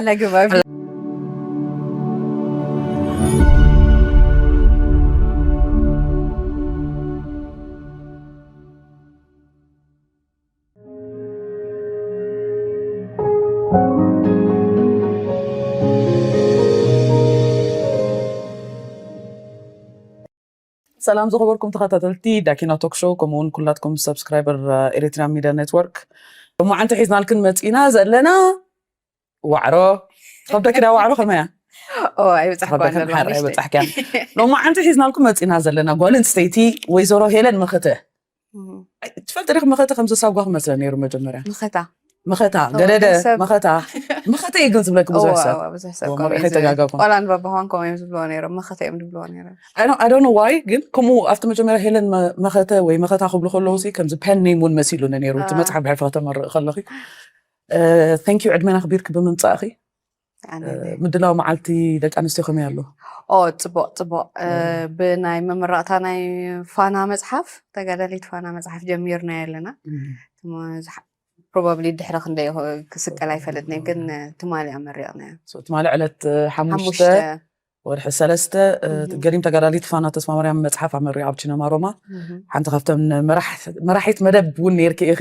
ለግባብ። ሰላም ዝኸበርኩም ተኸታተልቲ ዳኪና ቶክ ሾው፣ ከምኡ እውን ኩላትኩም ሰብስክራይበር ኤሪትሪያን ሚድያ ኔትወርክ። ሎማዓንቲ ሒዝናልክን መፂና ዘለና ዋዕሮ። ትኸብደኪ ዳ ዋዕሮ ከመያ? ኦ ኣይበጻሕኳ ትኸብደኪ ሓር ኣይበጻሕኪያን። ሎማዓንቲ ሒዝናልኩም መፂና ዘለና ጓል ኣንስተይቲ ወይዘሮ ሄለን መኸተ። ትፈልጢ ዲኺ መኸተ ከም ዘሳጓ ክመስለ ነይሩ መጀመርያ። መኸታ መኸታ ገደደ ሰብ መኸታ። መኸተ እዩ ግን ዝብለኪ ብዙሕ ሰብ። ብዙሕ ሰብ እኮ መርኢኸ ተጋጋኹ። ዋላ ንባባኳን ከምኡ እዮም ዝብልዎ ነይሮም፣ መኸተ እዮም ዝብልዎ ነይሮም። I don't know why ግን ከምኡ ኣብቲ መጀመርያ ሄለን መኸተ ወይ መኸታ ክብሉ ከለዉ ሲ ከምዚ pen name እውን መሲሉኒ ነይሩ። እቲ መፅሓፍ ብሕልፊ ከተመርቕ ከለኺ። Thank you ዕድመና ኣኽቢርኪ ብምምፃእኺ። ምድላው መዓልቲ ደቂ ኣንስትዮ ከመይ ኣሎ? ኦ ፅቡቕ ፅቡቕ። ብናይ መመረቕታ ናይ ፋና መፅሓፍ፣ ተጋዳሊት ፋና መፅሓፍ ጀሚርናዮ ኣለና። ፕሮባብሊ ድሕሪ ክንደይ ክስቀል ኣይፈልጥን ግን ትማሊ ኣመሪቕናዮ። ትማሊ ዕለት ሓሙሽተ ወርሒ ሰለስተ። ገዲም ተጋዳሊት ፋና ተስፋ ማርያም መፅሓፍ ኣመሪቑ ኣብ ቺነማ ሮማ። ሓንቲ ካብተን መራሒት መደብ እውን ነይርኪ ኢኺ።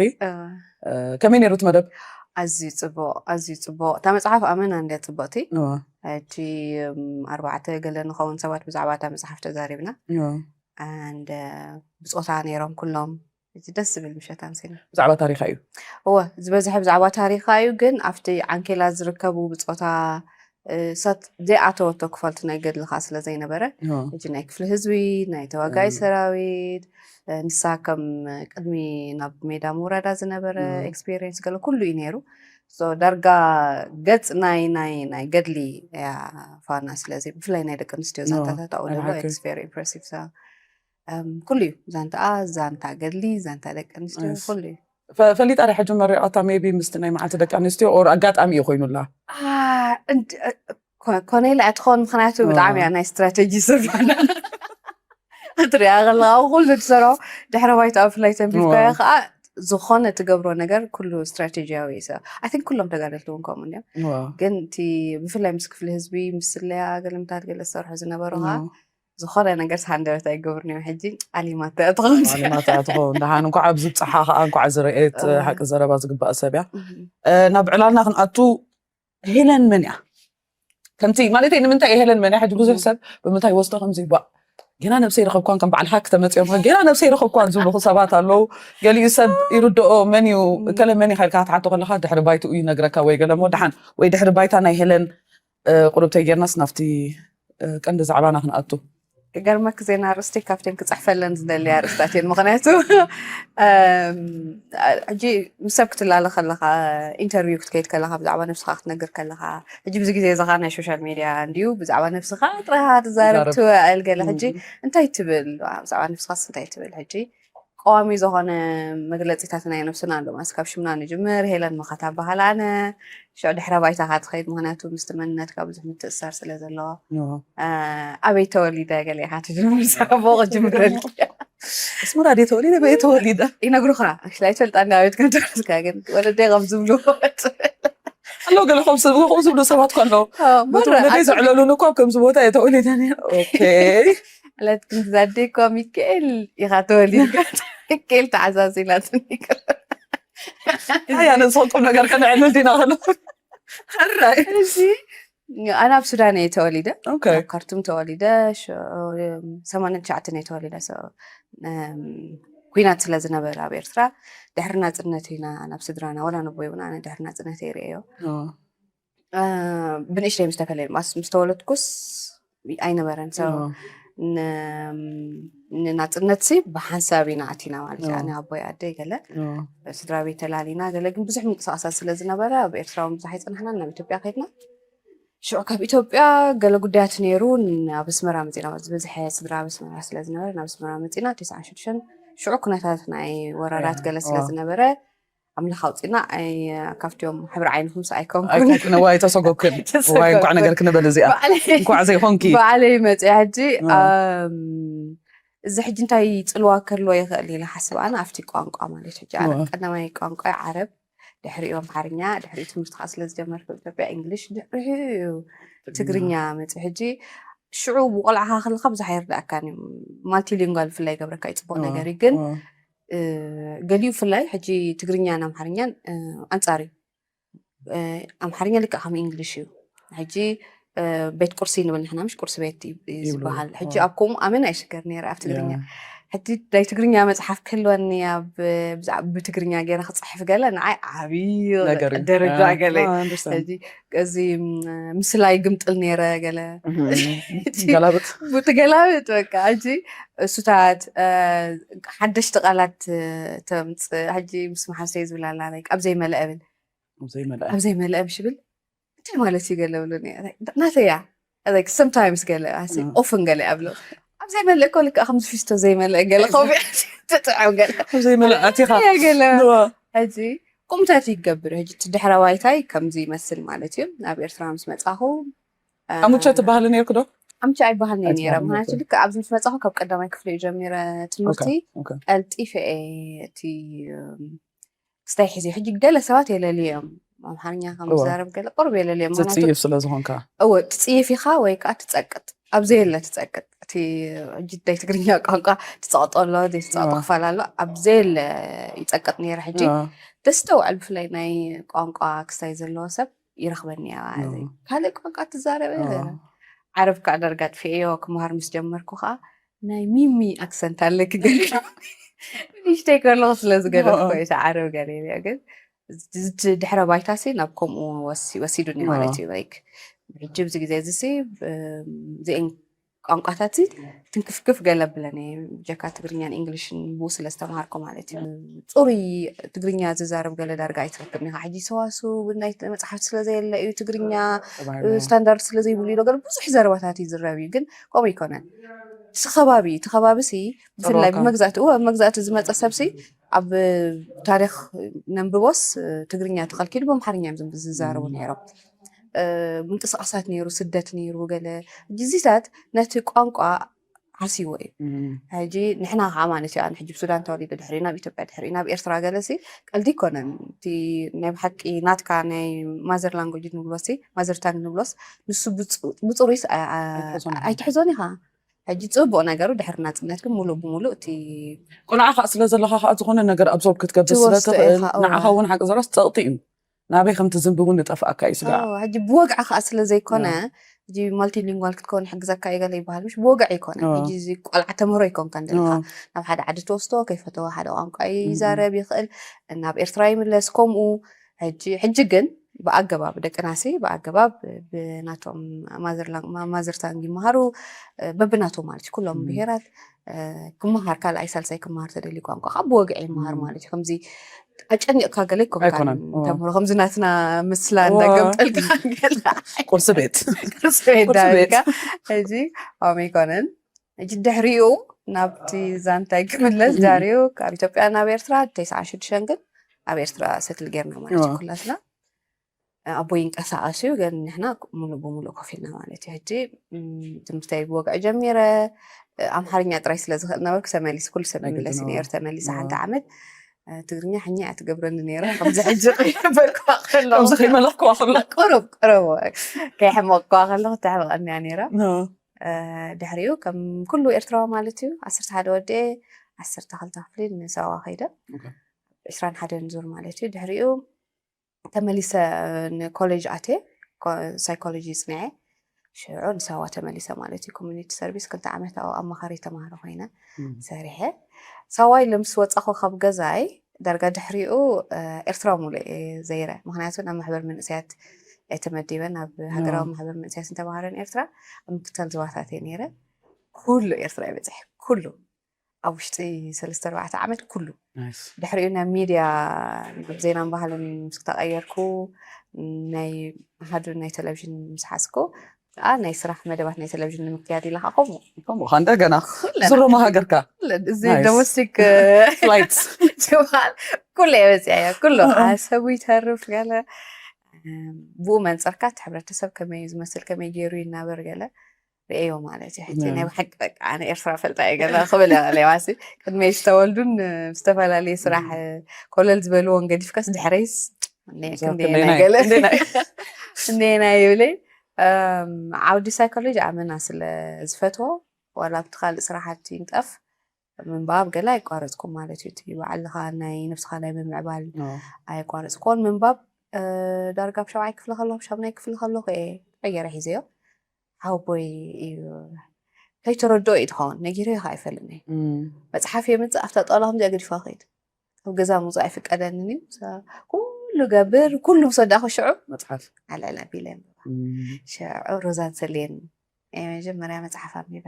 ከመይ ነይሩ እቲ መደብ? ኣዝዩ ፅቡቕ ኣዝዩ ፅቡቕ። እታ መፅሓፍ ኣመና እንድያ ፅብቕቲ። ሕጂ ኣርባዕተ ገለ ንኸውን ሰባት ብዛዕባ እታ መፅሓፍ ተዛሪብና። And ብፆታ ነይሮም ኩሎም። ሕጂ ደስ ዝብል ምሸት ኣምሲና። ብዛዕባ ታሪኻ እዩ። እወ ዝበዝሐ ብዛዕባ ታሪኻ እዩ፣ ግን ኣብቲ ዓንኬላ ዝርከቡ ብፆታ ሳት ዘይኣተወቶ ክፋልቲ ናይ ገድልኻ ስለ ዘይነበረ፣ ሕጂ ናይ ክፍሊ ህዝቢ፣ ናይ ተዋጋይ ሰራዊት፣ ንሳ ከም ቅድሚ ናብ ሜዳ ምውራዳ ዝነበረ ኤክስፔሪንስ ገለ ኩሉ እዩ ነይሩ። ዳርጋ ገፅ ናይ ናይ ናይ ገድሊ እያ ፋና። ስለዚ ብፍላይ ናይ ደቂ ኣንስትዮ ዛንታታት ኣብኡ ዘሎ very impressive። ኩሉ እዩ ዛንታኣ፣ ዛንታ ገድሊ፣ ዛንታ ደቂ ኣንስትዮ ኩሉ እዩ። ፈሊጣ ዳ ሕጂ መሪቓታ maybe ምስቲ ናይ መዓልቲ ደቂ ኣንስትዮ or ኣጋጣሚ እዩ ኮይኑላ? ኮነ ኢላ ትኸውን፣ ምክንያቱ ብጣዕሚ እያ ናይ ስትራቴጂ ሰብ። ክትሪኣ ከለካ ኩሉ ትሰርሖ ድሕረ ባይታ ብፍላይ ተንቢብካዮ ከዓ ዝኾነ ትገብሮ ነገር ኩሉ ስትራቴጂያዊ እዩ። I think ኩሎም ተጋደልቲ እውን ከምኡ እንዲዮም። ግን እቲ ብፍላይ ምስ ክፍሊ ህዝቢ ምስ ስለያ ገለምታት ገለ ዝሰርሑ ዝነበሩ ከዓ ዝኾነ ነገር ሃንደበት ኣይገብርን እዮም። ሕጂ ዓሊማት ትኸውን። ዓሊማት ትኸውን። ደሓን እንኳዕ ኣብዚ ብፅሓ ከዓ እንኳዕ ዝረኤት ሓቂ ዘረባ ዝግባእ ሰብ እያ። ናብ ዕላልና ክንኣቱ ሄለን መን እያ? ከምቲ ማለት ንምንታይ ሄለን መን እያ? ሕጂ ብዙሕ ሰብ ብምንታይ ወስዶ ከምዚ ይባእ ገና ነብሰይ ረኸብኳን ከም በዓል ሃክ ተመፅኦም ገና ነብሰይ ረኸብኳን ዝብሉ ሰባት ኣለዉ። ገሊኡ ሰብ ይርድኦ መን እዩ እከለ መን እዩ ኢልካ ክትሓቶ ከለካ ድሕሪ ባይትኡ ይነግረካ ወይ ገለሞ ደሓን ወይ ድሕሪ ባይታ ናይ ሄለን ቁርብተይ ጌርናስ ናብቲ ቀንዲ ዛዕባና ክንኣቱ። ክገርመክ ዜና ኣርእስቲ ካብተን ክፅሕፈለን ዝደሊ ኣርእስታት እየን። ምክንያቱ ሕጂ ምስ ሰብ ክትላለ ከለካ ኢንተርቪው ክትከይድ ከለካ ብዛዕባ ነብስካ ክትነግር ከለካ ሕጂ ብዙ ግዜ እዚ ናይ ሶሻል ሜድያ እንድዩ ብዛዕባ ነብስካ ጥራይ ትዛረብ ትውዕል ገለ ሕጂ እንታይ ትብል ብዛዕባ ነብስካስ እንታይ ትብል ሕጂ ቀዋሚ ዝኾነ መግለፂታት ናይ ነብስና ኣሎ ማለት ካብ ሽምና ንጅምር ሄለን መኸታ በሃል ኣነ ሽዑ ድሕረ ባይታካ ትኸይድ ምክንያቱ ምስቲ መንነትካ ብዙሕ ምትእሳር ስለ ዘለዎ ኣበይ ተወሊደ ገለ ኢካ ትጅምር ሳቦ ክጅምረልኪ ኣስመራ ድየ ተወሊደ በየ ተወሊደ ይነግሩካ ኣይትፈልጣ እንዲ ኣቤት ከም ተወለድካ ግን ወለደይ ከም ዝብሉ ኣለዉ ገለ ከም ዝብሉ ሰባት ከለዉ መተወለደይ ዘዕለሉኒ እኳ ከምዚ ቦታ እየ ተወሊደ ነረ ማለት ክንዛደይ እኳ ሚካኤል ኢኻ ተወሊድካ ሚካኤል ተዓዛዚላትኒ ኣያ ነዚ ቁም ነገር ከነዕልል ዲና ከሎ ሕራይ እዚ ኣነ ኣብ ሱዳን እየ ተወሊደ ኣብ ካርቱም ተወሊደ ሰማንያን ትሽዓተን እየ ተወሊደ ኩናት ስለ ዝነበረ ኣብ ኤርትራ ድሕሪ ናፅነት ኢና ናብ ስድራና ወላ ነቦይ እውን ኣነ ድሕሪ ናፅነት እየ ርእዮ ብንእሽተይ ምስ ተፈለየ ማስ ምስ ተወለድኩስ ኣይነበረን ንናፅነት ሲ ብሓንሳብ ኢና ኣቲና ማለት እዩ ኣነ ኣቦይ ኣደይ ገለ ስድራ ቤት ተላሊና ገለ ግን ብዙሕ ምንቅስቃሳት ስለ ዝነበረ ኣብ ኤርትራ እውን ብዙሕ ኣይፅናሕናን ናብ ኢትዮጵያ ከድና ሽዑ ካብ ኢትዮጵያ ገለ ጉዳያት ነይሩ ኣብ ኣስመራ መፂና ዝበዝሐ ስድራ ኣብ ኣስመራ ስለ ዝነበረ ናብ ኣስመራ መፂና ተስዓን ሽዱሽተን ሽዑ ኩነታት ናይ ወረራት ገለ ስለ ዝነበረ ኣምላኽ ኣውፂና ኣይ ካብቲኦም ሕብሪ ዓይንኹም ሰኣይኮም ኣይኮንኩን እዋ ኣይተሰጎክን እዋ እንኳዕ ነገር ክንበል እዚኣ እንኳዕ ዘይኮንኪ ባዕለይ መፅያ ሕጂ እዚ ሕጂ እንታይ ፅልዋ ክህልዎ ይኽእል ኢለ ሓስብ ኣነ ኣብቲ ቋንቋ ማለት ሕጂ ኣነ ቀዳማይ ቋንቋ ዓረብ ድሕሪኡ ኣምሓርኛ፣ ድሕሪኡ ትምህርቲ ከዓ ስለ ዝጀመርኩ ኢትዮጵያ እንግሊሽ፣ ድሕሪኡ እዩ ትግርኛ መፅእ። ሕጂ ሽዑ ብቆልዓኻ ከለካ ብዙሕ ኣይርዳእካን እዩ። ማልቲሊንጓል ብፍላይ ገብረካ እዩ ፅቡቅ ነገር እዩ። ግን ገሊኡ ብፍላይ ሕጂ ትግርኛን ኣምሓርኛን ኣንፃር እዩ። ኣምሓርኛ ልክዕ ከም እንግሊሽ እዩ። ሕጂ ቤት ቁርሲ ንብል ንሕና፣ ምሽ ቁርሲ ቤት ዝበሃል። ሕጂ ኣብ ከምኡ ኣመና ይሽገር ነይረ ኣብ ትግርኛ። ሕጂ ናይ ትግርኛ መፅሓፍ ክህልወኒ፣ ብትግርኛ ገይረ ክፅሕፍ ገለ ንዓይ ዓብዪ ደረጃ ገለ። እዚ ምስላ ይግምጥል ነይረ ገለ። ገላብጥ ብትገላብጥ በቃ። ሕጂ እሱታት ሓደሽቲ ቃላት ተምፅእ። ሕጂ ምስ መሓሰይ ዝብላላ ኣብ ዘይመልአ ብል ዘይመልአ ኣብ ዘይመልአ ምሽ ብል እንታይ ማለት እዩ ገለ ብሉኒ። ናተያ sometimes ገለ often ገለ ኣብሎ ኣብ ዘይመልእ እኮ ልክዕ ከምዚ ፊስቶ ዘይመልእ ገለ ከውዕ ትጥዕም ገለ ዘይመልእ ኣቲኻ ገለ ሕጂ ቁምታት ይገብር። ሕጂ እቲ ድሕረ ባይታይ ከምዚ ይመስል ማለት እዩ። ናብ ኤርትራ ምስ መጻኹ ኣሙቸ ትበሃሊ ነርክ ዶ? ኣምቸ ኣይበሃልኒ ነይረ። ምክንያቱ ልክዕ ኣብዚ ምስ መጻኹ ካብ ቀዳማይ ክፍሊ እዩ ጀሚረ ትምህርቲ ቀልጢፈ እየ እቲ ክስታይ ሕዚ ሕጂ ገለ ሰባት የለልዮም ኣምሓርኛ ከም ዝዛረብ ገለ ቅርብ የለልዮም። ትፅይፍ ስለ ዝኾንካ እወ ትፅይፍ ኢኻ ወይ ከዓ ትፀቅጥ ኣብ ዘየለ ትፀቅጥ። እቲ ሕጂ ናይ ትግርኛ ቋንቋ ትፀቅጦ ኣሎ ዘይትፀቅጦ ክፋል ኣሎ ኣብ ዘየለ ይፀቅጥ ነይረ። ሕጂ ደስተውዕል ብፍላይ ናይ ቋንቋ ክስታይ ዘለዎ ሰብ ይረኽበኒ እያ። ካልእ ቋንቋ ትዛረበ ዓረብ ከዓ ዳርጋ ጥፍኤዮ ክመሃር ምስ ጀመርኩ ከዓ ናይ ሚሚ ኣክሰንት ኣለኪ ገለ ንእሽተይ ከለኹ ስለ ዝገደፍኩ እዩ ዓረብ ገለ ኢለ ግን ድሕረ ባይታ ሲ ናብ ከምኡ ወሲዱኒ ማለት እዩ። ላይክ ሕጂ ብዚ ግዜ እዚ ሲ እዚአን ቋንቋታት ሲ ትንክፍክፍ ገለ ብለን እየ ብጀካ ትግርኛን እንግሊሽን ብኡ ስለ ዝተምሃርኩ ማለት እዩ። ፅሩይ ትግርኛ ዝዛረብ ገለ ዳርጋ ኣይትረክብን ኢኻ። ሕጂ ሰዋስው ናይ መፅሓፍቲ ስለ ዘየለ እዩ ትግርኛ ስታንዳርድ ስለ ዘይብሉ እዩ ነገር ብዙሕ ዘረባታት ይዝረብ እዩ። ግን ከምኡ ኣይኮነን። እቲ ከባቢ እቲ ከባቢ ሲ ብፍላይ ብመግዛእቲ እወ ብመግዛእቲ ዝመፀ ሰብ ሲ ኣብ ታሪክ ነንብቦስ ትግርኛ ተኸልኪሉ ብኣምሓርኛ እዮም ዝዛረቡ ነይሮም። ምንቅስቃሳት ነይሩ ስደት ነይሩ ገለ ሕጂ እዚታት ነቲ ቋንቋ ዓስይዎ እዩ። ሕጂ ንሕና ከዓ ማለት እዩ ኣነ ሕጂ ብሱዳን ተወሊደ ድሕሪ ናብ ኢትዮጵያ ድሕሪ ናብ ኤርትራ ገለ ሲ ቀልዲ ይኮነን። እቲ ናይ ብሓቂ ናትካ ናይ ማዘር ላንጉጅ ንብሎ ሲ ማዘር ታንግ ንብሎስ ንሱ ብፅሩይስ ኣይትሕዞን ኢኻ። ሕጂ ፅቡቅ ነገሩ ድሕሪ ናፅነት ግን ሙሉእ ብሙሉእ እቲ ቆልዓ ከዓ ስለ ዘለካ ከዓ ዝኾነ ነገር ኣብዞርብ ክትገብር ስለትኽእል ንዓኻ እውን ሓቂ ዘራስ ፀቕጢ እዩ። ናበይ ከም ትዝንቢ እውን ንጠፍኣካ እዩ ስጋ ሕጂ ብወግዒ ከዓ ስለ ዘይኮነ ሕጂ ማልቲሊንጓል ክትከውን ይሕግዘካ እዩ ገለ ይበሃል ምሽ ብወግዒ ይኮነ። ሕጂ እዚ ቆልዓ ተምህሮ ይኮንካ እንደልካ ናብ ሓደ ዓዲ ትወስዶ ከይፈተወ ሓደ ቋንቋ ይዛረብ ይኽእል ናብ ኤርትራ ይምለስ ከምኡ። ሕጂ ሕጂ ግን ብኣገባብ ደቅናሲ ብኣገባብ ብናቶም ማዘርታንግ ይመሃሩ በብናቶም ማለት ኩሎም ብሄራት ክመሃር ካልኣይ ሳልሳይ ክመሃር ተደልዩ ቋንቋ ካብ ብወግዒ ይመሃር ማለት እዩ። ከምዚ ኣጨኒቕካ ገለ ይኮንካን ተምህሮ ከምዚ ናትና ምስላ እንዳገምጠልካ ገለ ቁርሲ ቤት ቁርሲ ቤት ዳርካ ሕጂ ኣም ኣይኮነን። ሕጂ ድሕሪኡ ናብቲ ዛንታይ ክምለስ ዳርዩ ካብ ኢትዮጵያ ናብ ኤርትራ ተስዓ ሽዱሽተ ግን ኣብ ኤርትራ ሰትል ጌርና ማለት እዩ ኩላትና። ኣቦይ ይንቀሳቐስ እዩ ግን ንሕና ሙሉእ ብሙሉእ ኮፍ ኢልና ማለት እዩ። ሕጂ ትምህርተይ ብወግዒ ጀሚረ ኣምሓርኛ ጥራይ ስለ ዝኽእል ነበርኩ ተመሊሱ ኩሉ ሰብ ይምለስ እዩ ነይሩ ተመሊሰ ሓንቲ ዓመት ትግርኛ ሕኛ እያ ትገብረኒ ነይራ ከምዚ ሕጂ ከይበልኩዋ ከለኹ ከምዚ ከይመለኽኩዋ ከሎ ቅሩብ ቅሩብ ከይሕመቕኩዋ ከለኹ ተሕመቐኒ እያ ነይራ። ድሕሪኡ ከም ኩሉ ኤርትራዊ ማለት እዩ ዓሰርተ ሓደ ወዲኤ ዓሰርተ ክልተ ክፍሊ ንሳዋ ከይደ ዕስራን ሓደን ዙር ማለት እዩ። ድሕሪኡ ተመሊሰ ንኮሌጅ ኣትየ ሳይኮሎጂ ይፅንዐ ሽዑ ንሳዋ ተመሊሰ ማለት እዩ። ኮሚኒቲ ሰርቪስ ክልተ ዓመት ኣብኡ ኣማኻሪ ተማሃሮ ኮይነ ሰሪሐ። ሳዋ ኢለ ምስ ወፃኹ ካብ ገዛይ ዳርጋ ድሕሪኡ ኤርትራ ሙሉእ እየ ዘይረ። ምክንያቱ ናብ ማሕበር መንእሰያት እየ ተመዲበ ናብ ሃገራዊ ማሕበር መንእሰያት ንተማሃሮን ኤርትራ ኣብ ምክትታል ዞባታት እየ ነይረ። ኩሉ ኤርትራ እየ በፂሐ ኩሉ ኣብ ውሽጢ ሰለስተ ኣርባዕተ ዓመት ኩሉ። ድሕሪኡ ናብ ሚድያ ናብ ዜናን ባህልን ምስ ተቐየርኩ ናይ ኣሃዱ ናይ ቴሌቪዥን ምስ ሓዝኩ ከዓ ናይ ስራሕ መደባት ናይ ቴሌቪዥን ንምክያድ ኢለ ከዓ ከምኡ ከምኡ ከዓ እንደገና ዝሮማ ሃገርካ እዚ ዶሜስቲክ ፍላይት ትበሃል ኩሉ እየ በፂዐዮ ኩሉ ዓሰቡ ይተርፍ ገለ ብኡ መንፅርካ እቲ ሕብረተሰብ ከመይ እዩ ዝመስል ከመይ ገይሩ ይናበር ገለ ርእዮ ማለት እዩ። ሕጂ ናይ ብሓቂ በቃ ኣነ ኤርትራ ፈልጣ እየ ገለ ክብል እየ ሌዋሲ ቅድመይ ዝተወልዱን ዝተፈላለየ ስራሕ ኮለል ዝበልዎን ገዲፍካስ ድሕረይስ ክንደየናይ ገለ ክንደየናይ ይብለይ። ዓውዲ ሳይኮሎጂ ኣመና ስለ ዝፈትዎ፣ ዋላ ኣብቲ ካልእ ስራሓት ይንጠፍ፣ ምንባብ ገለ ኣይቋረፅኩም ማለት እዩ። እቲ ባዕልኻ ናይ ነብስኻ ናይ ምምዕባል ኣይቋረፅኩን። ምንባብ ዳርጋ ኣብ ሻብዓይ ክፍሊ ከለኹ፣ ኣብ ሻምናይ ክፍሊ ከለኹ እየ ተቐየረ ሒዘዮ። ሓወቦይ እዩ ከይተረድኦ እዩ ትኸውን፣ ነጊረዮ ከዓ ኣይፈልጥን እየ። መፅሓፍ የምፅእ፣ ኣብታ ጣውላ ከምዚኣ ገዲፋ ከይድ። ካብ ገዛ ምውፃእ ኣይፍቀደንን እዩ። ኩሉ ገብር፣ ኩሉ ምስ ወዳእኩ ሽዑ መፅሓፍ ኣልዕል ኣቢለ ሽዑ ሮዛን ሰሌን እየ መጀመርያ መፅሓፍ ኣንቢበ።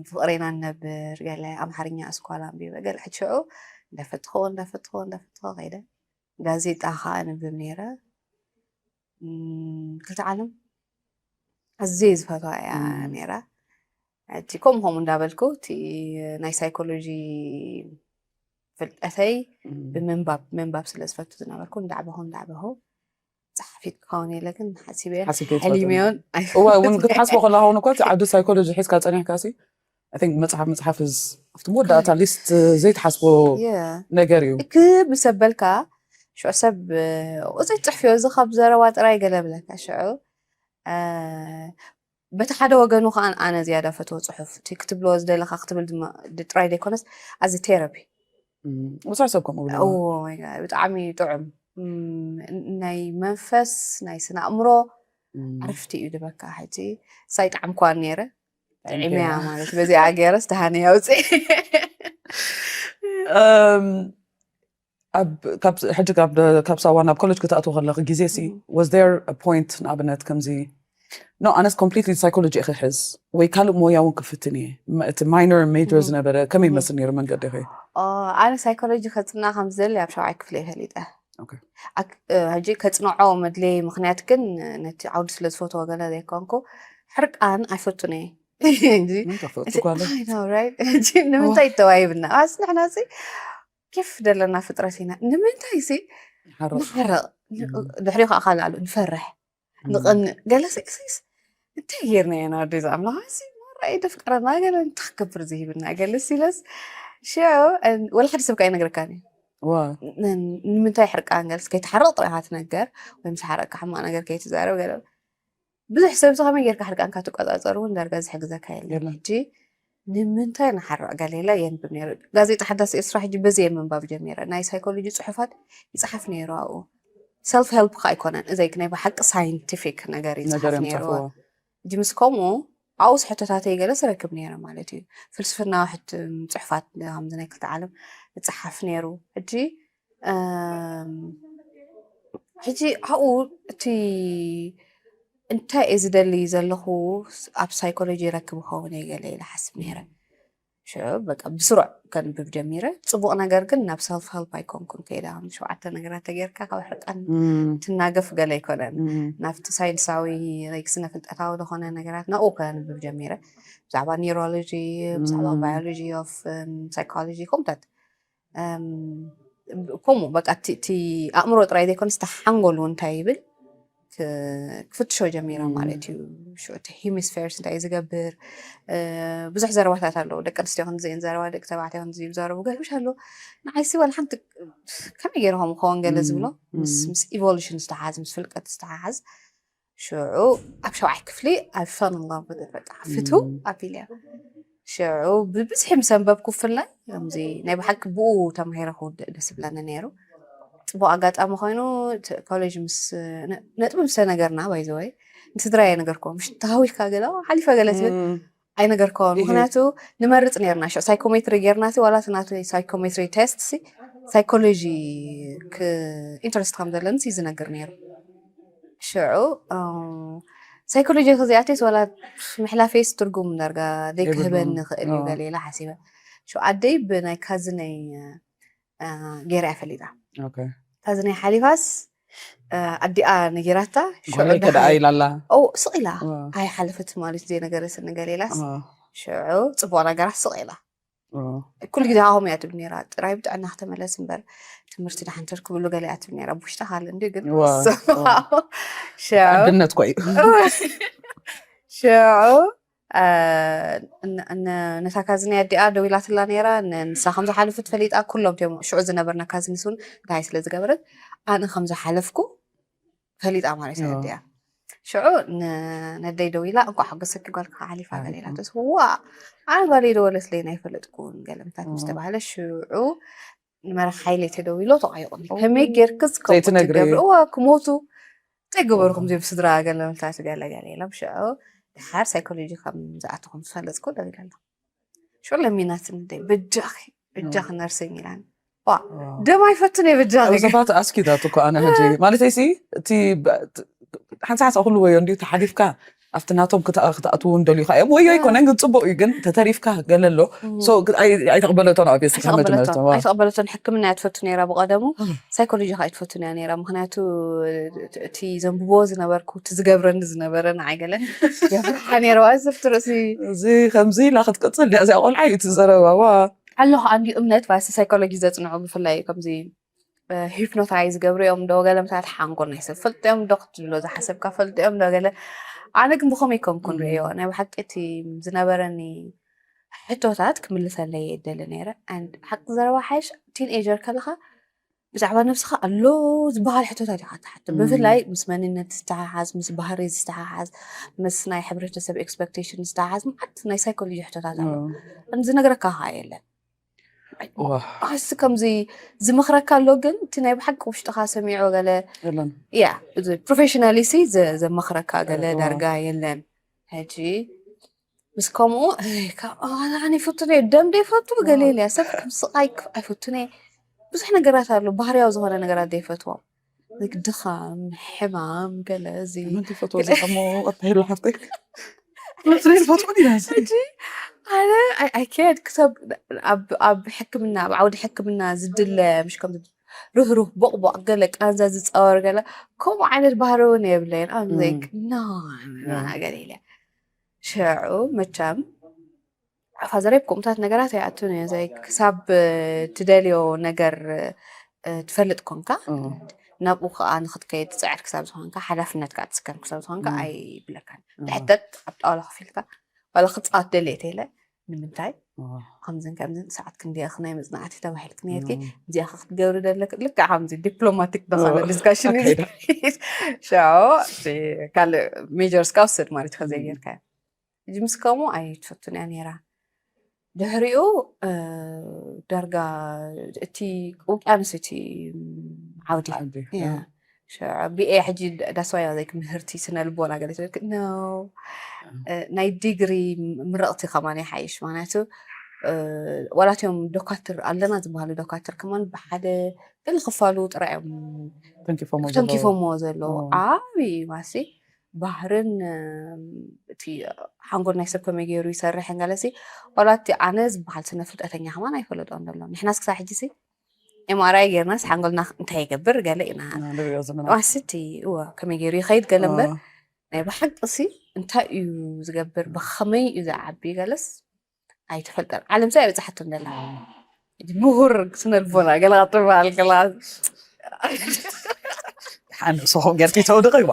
ፍቕሬና ንነብር ገለ ኣምሓርኛ ኣስኳላ ኣንቢበ ገለ ሕጂ ሽዑ እንዳፈትኽዎ እንዳፈትኽዎ እንዳፈትኽዎ ከይደ። ጋዜጣ ከዓ ኣንብብ ነይረ። ክልተ ዓለም ኣዝየ ዝፈትዋ እያ ነይራ። ሕጂ ከምኡ ከምኡ እንዳበልኩ እቲ ናይ ሳይኮሎጂ ፍልጠተይ ብምንባብ ምንባብ ስለ ዝፈቱ ዝነበርኩ እንዳዕበኹ እንዳዕበኹ ጸሓፊት ክኸውን የለ ግን ሓሲበ ሓሲበ ትፈልጥ? ሕሊመዮን እዋ እውን ክትሓስቦ ከለኻ እውን እኮ እቲ ዓዲ ሳይኮሎጂ ሒዝካ ጸኒሕካ ሲ I think መጽሓፍ ምጽሓፍ is ኣብቲ መወዳእታ ሊስት ዘይትሓስቦ ነገር እዩ። ክብ ምስ ኣበልካ ሽዑ ሰብ እዚ ትጽሕፍዮ እዚ ካብ ዘረባ ጥራይ ገለ ብለካ ሽዑ በቲ ሓደ ወገኑ ከዓ ኣነ ዝያዳ ፈትዎ ፅሑፍ እቲ ክትብልዎ ዝደለካ ክትብል ድማ ጥራይ ዘይኮነስ ኣዚ ቴራፒ ብዙሕ ሰብ ከምኡ ብሎ ብጣዕሚ ጥዑም ናይ መንፈስ ናይ ስነ ኣእምሮ ዕርፍቲ እዩ ድበካ ሕጂ ሳይ ጣዕምኳ ነይረ ጥዕመያ ማለት በዚኣ ገይረ ዝተሃነያ ውፅእ ሕጂ ካብ ሳዋ ናብ ኮሌጅ ክትኣትዎ ከለኺ ግዜ ሲ was there a point ንኣብነት ከምዚ no ኣነስ completely psychology ክሕዝ ወይ ካልእ ሞያ እውን ክፍትን እየ እቲ minor major ዝነበረ ከመይ ይመስል ነይሩ መንገዲ ኸ ኣነ ሳይኮሎጂ ከፅና ከም ዝደሊ ኣብ ሻብዓይ ክፍሊ ፈሊጠ ሕጂ ከፅንዖ መድለይ ምክንያት ግን ነቲ ዓውዲ ስለ ዝፈትዎ ገለ ዘይኮንኩ ሕርቃን ኣይፈቱን እየ ንምንታይ ተዋሂብና ኣስ ንሕና ኬፍ ዘለና ፍጥረት ኢና ንምንታይ ሲ ንሓረቕ ድሕሪ ከዓ ካልኣሉ ንፈርሕ ንቕንእ ገለ ስቅስስ እንታይ ጌርና ኢና ወደዚ ኣምላኽ ሲ ማራ የደፍቀረና ገለ እንታይ ክገብር ዝሂብና ገለ ሲለስ ሽዑ ወላ ሓደ ሰብ ከዓ ይነግረካን እዩ ንምንታይ ሕርቃን ገለስ ከይትሓረቕ ጥራይ ኢኻ ትነገር ወይ ምስ ሓረቅካ ሕማቕ ነገር ከይትዛረብ ገለ ብዙሕ ሰብ እዚ ከመይ ጌርካ ሕርቃንካ ትቆፃፀር እውን ዳርጋ ዝሕግዘካ የለን ሕጂ ንምንታይ ንሓርቕ ገሌላ የንብብ ነይሩ ጋዜጣ ሓዳስ ኤርትራ ሕጂ በዚ እየ ምንባብ ጀሚረ ናይ ሳይኮሎጂ ፅሑፋት ይፅሓፍ ነይሩ ኣብኡ ሰልፍ ሄልፕ ከ ኣይኮነን እዘይ ናይ ብሓቂ ሳይንቲፊክ ነገር ይፅሓፍ ነይሩ ሕጂ ምስ ከምኡ ኣብኡስ ሕቶታተይ ገለ ስረክብ ነይረ ማለት እዩ ፍልስፍና ሕትም ፅሑፋት ከምዚ ናይ ክልተ ዓለም ይፅሓፍ ነይሩ ሕጂ ሕጂ ኣብኡ እቲ እንታይ እየ ዝደሊ ዘለኹ ኣብ ሳይኮሎጂ ይረክብ ይኸውን እየ ገለ ኢለ ሓስብ ነይረ ሽዑ በቃ ብስሩዕ ከንብብ ጀሚረ ፅቡቕ ነገር ግን ናብ ሰልፍ ሄልፕ ኣይኮንኩን ከይዳ ሸውዓተ ነገራት ተጌርካ ካብ ሕርቃን ትናገፍ ገለ ኣይኮነን ናብቲ ሳይንሳዊ ስነ ፍልጠታዊ ዝኾነ ነገራት ናብኡ ከንብብ ጀሚረ ብዛዕባ ኒውሮሎጂ ብዛዕባ ባዮሎጂ ኦፍ ሳይኮሎጂ ከምታት ከምኡ በቃ እቲ ኣእምሮ ጥራይ ዘይኮነስ እቲ ሓንጎል እውን እንታይ ይብል ክፍትሾ ጀሚረ ማለት እዩ ሽዑ እቲ ሄሚስፌርስ እንታይ ዝገብር ብዙሕ ዘረባታት ኣለዉ ደቂ ኣንስትዮ ክንዚ እየን ዘረባ ደቂ ተባዕትዮ ክንዚ ይዘረቡ ገርምሽ ኣሎ ንዓይሲ ዋላ ሓንቲ ከመይ ገይረ ከም ክኸውን ገለ ዝብሎ ምስ ኢቮሉሽን ዝተሓዝ ምስ ፍልቀት ዝተሓዝ ሽዑ ኣብ ሸውዓይ ክፍሊ I fell in love with it በቃ ፍትው ኣቢለ ሽዑ ብብዝሒ ምስ ኣንበብኩ ብፍላይ ከምዚ ናይ ብሓቂ ብኡ ተማሂረ ክውድእ ደስ ይብለኒ ነይሩ ፅቡቅ ኣጋጣሚ ኮይኑ ኮሌጅ ምስ ነጥቢ ምስ ተነገርና by the way ንስድራይ ኣይነገርክዎም ምሽ ተሃዊኽካ ገለ ሓሊፈ ገለ ትብል ኣይነገርክዎን ምክንያቱ ንመርፅ ነርና ሽዑ ሳይኮሜትሪ ጌርና ዋላ እቲ ናቱ ሳይኮሜትሪ ቴስት ሳይኮሎጂ ኢንትረስት ከም ዘለኒ ዝነግር ነይሩ ሽዑ ሳይኮሎጂ ከዚኣተይስ ዋላ ምሕላፈይስ ትርጉም ዳርጋ ዘይክህበኒ ይኽእል እዩ ገለ ኢላ ሓሲበ ሽዑ ኣደይ ብናይ ካዝነይ ገይራ እያ ፈሊጣ ካዝነይ ሓሊፋስ ኣዲኣ ነጊራታ ሽዑ ጎለይ ከደኣ ኢላ ኣላ ስቕ ኢላ ኣይሓለፈት ማለት ዘይነገረትኒ ገለ ኢላስ ሽዑ ፅቡቕ ነገራት ስቕ ኢላ ኩሉ ግዜ ሃሆም እያ ትብል ነራ ጥራይ ብጥዕና ክተመለስ እምበር ትምህርቲ ዳሓንተር ክብሉ ገለ እያ ትብል ነራ ብውሽጣ ካልእ እንዲ ግን ኣድነት ኮይ ሽዑ ነታ ካዝኒ ኣዲኣ ደው ኢላትላ ነይራ። ንሳ ከም ዝሓለፈት ፈሊጣ፣ ኩሎም ም ሽዑ ዝነበርና ካዝኒስ እውን እንታይ ስለ ዝገበረት ኣነ ከም ዝሓለፍኩ ፈሊጣ ማለት እዩ። ኣዲኣ ሽዑ ነደይ ደው ኢላ፣ እንኳ ሓገሰኪ ጓልካ ሓሊፋ ገለ ኢላትስ፣ ዋ ኣነ ጓለይ ደወለትለይ ናይ ፈለጥኩን ገለምታት ምስ ተባህለ ሽዑ ንመራሒ ሓይሊ ተደዊሎ ተቋይቑኒ። ከመይ ጌርክስ ከምኡ ትገብሪ? እዋ ክሞቱ እንታይ ገበርኩም ዚም ስድራ ገለምታት ገለ ገለ ኢሎም ሽዑ ድሓር ሳይኮሎጂ ከም ዝኣተኹም ዝፈለጥኩ ደው ኢለ ኣለኹ። ሽዑ ለሚናትኒ ደይ በጃኺ በጃኺ ነርሲንግ ኢላኒ። ዋ ደም ኣይፈቱን እየ በጃኺ። ኣብ ዘፋት ኣስኪታት እኮ ኣነ ሕጂ ማለተይ ሲ እቲ ሓንሳሓሳ ኩሉ ወዮ እንዲዩ ተሓሊፍካ ኣብቲ ናቶም ክትኣትው እንደልዩካ እዮም ወዮ ኣይኮነን ግን ፅቡቅ እዩ ግን ተተሪፍካ ገለሎ ኣይተቕበለቶን ኣብ ቤት ኣይተቐበለቶን ሕክምና እያ ትፈቱ ነይራ ብቐደሙ ሳይኮሎጂ ከዓ ኣይትፈቱን እያ ነይራ ምክንያቱ እቲ ዘንብቦ ዝነበርኩ እቲ ዝገብረኒ ዝነበረ ንዓይ ገለ የፍርሓ ነይረ ዋስፍቲ ርእሲ እዚ ከምዚ ኢላ ክትቅፅል ድያ እዚኣ ቆልዓ እዩ እቲ ዘረባ ዋ ኣሎ ከዓ እንዲ እምነት ባሲ ሳይኮሎጂ ዘፅንዑ ብፍላይ ከምዚ ሂፕኖታይዝ ዝገብሩ እዮም ዶ ገለ ምሳት ሓንጎል ናይ ሰብ ፈልጡ እዮም ዶ ክትብሎ ዝሓሰብካ ፈልጡ እዮም ዶ ገለ ኣነ ግን ብኸመይ ከም ክንርእዮ ናይ ብሓቂ እቲ ዝነበረኒ ሕቶታት ክምልሰለይ የደሊ ነይረ ሓቂ ዘረባ ሓይሽ ቲን ኤጀር ከለኻ ብዛዕባ ነብስኻ ኣሎ ዝበሃል ሕቶታት ኢኻ ትሓቶ ብፍላይ ምስ መንነት ዝተሓሓዝ ምስ ባህሪ ዝተሓሓዝ ምስ ናይ ሕብረተሰብ ኤክስፐክቴሽን ዝተሓሓዝ ማዓት ናይ ሳይኮሎጂ ሕቶታት ኣሎ ዝነግረካ ኸዓ የለን ኣስ ከምዚ ዝመኽረካ ኣሎ ግን እቲ ናይ ብሓቂ ውሽጥኻ ሰሚዖ ገለ ያ ፕሮፌሽናሊ ሲ ዘመኽረካ ገለ ዳርጋ የለን ሕጂ ምስ ከምኡ ኣነ ይፈቱ ደም ደይፈቱ ገለ ኢለ ሰብ ስቃይ ኣይፈቱን ብዙሕ ነገራት ኣሎ ባህርያዊ ዝኾነ ነገራት ዘይፈትዎም ድኻም ሕማም ገለ እዚ መን ትፈትዎ እዚ ከሞ ኣታሂሉ ሓፍተይ መፍረይ ዝፈትዎ ዲና ሕጂ ኣነ ኣይከድ ክሰብ ኣብ ሕክምና ኣብ ዓውዲ ሕክምና ዝድለ ምሽ ከም ርህሩህ ቦቕቦቕ ገለ ቃንዛ ዝፃወር ገለ ከምኡ ዓይነት ባህሪ እውን የብለይን ኣም ዘይክ ና ገለ ኢለ ሽዑ መቻም ፋዘረይ ከምኡታት ነገራት ኣይኣቱን እዩ ዘይ ክሳብ ትደልዮ ነገር ትፈልጥ ኮንካ ናብኡ ከዓ ንክትከይድ ትፅዕር ክሳብ ዝኮንካ ሓላፍነት ከዓ ትስከም ክሳብ ዝኮንካ ኣይብለካን ትሕተት ኣብ ጣውላ ኮፍ ኢልካ ዋላ ክትፃወት ደልየ ተይለ ንምንታይ ከምዝን ከምዝን ሰዓት ክንዲያ ናይ መፅናዕቲ ተባሂልክ ነርኪ እዚኣ ክትገብሪ ደለክ ልክዕ ከምዚ ዲፕሎማቲክ ዝኾነ ዲስካሽን ሽዑ ካልእ ሜጀርስ ከዓ ውሰድ ማለት ከዘይጌርካ ሕጂ ምስ ከምኡ ኣይትፈቱን እያ ነይራ ድሕሪኡ ዳርጋ እቲ ውቅያኖስ እቲ ዓውዲ ብኤ ሕጂ ዳስዋያ ዘይ ምህርቲ ስነ ልቦና ገለ ትብል ነው ናይ ዲግሪ ምረቕቲ ከማን ይሓይሽ ምክንያቱ ዋላትዮም ዶካትር ኣለና ዝበሃሉ ዶካትር ከማን ብሓደ ገለ ክፋሉ ጥራይ እዮም ተንኪፎሞ ዘለዉ ዓብዪ ማሲ ባህርን እቲ ሓንጎል ናይ ሰብ ከመይ ገይሩ ይሰርሕ እንገለሲ ዋላ እቲ ኣነ ዝበሃል ስነ ፍልጠተኛ ከማን ኣይፈለጦን ዘሎ ንሕናስ ክሳብ ሕጂ ሲ ኤምኣርኣይ ጌርናስ ሓንጎልና እንታይ ይገብር ገለ ኢና ንሪኦ ዘለና ዋስቲ እወ ከመይ ገይሩ ይኸይድ ገለ እምበር ናይ ብሓቂ ሲ እንታይ እዩ ዝገብር ብኸመይ እዩ ዝዓቢ ገለስ ኣይትፈልጠን ዓለም ሲ ኣይበፃሓትን ዘላ ምሁር ስነልቦና ገለ ክትበሃል ከላ ሓንሶኹም ገርኪ ተውድቕ ይዋ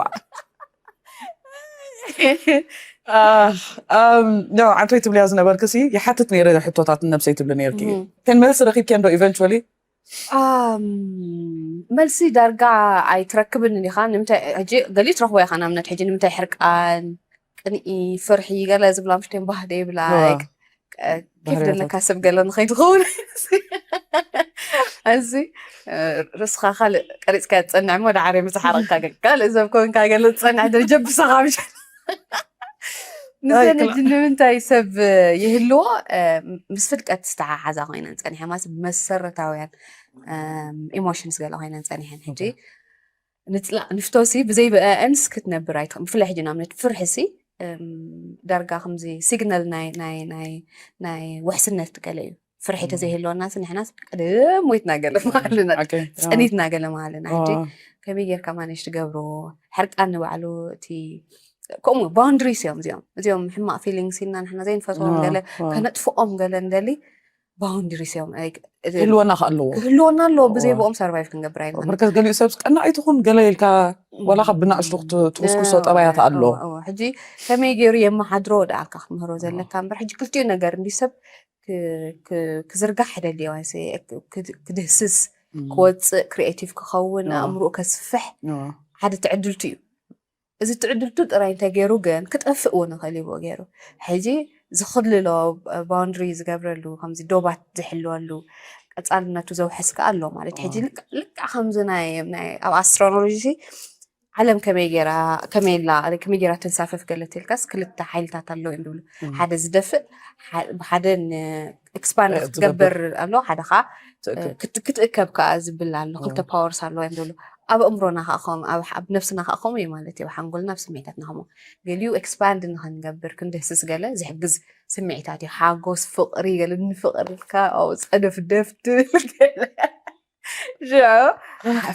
ዓንቶይ ትብልያ ዝነበርክሲ ይሓትት ነይረ ሕቶታት ነብሰይ ትብሊ ነርኪ ከን መልሲ ረኪብኪ ዶ ኢቨንቹሊ መልሲ ዳርጋ ኣይትረክብን ኢኻ ንምንታይ ሕጂ ገሊኡ ትረኽቦ ኢኻ ናምነት ሕጂ ንምንታይ ሕርቃን ቅንኢ ፍርሒ ገለ ዝብላ ምሽተን ባህደ ይብላ ኬፍ ደለካ ሰብ ገለ ንኸይትኸውን እዚ ርስኻ ካልእ ቀሪፅካ ትፀንዕ ሞ ዳዓረ ምሳሓረቅካ ካልእ ሰብ ኮንካ ገለ ዝፀንዕ ደረጀ ብሳኻ ምሽ ንዘን ሕጂ ንምንታይ ሰብ ይህልዎ ምስ ፍልቀት ዝተሓሓዛ ኮይነን ፀኒሐ ማለት መሰረታውያን ኢሞሽንስ ገለ ኮይነን ፀኒሐን ሕጂ ንፅላእ ንፍቶሲ ብዘይ ብአእንስ ክትነብር ኣይትኽእል ብፍላይ ሕጂ ንኣብነት ፍርሕሲ ዳርጋ ከምዚ ሲግናል ናይ ናይ ናይ ናይ ውሕስነት ገለ እዩ ፍርሒ ተዘይህልወናስ ንሕናስ ቀደም ሞይትና ገለ ማለና ጸኒትና ገለ ማለና ሕጂ ከመይ ጌርካ ማነሽ ትገብሮ ሕርቃን ንባዕሉ እቲ ከምኡ ባውንድሪስ እዮም እዚኦም እዚኦም ሕማቅ ፊሊንግስ ኢልና ንሕና ዘይንፈትዎም ገለ ከነጥፍኦም ገለ እንደሊ ባውንድሪስ እዮም ክህልወና ከኣለዎ ክህልወና ኣለዎ ብዘይ ብኦም ሰርቫይቭ ክንገብር ኣይኮነ ምርከስ ገሊኡ ሰብ ቀና ኣይትኹን ገለ ኢልካ ዋላ ካብ ብናእሽቱ ክትኩስኩሶ ጠባያት ኣሎ ሕጂ ከመይ ገይሩ የመሓድሮ ደኣልካ ክትምህሮ ዘለካ እምበር፣ ሕጂ ክልቲኡ ነገር እንዲ ሰብ ክ- ክ- ክዝርጋሕ ደልዮ ክድህስስ፣ ክወፅእ፣ ክሪኤቲቭ ክኸውን፣ ኣእምሮኡ ከስፍሕ ሓደ ትዕድልቱ እዩ። እዚ ትዕድልቱ ጥራይ እንተገይሩ ግን ክጠፍእ እውን ይኽእል እዩ። ብኡ ገይሩ ሕጂ ዝኽልሎ ባውንድሪ ዝገብረሉ፣ ከምዚ ዶባት ዝሕልወሉ፣ ቀፃልነቱ ዘውሕስ ከኣ ኣሎ ማለት። ሕጂ ልክዕ ከምዚ ናይ ኣብ ኣስትሮኖሎጂ ዓለም ከመይ ገይራ ከመይ ላ ከመይ ገይራ ተንሳፈፍ ገለ ተልካስ ክልተ ሓይልታት ኣለዉ እዮም ዝብሉ። ሓደ ዝደፍእ፣ ብሓደ ኤክስፓንድ ክትገብር ኣሎ፣ ሓደ ከዓ ክትእከብ ከዓ ዝብል ኣሎ። ክልተ ፓወርስ ኣለዎ እዮም ዝብሉ። ኣብ ኣእምሮና ከዓ ከምኡ፣ ኣብ ነብስና ከዓ ከምኡ እዩ ማለት እዩ። ኣብ ሓንጎልና፣ ኣብ ስምዒታትና ከምኡ። ገሊኡ ኤክስፓንድ ንክንገብር ክንድህስስ ገለ ዝሕግዝ ስምዒታት እዩ። ሓጎስ፣ ፍቕሪ፣ ገለ ንፍቕርካ ኣብኡ ፀደፍደፍ ትብል ገለ። ሽዑ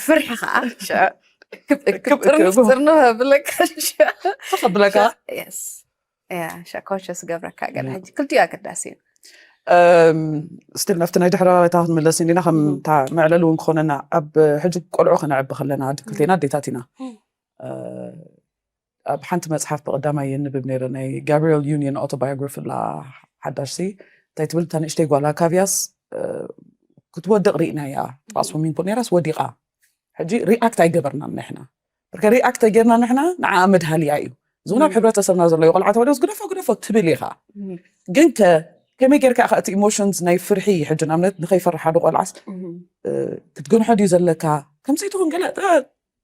ፍርሒ ከዓ ሽዑ ክብ እክብ ጥርንፍ ጥርንፍ ኣብለካ። ሽዑ ተኸብለካ። የስ። ያ፣ ሽዑ ኮንሽስ ገብረካ ገለ። ሕጂ ክልቲኡ ኣገዳሲ እዩ። ስቲል ናብቲ ናይ ድሕረ ባይታ ክንምለስ እንዲና፣ ከም እታ መዕለሊ እውን ክኾነና። ኣብ ሕጂ ቆልዑ ከነዕቢ ከለና፣ ክልቴና ኣዴታት ኢና። ኣብ ሓንቲ መፅሓፍ ብቐዳማይ የንብብ ነይረ፣ ናይ ጋብሪኤል ዩኒየን ኣውቶባዮግራፊ ላ ሓዳሽ ሲ እንታይ ትብል? እታ ንእሽተይ ጓላ ካቪያስ ክትወድቕ ርኢናያ። ጥቓ ስዊሚንግ ፑል ነይራስ ወዲቓ። ሕጂ ሪኣክት ኣይገበርናን ንሕና። ብርከ ሪኣክት ኣይገርና ንሕና፣ ንዓ መድሃልያ እዩ። እዚ እውን ኣብ ሕብረተሰብና ዘሎ እዩ። ቆልዓ ተወደስ ግደፎ ግደፎ ትብል ኢኻ። ግን ከ ከመይ ጌርካ ኢኻ እቲ ኢሞሽንስ ናይ ፍርሒ፣ ሕጂ ንኣብነት ንኸይፈርሕ ሓደ ቆልዓስ ክትገንሖ ድዩ ዘለካ? ከምዚ ትኹን ገለ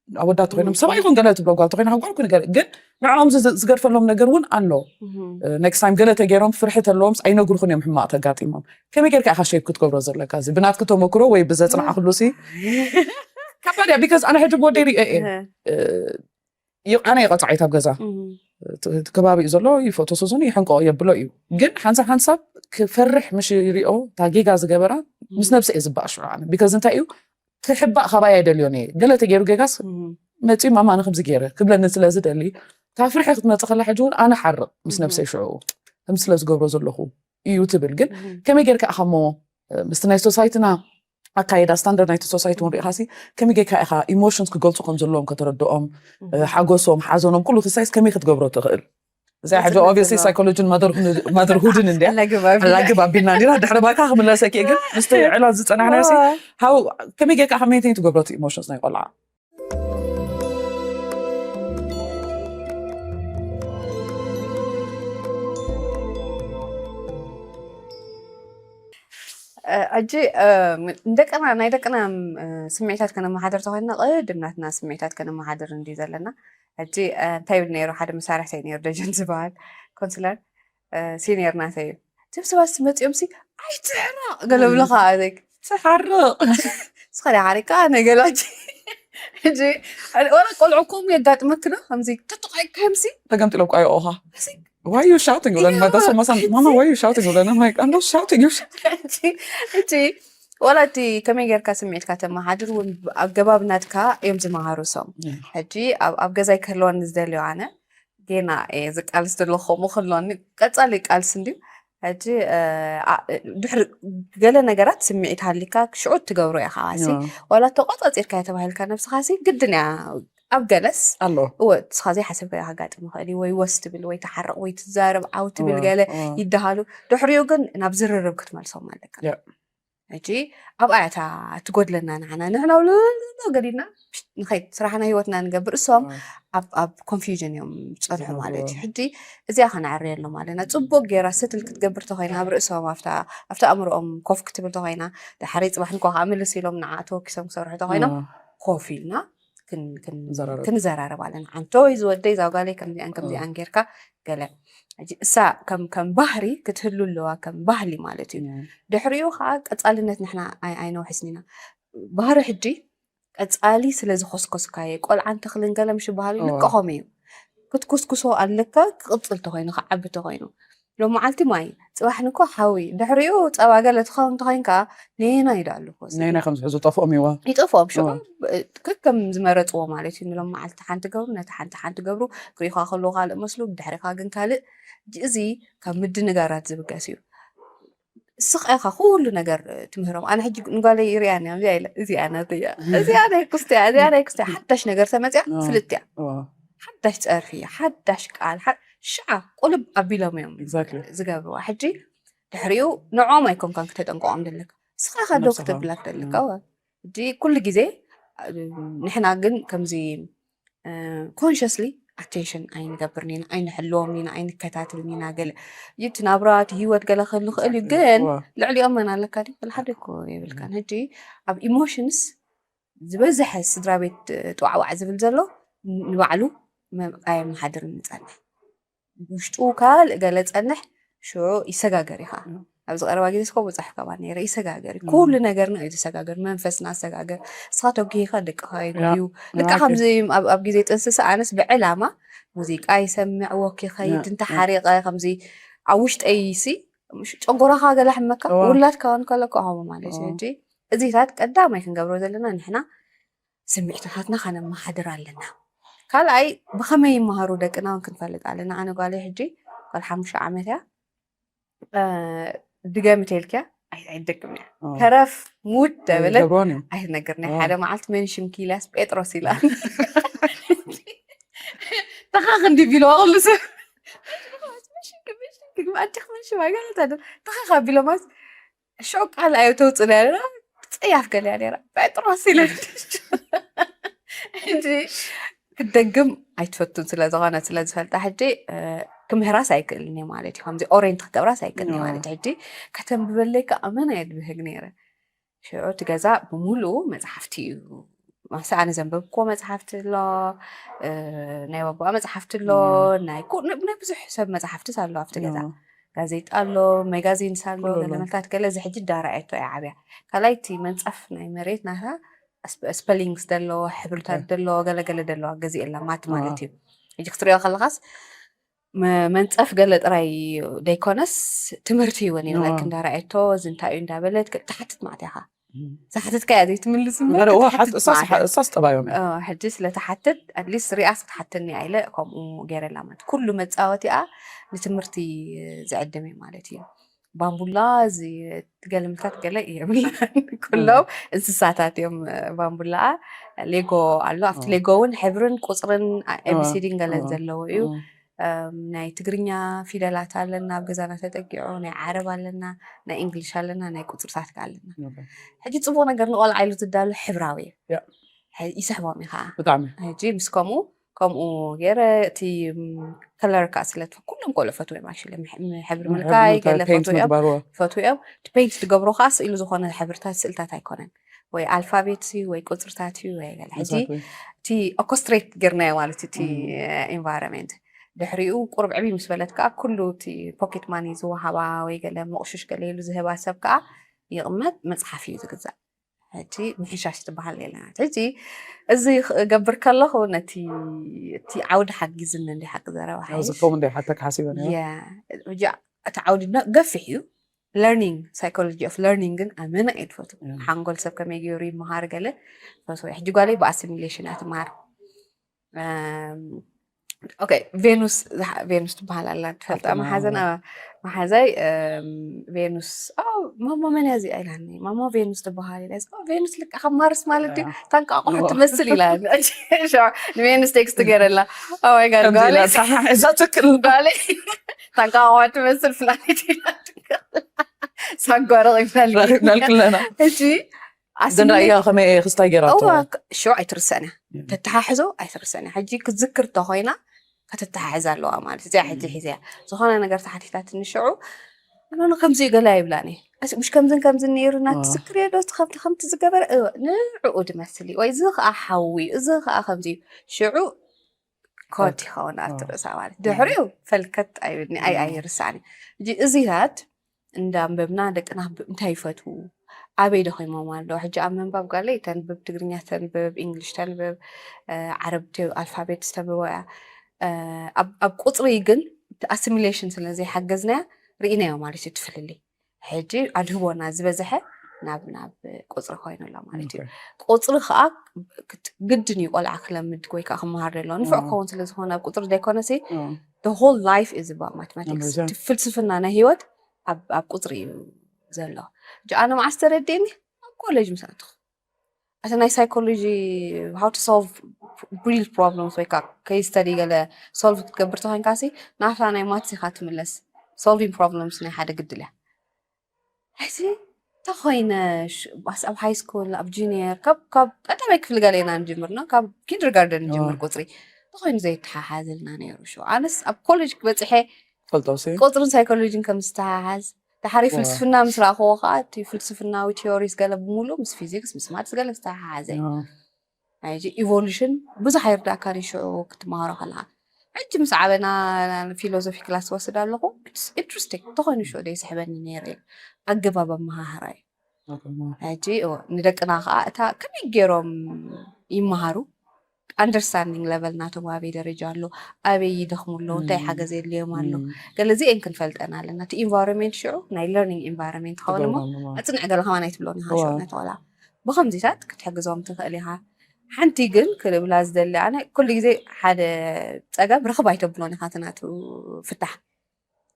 ኣወዳት ተኮይኖም ሰብኣይ ይኹን ገለ ትብሎ ጓል ተኮይና ጓል ኩን ገለ ግን ንዕኦም ዝገርፈሎም ነገር እውን ኣሎ። ኔክስት ታይም ገለ ተገይሮም ፍርሒ ተለዎም ኣይነግሩኹን እዮም ሕማቕ ተጋጢሞም። ከመይ ጌርካ ኢኻ ሼፕ ክትገብሮ ዘለካ? እዚ ብናትኪ ተመክሮ ወይ ብዘፅናዕክሉ ሲ ከባድ እያ። ቢካዝ ኣነ ሕጂ ብወደይ ሪኦ እየ። ኣነ የቐፃዒት ኣብ ገዛ እቲ ከባቢ እዩ ዘሎ፣ ይፈቶ ሱዙን ይሕንቆ የብሎ እዩ። ግን ሓንሳብ ሓንሳብ ክፈርሕ ምሽ ይሪኦ፣ እታ ጌጋ ዝገበራ ምስ ነብሰ እየ ዝበኣሽ። ኣነ ቢካዝ እንታይ እዩ ክሕባእ ካባይ ኣይደልዮን እየ። ገለ ተገይሩ ጌጋስ መፂኡ ማማ ኣነ ከምዚ ገይረ ክብለኒ ስለ ዝደሊ፣ ካብ ፍርሒ ክትመፅእ ከላ ሕጂ እውን ኣነ ሓርቕ ምስ ነብሰይ ሽዑ ከም ስለ ዝገብሮ ዘለኹ እዩ ትብል። ግን ከመይ ጌርካ ኢኻ እሞ ምስቲ ናይ ሶሳይትና ኣካይዳ ስታንዳርድ ናይቲ ሶሳይቲ እውን ሪኢኻሲ ከመይ ጌርካ ኢኻ ኢሞሽንስ ክገልፁ ከም ዘለዎም ከተረድኦም፣ ሓጎሶም፣ ሓዘኖም ኩሉ ክሳይስ ከመይ ክትገብሮ ትኽእል? እዚኣ ሕጂ ኦብቪየስሊ ሳይኮሎጂን ማደርሁድን እንድያ ላግብ ኣቢልና እንዲና ድሕሪ ባይታ ክምለሰኪ ግን ምስቲ ዕላት ዝፀናሕናዮ ሲ ሃው ከመይ ጌርካ ኢኻ ሜንቴን ትገብሮ እቲ ኢሞሽንስ ናይ ቆልዓ? ሕጂ ንደቅና ናይ ደቅና ስምዒታት ከነመሓደር ተኮይንና ቅድም ናትና ስምዒታት ከነመሓደር እንዲ ዘለና። ሕጂ እንታይ ይብል ነይሩ ሓደ መሳርሕተይ ነይሩ ደጀን ዝበሃል ኮንስለር ሲኒየር ናተይ እዩ። እቶም ሰባት መፂኦም ሲ ኣይትሕረቕ ገለ ብለካ ትሓርቕ ስኸዳ ሓሪቃ ነገላች። ሕጂ ወላ ቆልዑ ከምኡ የጋጥመክዶ ከምዚ ተጠቃይካ ከምሲ ተገምጢሎም ቋይኦኻ Why you shouting? Ulan mata so masan mama why you shouting? Ulan I'm like I'm not shouting. You እቲ ወላ እቲ ከመይ ጌርካ ስምዒትካ ተመሓድር እውን ኣገባብ ናትካ እዮም ዝመሃሩ ሶም። ሕጂ ኣብ ገዛይ ክህልወኒ ዝደልዮ ኣነ ጌና እየ ዝቃልስ ዘለኹ ከምኡ ክህልወኒ ቀፃሊ ቃልስ እንድዩ። ሕጂ ድሕሪ ገለ ነገራት ስምዒት ሃሊካ ሽዑ ትገብሮ ኢኻ ሲ ዋላ ተቆፃፂርካ ተባሂልካ ነብስኻ ሲ ግድን እያ ኣብ ገለስ ኣሎ እወ ንስኻ ዘይሓሰብካዮ ከጋጥም ይኽእል እዩ ወይ ወስ ትብል ወይ ትሓርቕ ወይ ትዛረብ ዓው ትብል ገለ ይደሃሉ ድሕሪኡ ግን ናብ ዝርርብ ክትመልሶም ኣለካ ሕጂ ኣብኣ እያ እታ ትጎድለና ንዓና ንሕና ውልሎ ገዲድና ንኸይድ ስራሕና ህይወትና ንገብር እሶም ኣብ ኮንፊውዥን እዮም ዝፀንሑ ማለት እዩ ሕጂ እዚኣ ከነዕርየሎም ኣለና ፅቡቅ ገይራ ሰትል ክትገብር ተኮይና ኣብ ርእሶም ኣብቲ ኣእምሮኦም ኮፍ ክትብል ተኮይና ድሓረይ ፅባሕ ንኳ ከዓ ምልስ ኢሎም ንዓ ተወኪሶም ክሰርሑ ተኮይኖም ኮፍ ኢልና ክንዘራረብ ኣለና። ዓንቶይ ዝወደይ እዛ ጓለይ ከምዚኣን ከምዚኣን ጌርካ ገለ ሕጂ እሳ ከም ከም ባህሪ ክትህሉ ኣለዋ ከም ባህሊ ማለት እዩ። ድሕሪኡ ከዓ ቀፃልነት ንሕና ኣይነውሕስን ኢና። ባህሪ ሕጂ ቀፃሊ ስለ ዝኮስኮስካየ ቆልዓን ተክልን ገለ ምሽ ባህሊ ልክኾም እዩ። ክትኩስኩሶ ኣለካ ክቅፅል ተኮይኑ ክዓቢ ተኮይኑ ሎመዓልቲ ማይ ፅባሕ ንኮ ሓዊ ድሕሪኡ ፀባ ገለ ትኸውን ተኮይንካ ነየናይ ዶ ኣለኮ ነየናይ ከም ዝሕዙ ጠፍኦም ይዋ ይጠፍኦም ሽዑ ከከም ዝመረፅዎ ማለት እዩ ንሎም መዓልቲ ሓንቲ ገብሩ ነቲ ሓንቲ ሓንቲ ገብሩ ክሪእኳ ከለዉ ካልእ መስሉ ብድሕሪካ ግን ካልእ እዚ ካብ ምድንጋራት ዝብገስ እዩ ስቕ ኢኻ ኩሉ ነገር ትምህሮም ኣነ ሕጂ ንጓለይ ይሪኣኒ እዚኣ ኢለ እዚኣ ናተያ እዚኣ ናይ ኩስትያ እዚኣ ናይ ኩስትያ ሓዳሽ ነገር ተመፅያ ፍልጥያ ሓዳሽ ጸርፊ፣ ሓዳሽ ቃል፣ ሓ- ሽዓ ቁልብ ኣቢሎም እዮም Exactly. ዝገብርዋ። ሕጂ ድሕሪኡ ንዕኦም ኣይኮንካን ክተጠንቀቖም ዘለካ፣ ንስኻ ኢኻ ዶክተር ነብስኻ። ብላክ ዘለካ። ሕጂ ኩሉ ግዜ እ፣ ንሕና ግን ከምዚ ኮንሽስሊ ኣቴንሽን ኣይንገብርን ኢና፣ ኣይንሕልዎም ኢና፣ ኣይንከታተልን ኢና። ገለ እቲ ናብራ እቲ ህይወት ገለ ክህሉ ክእል እዩ፣ ግን ዋ። ልዕሊኦም መን ኣለካ ድዩ? ወላ ሓደ እኮ የብልካን። ሕጂ ኣብ ኢሞሽንስ ዝበዝሐ ስድራ ቤት እ፣ ጥዋዕዋዕ ዝብል ዘሎ ንባዕሉ መ- ኣየመሓድርን ዝጸንሕ፣ ውሽጡ ካልእ ገለ ጸንሕ ሽዑ ይሰጋገር ኢኻ። እም። ኣብዚ ቀረባ ግዜ እስኮ በጻሕ ከባ ነይረ፣ ይሰጋገር እዩ። እም። ኩሉ ነገርና እዩ ዝሰጋገር፣ መንፈስና ዝሰጋገር። ንስኻ ተጉሂኻ ደቅኻ ያ። ይጉህዩ። ልካ ንባዕልካ። ከምዚ ኣብ ኣብ ግዜ ጥንስስ ኣነስ ብዕላማ ሙዚቃ ይሰምዕ፣ ወክ ይኸይድ፣ ያ፣ እንተ ያ። ሓሪቐ ከምዚ ኣብ ውሽጠይ ሲ ጨጎራኻ ገለ ሕመካ እዋ። ውላድካ ውን ከለኮ ከምኡ ማለት እዩ። እዋ። ሕጂ እዚታት ቀዳማይ ክንገብሮ ዘለና ንሕና ስምዒትታትና ከነመሓድር ኣለና። ካልኣይ ብኸመይ ይመሃሩ ደቅና እውን ክንፈልጥ ኣለና። ኣነ ጓለይ ሕጂ ጓል ሓሙሽተ ዓመት እያ። እ፣ ድገሚ ተልክያ ኣይ- ኣይደግም እያ። ኦ። ተረፍ ሙት ተበለት ይገብሮን እዮም። ኣይትነግርኒ። ኦ። ሓደ መዓልቲ መንሽም ኪላስ ጴጥሮስ ኢላ ተኻ ክንዲ ቢልዋ ኩሉ ሰብ መንሽም፣ መንሽም፣ መንሽም፣ ኣዲኽ መንሽም፣ ኣይገለታ ዶ? ተኻ ካብ ቢሎማስ ሽዑ ቃል ኣዮ ተውፅእ ነራ፣ ፅያፍ ገለ ነራ። ጴጥሮስ ኢለ ሕጂ ክትደግም ኣይትፈቱን ስለ ዝኾነ ስለ ዝፈልጣ ሕጂ እ፣ ክምህራስ ኣይክእልን እየ ማለት እዩ። ከምዚ ኦሬንት ክገብራስ ኣይክእልን እየ ኦ። ማለት እዩ። ሕጂ ከተንብበለይ ከዓ መን ኣየ ድብህግ ነይረ። ሽዑ እቲ ገዛ ብምሉኡ መፅሓፍቲ እዩ። ማሰ ኣነ ዘንበብክዎ መፅሓፍቲ ኣሎ፣ እ፣ ናይ ባቦኣ መፅሓፍቲ ኣሎ፣ ኦ። ናይ ኩ- ናይ ብዙሕ ሰብ መፅሓፍትስ ኣሎ ኣብቲ ገዛ። ኦ። ጋዜጣ ኣሎ፣ መጋዚንስ ኣሎ፣ ኩሉ ኣሎ። ገለመልታት ገለ እዚ ሕጂ ዳራኣየቶ እያ ዓብያ። ካልኣይ እቲ መንፀፍ ናይ መሬት ናታ ስፐሊንግስ ዘለዎ፣ ሕብርታት ዘለዎ፣ ገለገለ ዘለዎ ገዚእላ ማት ማለት ኦ። እዩ። ሕጂ ክትሪኦ ከለኻስ መ- መንፀፍ ገለ ጥራይ ደይኮነስ ትምህርቲ እውን እዩ። ኦ። ላይክ እንዳራኣየቶ እዚ እንታይ እዩ እንዳበለት ገ- ትሓትት ማለት ኢኻ። እም። ዝሓተትካያ ዘይትምልስ እምበር ገለ እዋ ክትሓትት ሓት- እሳስ ማለት እያ። እሳስ ጠባዮም እዮም። እ፣ ሕጂ ስለ ትሓትት ኣትሊስት ሪኣስ ክትሓተኒ እያ ኢለ ከምኡ ገይረላ ማለት ኩሉ መፃወቲኣ ንትምህርቲ ዝዕድም እዩ ማለት እዩ። ባምቡላ እዚ ገለምታት ገለ የብላን ኩሎም እንስሳታት እዮም። እ፣ ባምቡላኣ ሌጎ ኣሎ። ኣብቲ ኦ። ሌጎ እውን ሕብርን ቁፅርን ኦ። ኤቢሲዲን ገለን ኦ። ዘለዎ እዩ። ኦ። እም፣ ናይ ትግርኛ ፊደላት ኣለና ኣብ ገዛና ተጠጊዑ፣ ናይ ዓረብ ኣለና፣ ናይ እንግሊሽ ኣለና፣ ናይ ቁፅርታት ከ ኣለና። ኦኬ። ሕጂ ፅቡቅ ነገር ንቆልዓ ኢሉ ዝዳሎ ሕብራዊ እዩ። ያ። ሕ- ይስሕቦም እዩ ከዓ። ብጣዕሚ። ሕጂ ምስ ከምኡ ከምኡ ገይረ እቲ ከለር ከዓ ስለ ትፈ- ኩሎም ቆልዑ ፈትዎም ኣክሽሊ ሕብሪ ሕብሪ ምልካይ ምልካይ ገለ ፔንት ፈትዎም ምግባርዎ። ፈትዎም ፔንት ትገብሮ ከዓ ስኢሉ ዝኾነ ሕብርታት ስእልታት ኣይኮነን ወይ ኣልፋቤት እዩ ወይ ቁፅርታት እዩ ወይ ገለ ሕጂ Exactly. እቲ ኦኮስትሬት ጌርናዮ ማለት እዩ እቲ እም። ኢንቫይሮንመንት። ድሕሪኡ ቁርብ ዕብይ ምስ በለት ከዓ ኩሉ እቲ ፖኬት ማኒ ዝወሃባ ወይ ገለ መቑሽሽ ገለ ኢሉ ዝህባ ሰብ ከዓ ይቕመጥ መፅሓፍ እዩ ዝግዛእ። ሕጂ ምሕሻሽ ትበሃል የለና። ሕጂ እዚ ክገብር ከለኹ ነቲ እቲ ዓውዲ ሓጊዝኒ እንዲ ሓቂ ዘረባ ኣብዚ ሓይሽ ከምኡ እንደ ሓተክ ሓሲበ ነይረ። ያ፣ ሕጂ እቲ ዓውዲ ነ- ገፊሕ እዩ። ለርኒንግ ሳይኮሎጂ ኦፍ ለርኒንግ ግን ኣመና እየ ዝፈቱ። እም። ሓንጎል ሰብ ከመይ ገይሩ ይመሃር ገለ ፈትዎ። ሕጂ ጓለይ ብኣሲሚሌሽን እያ ትመሃር። እም፣ ኦኬ፣ ቬኑስ ዝሓ- ቬኑስ ትበሃል ኣላ ትፈልጣ ሓፍትና መሓዘን እያ። ኣ- መሓዛይ እም፣ ቬኑስ ኣ፣ ማማ መን እያ እዚኣ ኢላኒ። ማማ ቬኑስ ትበሃል ኢላ። ኦ፣ ቬኑስ ልካ ካብ ማርስ ማለት ድዩ? ያ። ታንቃቆሖ እዋ። ትመስል ኢላ። ንቬኑስ ቴክስት ገይረላ። ኦ ማይ ጋድ ከምዚ ኢላ ጓለይ ሳና ሒዛ ትክል። ጓለይ ታንቃቆሖ ትመስል ፍላሊት ኢላ። ሳጓረቕ ይብላል። ረኺብናል ክለና። ሕጂ ግን ራእያ ከመይ እየ ክስታይ ገይራቶ? እዋ፣ ሽዑ ኣይትርሰዕን እያ። እም። ተተሓሕዞ ኣይትርሰዕን እያ። ሕጂ ክትዝክር ተኾይና ከተተሓሕዝ ኣለዋ ማለት እዚኣ ሕጂ እም። ሒዘያ ዝኾነ ነገር ተሓቲታትኒ ሽዑ ኣነ ከምዚ እዩ ገላ ይብላኒ። እስ- ምሽ ከምዝን ከምዝን ነይሩ እና ዋ። ትዝክር የዶ እቲ ከምቲ ከምቲ ዝገበረ እ፣ ንዕኡ ድመስል እዩ ወይ እዚ ከዓ ሓዊ እዩ፣ እዚ ከዓ ከምዚ እዩ። ሽዑ ኮድ ይኸውን ኣብቲ ዋ። ርእሳ ማለት ድሕሪኡ ፈልከት ኣይብልኒ ኣይ ዋ። ኣይርስዕኒ። ሕጂ እዚታት እንዳንበብና ደቅና ብ- እንታይ ይፈትዉ ኣበይ ደኺሞም ኣለዉ። ሕጂ ኣብ ምንባብ ጓለይ ተንብብ፣ ትግርኛ ተንብብ፣ ኢንግሊሽ ተንብብ፣ እ፣ ዓረብ ተ- ኣልፋቤት ዝተንብቦ እያ። እ፣ ኣብ ኣብ ቁፅሪ ግን እቲ ኣሲሚሌሽን ስለ ዘይሓገዝናያ ርኢናዮ ማለት እዩ እቲ ፍልልይ። ሕጂ ኣድህቦና ዝበዝሐ ናብ ናብ ቁፅሪ ኮይኑ ኣሎ ማለት እዩ። ኦኬ። ቁፅሪ ከዓ ክት- ግድን እዩ ቆልዓ ክለምድ ወይ ከዓ ክመሃር ዘለዎ ንፉዕ ኦ። ክኸውን ስለ ዝኾነ ኣብ ቁፅሪ ዘይኮነሲ ኦ። the whole life is about mathematics። እንደዚያ። እቲ ፍልስፍና ናይ ህይወት ኣብ ኣብ ቁፅሪ እዩ ዘሎ። ሕጂ ኣነ መዓስ ተረዲእኒ ኣብ ኮሌጅ ምስ ኣተኹ። እቲ ናይ ሳይኮሎጂ how to solve real problems ወይ ከዓ case study ገለ solve ክትገብር ተኮይንካ ሲ ናብታ ናይ maths ኢካ ትምለስ። Solving problems ናይ ሓደ ግድል እያ። ሕዚ ተኮይነ ኣብ high school ኣብ junior ካብ ካብ ቀዳማይ ክፍሊ ገለ ኢና ንጅምር ና ካብ kindergarten ንጅምር ቁፅሪ ተኮይኑ ዘይተሓሓዝልና ነይሩ። ሽ ኣነስ ኣብ ኮሌጅ በፅሐ ፈልጠውሲ ቁፅርን psychology ን ከም ዝተሓሓዝ ድሓሪ ፍልስፍና ምስ ረኣኽዎ ከዓ እቲ ፍልስፍናዊ theories ገለ ብምሉእ ምስ physics ምስ maths ገለ ዝተሓሓዘ ሕጂ evolution ብዙሕ ኣይርዳእካን እዩ ሽዑ ክትመሃሮ ከለካ። ሕጂ ምስ ዓበና philosophy class ወስድ ኣለኹ። It's interesting ተኾይኑ ሽዑ ደይስሕበኒ ነይረ እዩ ኣገባብ ኣመሃህራ እዩ። ሕጂ እወ፣ ንደቅና ከዓ እታ ከመይ ገይሮም ይመሃሩ understanding level ናቶም ኣበይ ደረጃ ኣሎ፣ ኣበይ ይደኽሙ ኣለዉ፣ እንታይ ሓገዝ የድልዮም ኣሎ። ገለ እዚአን ክንፈልጠን ኣለና። እቲ environment ሽዑ ናይ learning environment ክኸውን እሞ ኣፅንዕ ገለ ከማን ኣይትብሎን ኢኻ ሽዑ ነቲ ቆልዓ ብኸምዚታት ክትሕግዞም ትኽእል ኢኻ። ሓንቲ ግን ክብላ ዝደሊ ኣነ ኩሉ ግዜ ሓደ ፀገም ርኽብ ኣይተብሎን ኢኻ እቲ ናቱ ፍታሕ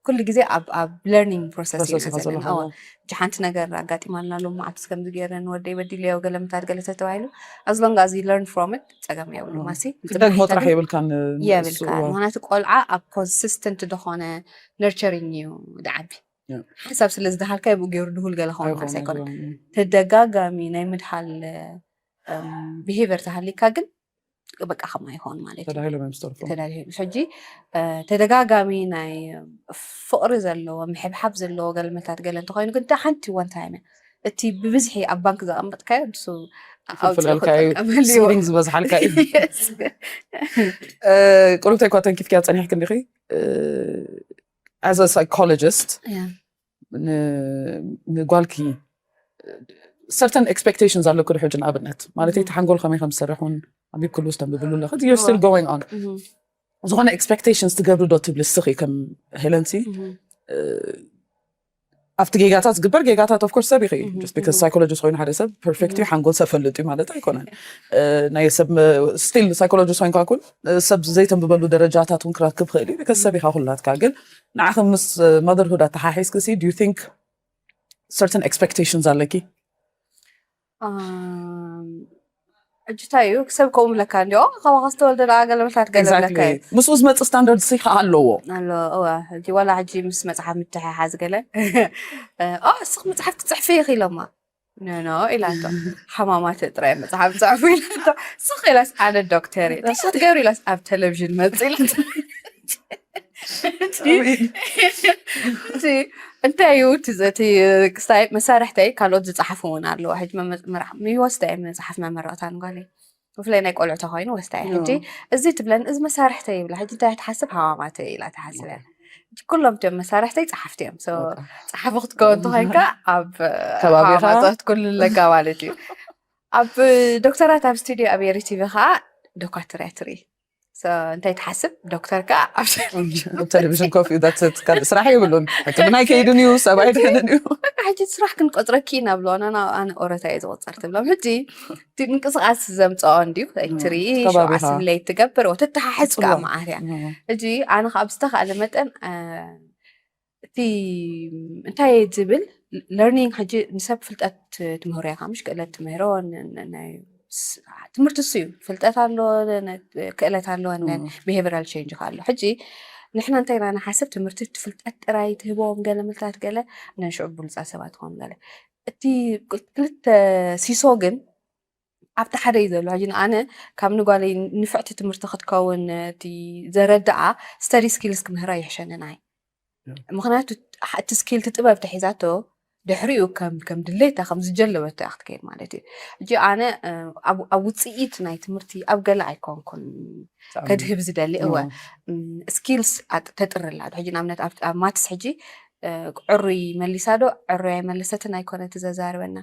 ኩሉ ግዜ ኣብ ኣብ learning process ኢና ዘለና። እጂ ሓንቲ ነገር ኣጋጢማልና ሎም መዓልትስ ከምዚ ገይረ ንወደይ በዲለዮ ገለ ምታት ገለ ተተባሂሉ as long as you learn from it ፀገም የብሉ ማሲ ክትደግሞ ጥራሕ የብልካን የብልካ። ምክንያቱ ቆልዓ ኣብ consistent ዝኾነ nurturing እዩ ድዓቢ ሓሳብ ስለ ዝደሃልካ ብኡ ገይሩ ድሁል ገለ ኸውን ማለት ኣይኮነ። ተደጋጋሚ ናይ ምድሃል behavior ተሃሊካ ግን በቃ ከም ኣይኮን ማለት እዩ። ተዳሂሎም እዮም ዝተርፉ ተዳሂሉ ሕጂ ተደጋጋሚ ናይ ፍቕሪ ዘለዎ ምሕብሓብ ዘለዎ ገልመታት ገለ እንተኮይኑ ግን እታ ሓንቲ one time እያ። እቲ ብብዝሒ ኣብ ባንክ ዘቐመጥካዮ ንሱ ኣውፅኡ ክፍለልካ እዩ ክጥቀመሉ እዩ። saving ዝበዝሓልካ እዩ ቁሩብተይ እኳ ተንኪፍኪያ ፀኒሕክ እንዲኺ as a psychologist Yeah. ን- ንጓልኪ certain expectations ኣለኩ ድሕጂ ንኣብነት ማለት እቲ ሓንጎል ከመይ ከም ዝሰርሕ እውን ኣቢብክሉ ዝተንብብሉ ኣለክ you're still going on Mhm. ዝኾነ expectations ትገብሪ ዶ ትብሊ ስኺ ከም ሄለንሲ Mhm. ኣብቲ ጌጋታት ዝግበር ጌጋታት of course ሰብ ይኽእል Mhm, just because mhm. psychologist ኮይኑ ሓደ ሰብ perfect እዩ ሓንጎል ሰብ ፈልጥ እዩ ማለት ኣይኮነን እ፣ ናይ ሰብ still psychologist ኮይንካ ኩን እ፣ ሰብ ዘይተንብበሉ ደረጃታት እውን ክረክብ ክእል እዩ because ሰብ ኢኻ ኩላትካ ግን ንዓኸ ምስ motherhood ኣተሓሒዝክ ሲ do you think certain expectations ኣለኪ Um, ሕጂ እንታይ እዩ ሰብ ከምኡ ብለካ እንዲ ካባካ ዝተወልደ ደኣ ገለመታት ገለብለካ እዩ ምስኡ ዝመፅእ standard ሲ ከዓ ኣለዎ ኣሎ እዋ ሕጂ ዋላ ሕጂ ምስ መፅሓፍ ምትሕሓዝ ገለ ኦ እስኽ መፅሓፍ ክትፅሕፊ ኢኺ ኢሎማ ኖኖ ኢላቶ ሓማማት ጥራይ መፅሓፍ ፅሕፉ ኢላቶ ስኽ ኢላስ ኣነ ዶክተር እየ እንታይ ክትገብሪ ኢላስ ኣብ ቴሌቪዥን መፅ ኢላቶ እንታይ እዩ እቲ ክስታይ መሳርሕተይ ካልኦት ዝፀሓፉ እውን ኣለዎ ሕጂ ምወስዳ እየ መፅሓፍ መመረቕታ ንጓለይ ብፍላይ ናይ ቆልዑ ተኮይኑ ወስዳ እየ ሕጂ እዚ ትብለን እዚ መሳርሕተይ ይብላ ሕጂ እንታይ ትሓስብ ሃዋማተይ ኢላ ትሓስብ እያ ኩሎም እትዮም መሳርሕተይ ፀሓፍቲ እዮም ፀሓፊ ክትከውን ተኮይንካ ኣብ ከባቢኻ? ሃዋማታት ኩሉ ኣለካ ማለት እዩ ኣብ ዶክተራት ኣብ ስቱዲዮ ኣብ ኤሪ ቲቪ ከዓ ዶኳትር እያ ትርኢ እንታይ ትሓስብ ዶክተር ከዓ ኣብ ኣብ ቴሌቪዥን ኮፍ እዩ that's it ካልእ ስራሕ የብሉን ሕክምና ኣይከይድን እዩ ሰብ ኣይድሕንን እዩ ሕጂ ስራሕ ክንቆፅረኪ ኢና ብሎ ኣነ ኦረታ እየ ዝቆፀር ትብሎም ሕጂ እቲ ምንቅስቃስ ዘምፅኦ እንድዩ ትርኢ ከባቢኻ። ኣሲሚሌት ትገብር ወተተሓሕዝ ከዓ ፅቡቅ። መዓት እያ ሕጂ ኣነ ካብ ዝተካእለ መጠን እ፣ እቲ እንታይ እየ ዝብል learning ሕጂ ንሰብ ፍልጠት ትምህሮ ኢኻ ምሽ ክእለት ትምህሮ ን- ን- ናይ ስ- ትምህርቲ እሱ እዩ ፍልጠት ኣሎ ነ- ክእለት ኣሎ ነ behavioral change ኣሎ ሕጂ ንሕና እንታይ ኢና ንሓስብ ትምህርቲ እቲ ፍልጠት ጥራይ ትህቦም ገለ ምልታት ገለ ነንሽዑ ብሉፃት ሰባት ትኾኑ ገለ እቲ ክልተ ሲሶ ግን ኣብቲ ሓደ እዩ ዘሎ ሕጂ ንኣነ ካብ ንጓለይ ንፍዕቲ ትምህርቲ ክትከውን እቲ ዘረድኣ study skills ክምህራ ይሕሸኒ ናይ ምክንያቱ እቲ skill እቲ ጥበብ ተሒዛቶ ድሕሪኡ ከም ከም ድሌታ ከም ዝጀለበቶ እያ ክትከይድ ማለት እዩ ሕጂ ኣነ ኣብ ውፅኢት ናይ ትምህርቲ ኣብ ገለ ኣይኮንኩን ከድህብ ዝደሊ እወ skills ተጥርላ ሕጂ ንኣብነት ኣብ maths ሕጂ ዕሩይ መሊሳ ዶ ዕሩይ ኣይመለሰትን ኣይኮነ እቲ ዘዛርበና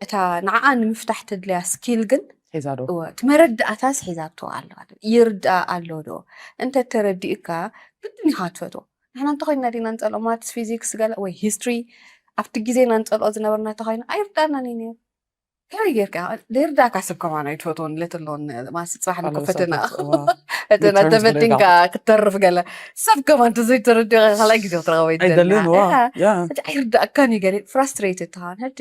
እታ ንዓኣ ንምፍታሕ ትድልያ skill ግን ሒዛ ዶ እወ እቲ መረዳእታስ ሒዛቶ ኣሎ ይርዳእ ኣሎ ዶ እንተ ተረዲእካ ግድን ኢኻ ትፈትዎ ንሕና እንተኮይንና ዲና ንፀልኦ maths physics ገለ ወይ history ኣብቲ ግዜና ንፀልኦ ዝነበርና እንተኮይኑ ኣይርዳእናን እዩ ነይሩ ከመይ ጌርካ ዘይርዳእካ ሰብ ከማን ኣይትፈትዎን ለት ኣለዎን ማሲ ፅባሕ ንኮ ፈተና ፈተና ተፈቲንካ ክትተርፍ ገለ ሰብ ከማን ተዘይተረዲኦ ካልኣይ ግዜ ክትረኸበ ኣይደልን ዋ ኣይርዳእካን እዩ ገለ frustrated ትኸውን ሕጂ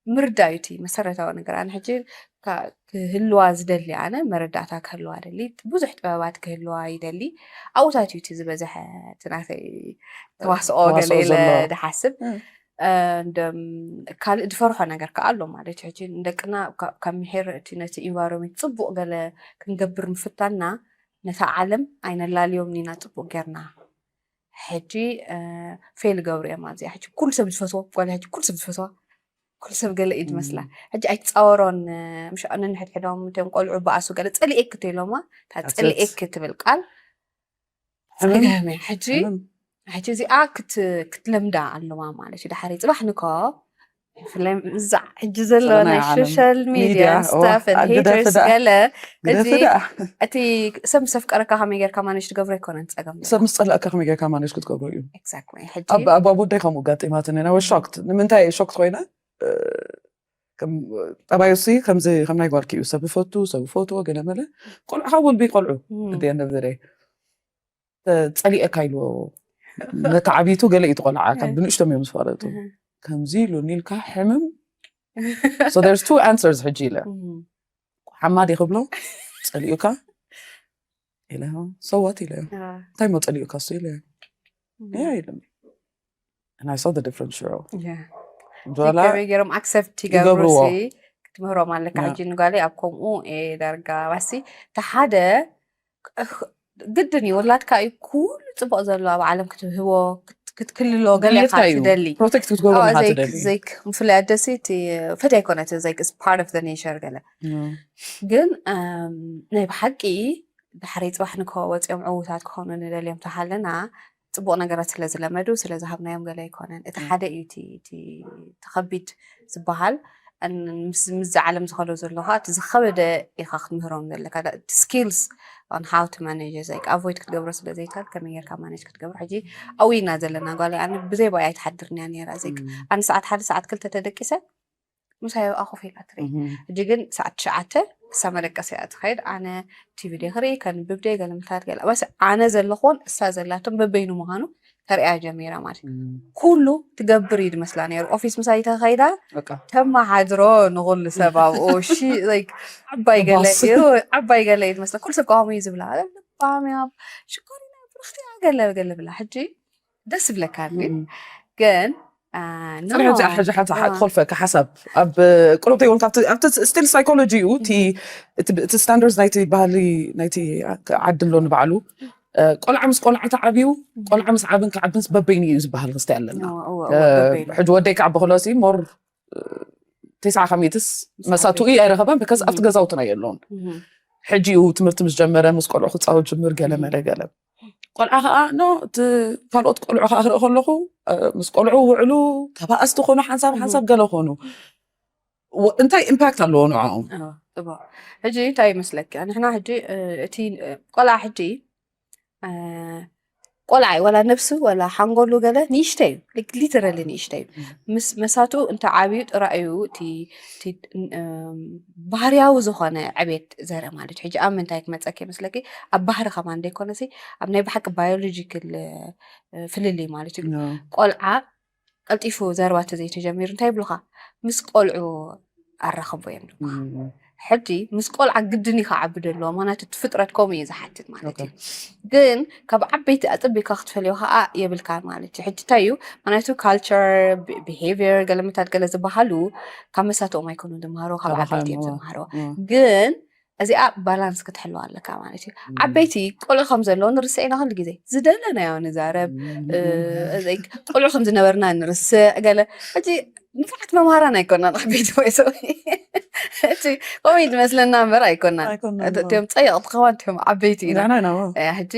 ምርዳእ እዩ እቲ መሰረታዊ ነገር ኣነ ሕጂ ክህልዋ ዝደሊ፣ ኣነ መረዳእታ ክህልዋ ደሊ፣ ብዙሕ ጥበባት ክህልዋ ይደሊ። ኣብኡታት እዩ እቲ ዝበዝሐ እቲ ናተይ ተዋስኦ ተዋስኦ ገለ ኢለ ዘሎ። ድሓስብ። እም። እ፣ እንደም ካልእ ዝፈርሖ ነገር ከኣ ኣሎ ማለት እዩ። ሕጂ ንደቅና ካብ ካብ ምሒር እቲ ነቲ ኢንቫይሮንመንት ጽቡቕ ገለ ክንገብር ምፍታንና ነታ ዓለም ኣይነላልዮም ኢና ጽቡቕ ጌርና። ሕጂ እ፣ ፌል ይገብሩ እዮም ኣብዚኣ። ሕጂ ኩሉ ሰብ ዝፈትዎ ጓል ሕጂ ኩሉ ሰብ ዝፈትዋ ኩሉ ሰብ ገለ እዩ ዝመስላ። ሕጂ ኣይትጻወሮን እ፣ ምሽ ነንሕድሕዶም እቶም ቆልዑ በኣሱ ገለ ጸሊኤክ ትብሎማ እታ That's it. ጸሊኤክ ትብል ቃል ሕምም ጸገም እያ። ሕጂ ሕምም ሕጂ እዚኣ ክት ክትለምዳ ኣለዋ ማለት እዩ። ድሓሪ ጽባሕ ንኮ ብፍላይ እዛ ሕጂ ዘሎ ዘሎ ናይ ናይ ዓለም ሶሻል ሚድያ ሚድያ፣ ኦ፣ ስታፍ ግደፊ ሄተርስ ደኣ፣ ገለ ግደፊ እዚ ደኣ። እቲ ሰብ ምስ ኣፍቀረካ ከመይ ጌርካ ማኔጅ ትገብሮ ኣይኮነን ጸገም ሰብ ምስ ጸላእካ ከመይ ጌርካ ማኔጅ ክትገብሮ እዩ። ኤግዛክትሊ። ሕጂ ኣብ ኣብ ኣቦደይ ከምኡ ኣጋጢማትኒ ነወ ሾክት ንምንታይ ሾክት ኮይነ እ፣ ከም ጠባዩሲ ከምዚ ከም ናይ ጓልኪ እዩ ሰብ ፈቱ ሰብ ፈትዎ ገለ መለ ቆልዑ ካብ ወልቢ ቆልዑ እም፣ እደ ነብረ ጸሊኤካ ኢልዎ ነቲ ዓብይቱ ገለ እዩ ትቆልዓ ካብ እህ፣ ብንእሽቶም እዮም ዝፋለጡ እህ፣ ከምዚ ኢሉ ኒልካ ሕምም so there's two answers ሕጂ ኢለ እም፣ ሓማድ ይክብሎ ጸሊኡካ ኢለ ሰዋት ኢለ አ፣ እንታይ ሞ ጸሊኡካ እሱ ኢለ እም፣ ያ ኢለ and I saw the difference ሽዑ ያ። ጆላ ከመይ ገይሮም ኣክሰፕት ይገብሩ ይገብርዎ ሲ ክትምህሮም ኣለካ። ያ ሕጂ ንጓለይ ኣብ ከምኡ እየ ዳርጋ ባሲ እቲ ሓደ እህ፣ ግድን እዩ ወላድካ እዩ ኩሉ ጽቡቕ ዘሎ ኣብ ዓለም ክትህቦ ክት- ክትክልሎ ገለ ኢኻ ድሌትካ እዩ ትደሊ። ፕሮቴክት ክትገብሮ ኣዋ ኢኻ ዘይክ ትደሊ ዘይክ ብፍላይ ኣደሲ እቲ ብፍላይ ኣይኮነት ዘይክ is part of the nature ገለ እም፣ ግን እም፣ ናይ ብሓቂ ድሕሪ ጽባሕ ንኮ ወፂኦም ዕዉታት ክኾኑ ንደልዮም ተሃለና ጽቡቕ ነገራት ስለ ዝለመዱ ስለ ዝሃብናዮም ገለ ኣይኮነን። እቲ እም፣ ሓደ እዩ እቲ እቲ እቲ ከቢድ ዝበሃል። እን- ምስ ምስዚ ዓለም ዝኸዶ ዘሎ ከዓ እቲ ዝኸበደ ኢኻ ክትምህሮም ዘለካ ስኪልስ on how to manage like avoid ክትገብሮ ስለ ዘይካል ከመይ ጌርካ ማኔጅ ክትገብሮ። ሕጂ ኣብኡ ኢና ዘለና። ጓለይ ኣነ ብዘይ ባይ ኣይትሓድርን እያ ነይራ ዘይክ እም፣ ኣነ ሰዓት ሓደ ሰዓት ክልተ ተደቂሰ ምሳይ ኣብኣ ኮፍ ኢላ ትርኢ። እም፣ ሕጂ ግን ሰዓት ትሽዓተ እሳ መደቀሲ እያ ትኸይድ። ኣነ ቲቪ ደይ ክርኢ ከንብብ ደይ ገለ ምልታት ገለ በስ ኣነ ዘለኹን እሳ ዘላቶም በበይኑ ምዃኑ ተርእያ ጀሚራ ማለት እዩ። እም፣ ኩሉ ትገብር እዩ ዝመስላ ነይሩ። ኦፊስ ምሳይ ተኸይዳ በቃ ተመሓድሮ ንኹሉ ሰብ ኣብኡ እሺ like ዓባይ ገለ ባስ እዩ ዓባይ ገለ እዩ ዝመስላ። ኩሉ ሰብ ከምኡ እዩ ዝብላ። ልባም እያ ሽኮሪና ብርኽቲ እያ ገለ ገለ ብላ። ሕጂ ደስ ይብለካ ግን እም። ግን አ፣ ኖ ፅንሕ እዚኣ ሕጂ ሓንቲ ሓ- አ፣ ክኾልፈካ ሓሳብ ኣብ ቁሩብ ተይኮንካ ኣብቲ ኣብቲ ስቲል ሳይኮሎጂ እዩ እቲ እቲ እቲ ስታንዳርድ ናይቲ ባህሊ ናይቲ ዓዲ ኣሎ ንባዕሉ እ፣ ቆልዓ ምስ ቆልዓ ተዓብዩ ቆልዓ ምስ ዓብን ክዓብንስ በበይኑ እዩ ዝበሃል ክስታይ ኣለና ኖ፣ እወ፣ እ፣ እወ፣ በበይኑ። ሕጂ ወደይ ከዓ ብክሎሲ ሞር ተስዓ ከሚትስ ምስ መሳቱ ዓበይቲ። እዩ ኣይረኸበን ብከዝ ኣብቲ እም፣ ገዛውትና የለውን እም፣ ሕጂ እዩ ትምህርቲ ምስ ጀመረ ምስ ቆልዑ ክፃወት ጅምር ገለ እም፣ መለ ገለ ቆልዓ ከዓ ኖ እቲ ካልኦት ቆልዑ ከዓ ክርኢ ከለኹ እ፣ ምስ ቆልዑ ውዕሉ ተባእስቲ ኮኑ ሓንሳብ እም። ሓንሳብ ገለ ኮኑ ወ- እንታይ ኢምፓክት ኣለዎ ንዕኦም አ፣ ጽቡቕ። ሕጂ እንታይ ይመስለኪ? ንሕና ሕጂ እ፣ እቲ እ፣ ቆልዓ ሕጂ እ፣ ቆልዓ እዩ፣ ወላ ነብሱ ወላ ሓንጎሉ ገለ ንእሽተይ እዩ፣ ሊተራሊ ንእሽተይ እዩ። ምስ መሳቱ እንተ ዓብዩ ጥራይ እዩ እቲ እቲ እም፣ ባህርያዊ ዝኾነ ዕቤት ዘርኢ ማለት እዩ። ሕጂ ኣብ ምንታይ ክመፀኪ ይመስለኪ? ኣብ ባህሪ ከማን ዘይኮነሲ ኣብ ናይ ብሓቂ ባዮሎጂካል እ፣ ፍልልይ ማለት እዩ። ኖ። ቆልዓ ቀልጢፉ ዘረባ ተዘይተጀሚሩ እንታይ ይብሉኻ? ምስ ቆልዑ ኣራኽቦ እዮም ዝብሉኻ። እም፣ ሕጂ ምስ ቆልዓ ግድን እዩ ክዓቢ ዘለዎ፣ ምኽንያቱ እቲ ፍጥረት ከምኡ እዩ ዝሓትት ማለት ኦኬ። እዩ። ግን ካብ ዓበይቲ ኣጸቢቕካ ክትፈልዮ ከዓ የብልካን ማለት እዩ። ሕጂ እንታይ እዩ? ምኽንያቱ ካልቸር፣ ቢ- ቢሄቪየር፣ ገለመታት ገለ ዝበሃሉ ካብ መሳትኦም ኣይኮኑን ዝመሃርዎ፣ ካብ ካባኻ ዓበይቲ እዮም እዮም፣ ዝመሃርዎ። እም። ግን እዚኣ ባላንስ ክትሕልዋ ኣለካ ማለት እዩ። እም። ዓበይቲ ቆልዑ ከም ዘለዉ ንርስዕ ኢና ኩሉ ግዜ። ዝደለናዮ ንዛረብ፣ እም። እ፣ like ቆልዑ ከም ዝነበርና ንርስዕ ገለ። ሕጂ ንፉዓት መምሃራን ኣይኮናን ዓበይቲ ወይ ሰብ። ሕጂ ከምኡ እዩ ዝመስለና እምበር ኣይኮናን። ኣይኮናን፣ እቲ- እቲኦም ጸየቕቲ ከማን እቲኦም ዓበይቲ ኢና። ንሕና ኢና፣ ዋ። እ፣ ሕጂ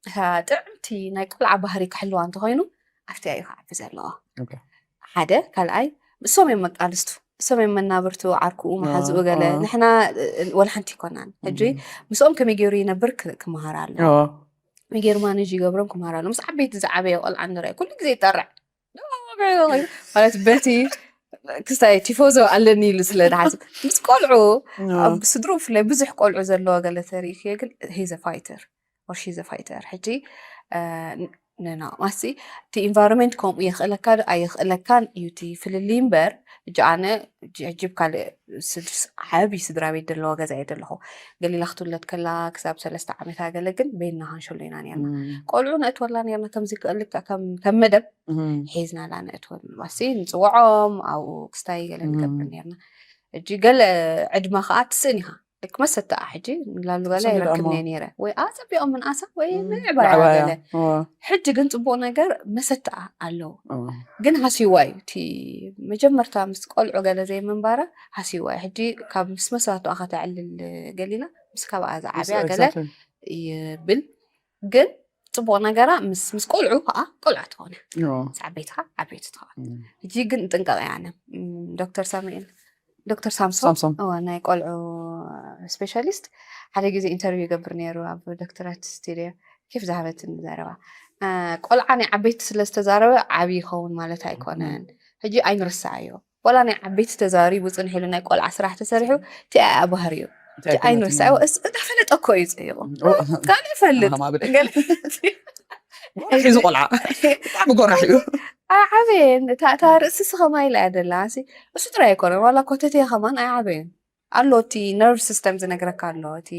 እታ ጥዕምቲ ናይ ቆልዓ ባህሪ ክሕልዋ እንተኾይኑ ኣብቲ እዩ ክዓቢ ዘለዎ። ኦኬ። ሓደ ካልኣይ እሶም እዮም መቃልስቱ፣ እሶም እዮም መናብርቱ፣ ዓርኩኡ፣ መሓዝኡ ዋ፣ ገለ። ዋ። ንሕና እ፣ ወላ ሓንቲ ኣይኮናን። ሕጂ እም። ምስኦም ከመይ ገይሩ ይነብር ክ- ክመሃር ኣሎ። ዋ። ከመይ ገይሩ ማኔጅ ይገብሮም ክመሃር ኣሎ። ምስ ዓበይቲ ዝዓበየ ቆልዓ ንርአ ኩሉ ግዜ ይጠርዕ። ማለት በቲ ክስታይ ቲፎዞ ኣለኒ ኢሉ ስለ ዝሓስብ። ምስ ቆልዑ ዋ። ኣብ ስድሩ ብፍላይ ብዙሕ ቆልዑ ዘለዎ ገለ ተሪእክዮ ግን ሂዘ ፋይተር ወር ሺዘ ፋይተር። ሕጂ እ፣ ንናማሲ እቲ ኢንቫይሮንመንት ከምኡ የኽእለካ ዶ ኣየኽእለካን እዩ እቲ ፍልልይ እምበር። እጂ ኣነ እጂ ሕጂ ብ ካልእ ስድርስ ዓብዪ ስድራ ቤት ዘለዎ ገዛ እየ ዘለኹ። ገሊላ ክትውለድ ከላ ክሳብ ሰለስተ ዓመታ ገለ ግን በይንና ካንሸሎ ኢና ነርና። ቆልዑ ነእትወላ ነርና ከምዚ ክእልካ ከም ከም መደብ ሒዝናላ ነእትወል ባሲ ንፅውዖም ኣብኡ ክስታይ ገለ ንገብር ነርና። እጂ ገለ ዕድመ ከዓ ትስእን ኢኻ። ልክ መሰተኣ ሕጂ ንላሉ ገለ የረክብኒ ነይረ ወይ ኣፀቢኦም ምንኣሳ ወይ ምዕባያ ገለ። ሕጂ ግን ፅቡቅ ነገር መሰተኣ ኣለዎ። ግን ሃሲዋ እዩ እቲ መጀመርታ ምስ ቆልዑ ገለ ዘይምንባራ ሃሲዋ እዩ። ሕጂ ካብ ምስ መሳትዋ ከተዕልል ገሊላ ምስ ካብኣ ዝዓብያ ገለ ይብል። ግን ፅቡቅ ነገራ ምስ ምስ ቆልዑ ከዓ ቆልዓ ትኾነ ምስ ዓበይቲ ከዓ ዓበይቲ ትኾነ። ሕጂ ግን ጥንቀቅ እያ ኣነ ዶክተር ሳሙኤል ዶክተር ሳምሶም ሳምሶም። እወ፣ ናይ ቆልዑ ስፔሻሊስት ሓደ ግዜ ኢንተርቪው ይገብር ነይሩ ኣብ ዶክተራት ስቱድዮ። ኬፍ ዝሃበትን ዘረባ እ፣ ቆልዓ ናይ ዓበይቲ ስለ ዝተዛረበ ዓብዪ ይኸውን ማለት ኣይኮነን። ሕጂ ኣይንርሳዓዮ። ዋላ ናይ ዓበይቲ ተዛሪቡ ፅንሕ ኢሉ ናይ ቆልዓ ስራሕ ተሰሪሑ እቲ ኣያ ባህሪ እዩ። ሕጂ ኣይንርሳዓዮ። እስ- እንዳፈለጠ እኮ እዩ ፀይቑ። ካልእ ይፈልጥ። ኣሃ፣ ማብደ። ገለ- ጎራሕ እዩ እዚ ቆልዓ። ብጣዕሚ ጎራሕ እዩ። ኣይዓበየን። እታ እታ ርእሲ ስኸማ ኢላ እያ ደላ። እሱ ጥራይ ኣይኮነን። ዋላ ኮተቴ ከማን ኣይዓበየን። ኣሎ እቲ ነርቭ ሲስተም ዝነግረካ ኣሎ። እቲ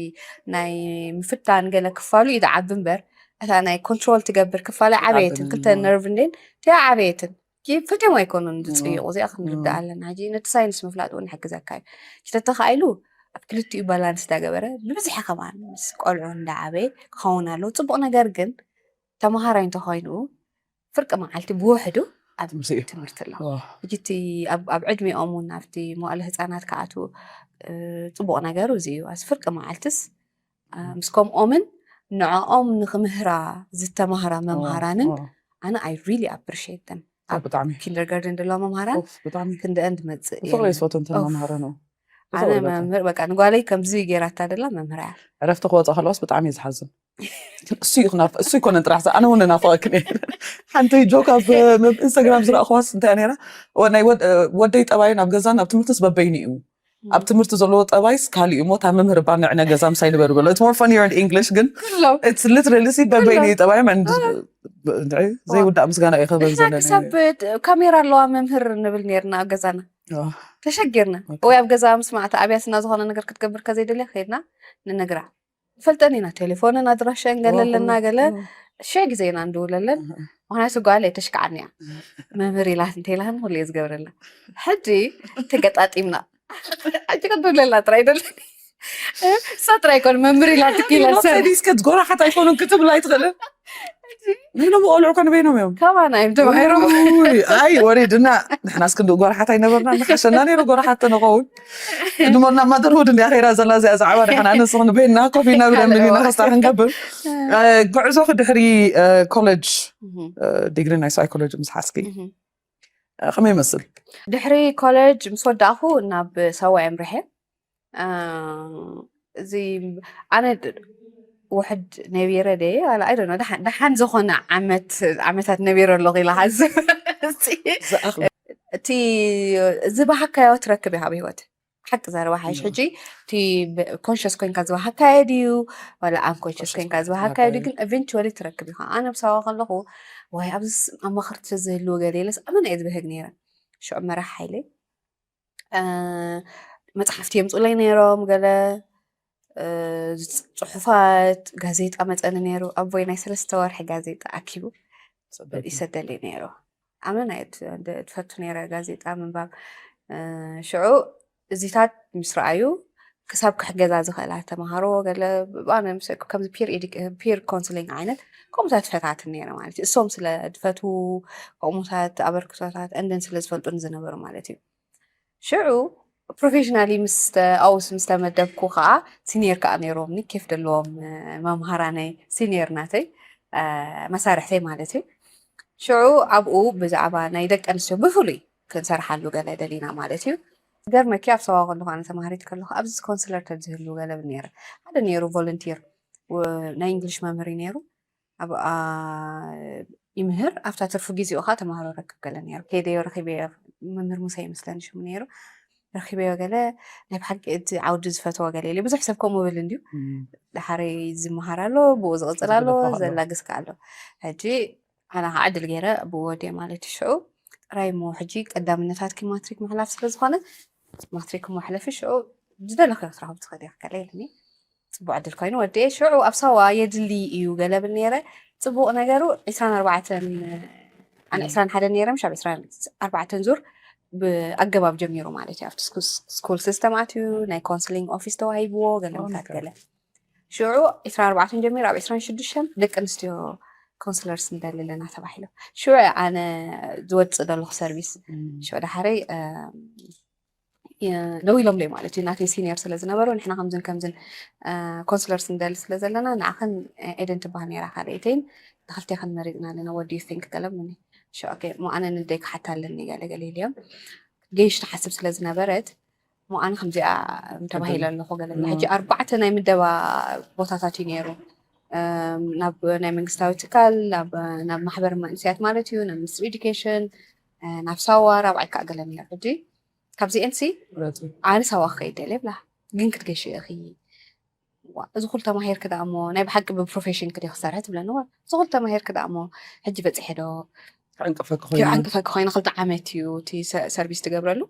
ናይ ምፍታን ገለ ክፋሉ እዩ ዝዓቢ እምበር እታ ናይ ኮንትሮል ትገብር ክፋል ኣይዓበየትን። ክልተ ነርቭ እንዴን እቲኣ ዓበየትን። ፈትዮም ኣይኮኑን ዝፅይቑ። እዚኣ ክንርዳእ ኣለና። ሕጂ ነቲ ሳይንስ ምፍላጥ እውን ይሕግዘካ እዩ። ሽተተኻኢሉ ኣብ ክልቲኡ ባላንስ እንዳገበረ ብብዝሒ ከማን ምስ ቆልዑ እንዳዓበየ ክኸውን ኣለዎ። ፅቡቕ ነገር ግን ተምሃራይ እንተኾይኑ ፍርቂ መዓልቲ ብውሕዱ ኣብ ትምህርቲ እዩ። ትምህርቲ ኣሎ። ዋው። ሕጂ እቲ ኣብ ኣብ ዕድሜኦም እውን ኣብቲ መዋእለ ህፃናት ክኣትዉ እ፣ ፅቡቕ ነገሩ እዚ እዩ። ኣዚ ፍርቂ መዓልትስ እ፣ ምስ ከምኦምን ንዕኦም ንክምህራ ዝተማህራ መምሃራንን ዋው። ኣነ I really appreciate them። ኣብ ብጣዕሚ። ኪንደርጋርደን ዘለዋ መምሃራን ኡፍ፣ ብጣዕሚ። ክንደአን ዝመፅእ ብፍቕሪ እየን። ዝፈትወን እተን ኡፍ። መምሃራን እው። ኣነ ብፍቕሪ በቃ። መምህር በቃ ንጓለይ ከምዚ ገይራታ ደላ መምህር እያ። ዕረፍቲ ክወፃ ከለዋስ ብጣዕሚ እየ ዝሓዝን። እሱ እዩ ክናፍ-፣ እሱ ይኮነን ጥራሕ፣ ኣነ እውን እናፈቐክን እየ። ሓንቲ ጆክ ኣብ ኢንስታግራም ዝረእኽዋስ እንታይ እያ ነይራ? ወ-፣ ናይ ወድ-፣ ወደይ ጠባይን ኣብ ገዛን ኣብ ትምህርትስ በበይኑ እዩ። ኣብ ትምህርቲ ዘለዎ ጠባይስ ካሊእ እሞ፣ እታ መምህር እባ ንዕነ ገዛ ምሳይ ንበር በሎ። It's more funnier in English፣ ግን ኩሎም። It's literally ሲ በበይኑ ኩሎም። እዩ ጠባዮም። And ኣዎ። እንድዒ ዘይውዳእ ምስጋና እዩ ክህበን ንሕና ዘለና። ክሳብ ካሜራ ኣለዋ መምህር ንብል ነርና ኣብ ገዛና። ኣዎ። ተሸጊርና። ኦኬ። ወይ ኣብ ገዛ ምስ ማዕታ ኣብያትና ዝኾነ ነገር ክትገብር ከዘይደልያ ከይድና ንነግራ። ፈልጠን ኢና፣ ቴሌፎንን ኣድራሻን ገለ ኣለና፣ ገለ ሽሕ ግዜ ኢና እንደውለለን። ምክንያቱ ጓል እየ፣ ተሽክዓኒ እያ። መምህር ኢላት እንተ ኢላን ኩሉ እየ ዝገብረላ። ሕጂ ተገጣጢምና። ሕጂ ክትብለላ ጥራይ ደለኒ። እሳ ጥራይ ኮን መምህር ኢላት ክኢላ ሰብ። ሰዲስከ ጎራሓት ኣይኮኑን ክትብል ኣይትኽእልን። ንሎም ቆልዑ ከ ንበይኖም እዮም። ከማን እዮም ተባሂሮም። ውይ፣ ኣይ፣ ወሪድና። ንሕናስ ክንዲ ጎራሓት ኣይነበርና፣ ንሓሸና ነይሩ ጎራሓት ተንኸውን። ቅድሞ ናብ ማደርሁድ እንዲያ ኸይራ ዘላ እዚኣ ዛዕባ ንሕና ንስኽ ንበይንና ኮፍ ኢልና ብደንብ ኢና ከስታ ክንገብር። እ፣ ጉዕዞኺ ድሕሪ፣ እ፣ ኮሌጅ፣ እህ። እ፣ ዲግሪ ናይ ሳይኮሎጂ ምስ ሓዝኪ፣ እህ። እ፣ ከመይ ይመስል? ድሕሪ ኮሌጅ ምስ ወዳእኹ ናብ ሰዋ እየ ኣምሪሐ። እ፣ እዚ ኣነ ድ-፣ ውሕድ ነቢረ ደየ፣ ዋላ፣ I don't know፣ ደሓን፣ ደሓን ዝኾነ ዓመት፣ ዓመታት ነቢረ ኣለኹ ኢለ ሓዝብ። ዝኣኽል። እቲ ዝባሃካዮ ትረክብ ኢኻ ኣብ ህይወት። ሓቂ ዘረባ ሓይሽ። ሕጂ እቲ ብ-፣ ኮንሽስ ኮይንካ ዝባሃካዮ ድዩ፣ ዋላ ኣንኮንሽስ ኮይንካ ዝባሃካዮ ድዩ፣ ግን ኤቨንቹዋሊ ትረክብ ኢኻ። ኣነ ኣብ ሳዋ ከለኹ፣ ዋይ፣ ኣብዚ ስ-፣ ኣማኸርቲ ዝህልዎ ገለ ኢለስ ኣመና እየ ዝበህግ ነይረ። ሽዑ መራሕ ሓይለይ እ፣ መጽሓፍቲ የምጹለይ ነይሮም፣ ገለ፣ እ፣ ጽ-፣ ጽሑፋት፣ ጋዜጣ መጸኒ ነይሩ። ኣቦይ ናይ ሰለስተ ወርሒ ጋዜጣ ኣኪቡ ይሰደለይ ነይሩ። ኣመና እየ ት-፣ ድ-፣ ትፈቱ ነይረ ጋዜጣ ምንባብ። እ፣ ሽዑ እዚታት ምስ ረኣዩ ክሳብ ክሕገዛ ዝኽእላ ተምሃሮ፣ ገለ ብኣነ ምስ ከምዚ ፒር ኤዲክ-፣ ፒር ኮንስሊንግ ዓይነት ከምኡታት ይፈታትን ነይረ ማለት እዩ። እሶም ስለ ዝፈትዉ፣ ከምኡታት ኣበርክቶታት እንደን ስለ ዝፈልጡን ዝነበሩ ማለት እዩ። ሽዑ ፕሮፌሽናሊ ምስ ተ-፣ ኣውስ ምስ ተመደብኩ ከዓ ሲኒየር ከዓ ነይሮምኒ፣ ኬፍ ደለዎም፣ እ፣ መምሃራነይ፣ ሲኒየር ናተይ፣ እ፣ መሳርሕተይ ማለት እዩ። ሽዑ ኣብኡ ብዛዕባ ናይ ደቂ ኣንስትዮ ብፍሉይ ክንሰርሓሉ ገለ ደሊና ማለት እዩ። ገርመኪ ኣብ ሰዋ ከለኹ ኣነ ተማሃሪት ከለኹ ኣብዚ ኮንስለር ተዝህሉ ገለ ብል ነይረ። ሓደ ነይሩ ቮለንቲር፣ ው-፣ ናይ እንግሊሽ መምህር እዩ ነይሩ። ኣብ፣ ኣ፣ ይምህር፣ ኣብታ ትርፊ ግዜኡ ኸዓ ተምሃሮ ረክብ ገለ ነይሩ። ከይደዮ ረኺበዮ፣ መምህር ሙሴ ይመስለኒ ሽሙ ነይሩ። ረኺበዮ ገለ፣ ናይ ብሓቂ እቲ ዓውዲ ዝፈትዎ ገለ ኢለ። ብዙሕ ሰብ ከምኡ ብል እንድዩ። እም። ደሓረይ ዝመሃር ኣሎ፣ ብኡ ዝቕጽል ኣሎ፣ ዝግደፍ ኣሎ። ዘላግስ ከኣ ኣሎ። ሕጂ ኣነ ከዓ ዕድል ገይረ ብኡ ወድየ ማለት እዩ። ሽዑ ጥራይ እሞ ሕጂ ቀዳምነታትኪ ማትሪክ ምሕላፍ ስለ ዝኾነ ማትሪክ እሞ ሕለፊ፣ ሽዑ ዝደለኽዮ ክትረኽቢ ትኽእሊ ኢኺ ገለ ኢሉኒ። ፅቡቅ ዕድል ኮይኑ ወድየ። ሽዑ ኣብ ሳዋ የድሊ እዩ ገለ ብል ነይረ። ፅቡቅ ነገሩ ዕስራን ኣርባዕተን፣ ኣነ ዕስራን ሓደን ነይረ፣ ምሽ ኣብ ዕስራን ኣርባዕተን ዙር ብኣገባብ ጀሚሩ ማለት እዩ። ኣብቲ ስኩል ሲስተም ኣትዩ ናይ ካውንስሊንግ ኦፊስ ተዋሂብዎ ገለ ምታት ገለ። ሽዑ ዕስራን ኣርባዕተን ጀሚሩ ኣብ ዕስራን ሽዱሽተን ደቂ ኣንስትዮ ካውንስለርስ ንደሊ ኣለና ተባሂሎም። ሽዑ ኣነ ዝወፅእ ዘለኹ ሰርቪስ። ሽዑ ዳሕረይ ደው ኢሎምለይ ማለት እዩ። ናተይ ሲኒየር ስለ ዝነበሩ ንሕና ከምዝን ከምዝን ካውንስለርስ ንደሊ ስለ ዘለና ንዓኽን ኤደን ትበሃል ነይራ ካልኣይተይን ንኽልቴኽን መሪፅና ኣለና። What do you think? ገለምኒ። ሽዑ ኦኬ እሞ ኣነ ንደይ ክሓታ ኣለኒ ገለ ገለ ኢልዮም። ገይሽ ትሓስብ ስለ ዝነበረት እሞ ኣነ ከምዚኣ ተባሂለ ኣለኹ ገለ። ሕጂ ኣርባዕተ ናይ ምደባ ቦታታት እዩ ነይሩ። ናብ ናይ መንግስታዊ ትካል፣ ናብ ማሕበር መንእሰያት ማለት እዩ፣ ናብ ሚኒስትሪ ኤዱኬሽን፣ ናብ ሳዋ ራብዓይ ከዓ ገለ ነይሩ። ሕጂ ካብዚኤን ሲ ኣነ ሳዋ ክኸይድ ደልየ ብላ። ግን ክትገሽ ኢኺ፣ እዚ ኩሉ ተማሂርክ ደኣ እሞ ናይ ብሓቂ ብፕሮፌሽን ክዲ ክሰርሐ ትብለኒ። እዚ ኩሉ ተማሂርክ ደኣ እሞ ሕጂ በፂሐ ዶ ክዕንቅፈኪ ኮይኑ ክዕንቅፈኪ ኮይነ ክልተ ዓመት እዩ እቲ ሰርቪስ ትገብረሉ።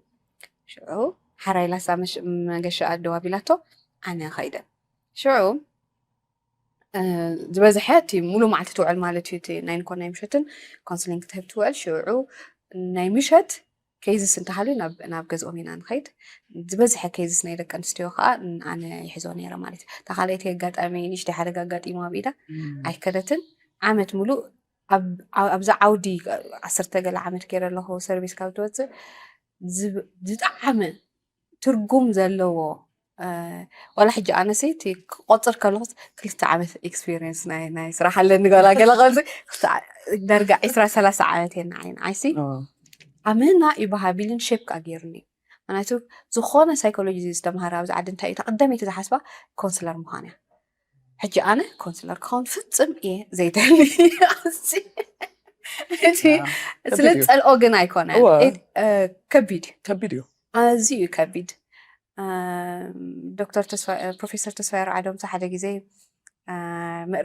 ሽዑ ሓራይ ላሳ መገሻ ኣደው ኣቢላቶ ኣነ ኸይደ። ሽዑ ዝበዝሐ እቲ ሙሉ መዓልቲ ትውዕል ማለት እዩ። እቲ ናይ ንኮን ናይ ምሸትን ካውንስሊንግ ክትህብ ትውዕል። ሽዑ ናይ ምሸት ኬዝስ እንተሃልዩ ናብ ገዝኦም ኢና ንኸይድ። ዝበዝሐ ኬዝስ ናይ ደቂ ኣንስትዮ ከዓ ኣነ ይሕዞ ነይረ ማለት እዩ። እታ ካልኣይቲ ኣጋጣሚ ንእሽተይ ሓደጋ ኣጋጢሙ ኣብ ኢዳ ኣይከደትን። ዓመት ሙሉእ ኣብዛ ዓውዲ ዓሰርተ ገለ ዓመት ገይረ ኣለኹ ሰርቪስ ካብ ትወፅእ ዝጠዓመ ትርጉም ዘለዎ ዋላ ሕጂ ኣነሲ እቲ ክቆፅር ከለኹ ክልተ ዓመት ኤክስፒሪየንስ ናይ ስራሕ ኣለኒ ገላ ገለ ከምዚ ዳርጋ ዕስራ ሰላሳ ዓመት የና ዓይን ዓይሲ ኣመና እዩ በሃቢልን ሼፕ ካ ገይሩኒ። ምክንያቱ ዝኾነ ሳይኮሎጂ ዝተምሃረ ኣብዚ ዓዲ እንታይ እዩ ተቀደመይቲ ዝሓስባ ኮንስለር ምዃን እያ። ሕጂ ኣነ ኮንስለር ክኸውን ፍፅም እየ ዘይደሊ። ስለ ፀልኦ ግን ኣይኮነ ከቢድ ከቢድ እዩ ኣዝዩ እዩ ከቢድ። ዶክተር ፕሮፌሰር ተስፋ ኣርዓዶምሳ ሓደ ግዜ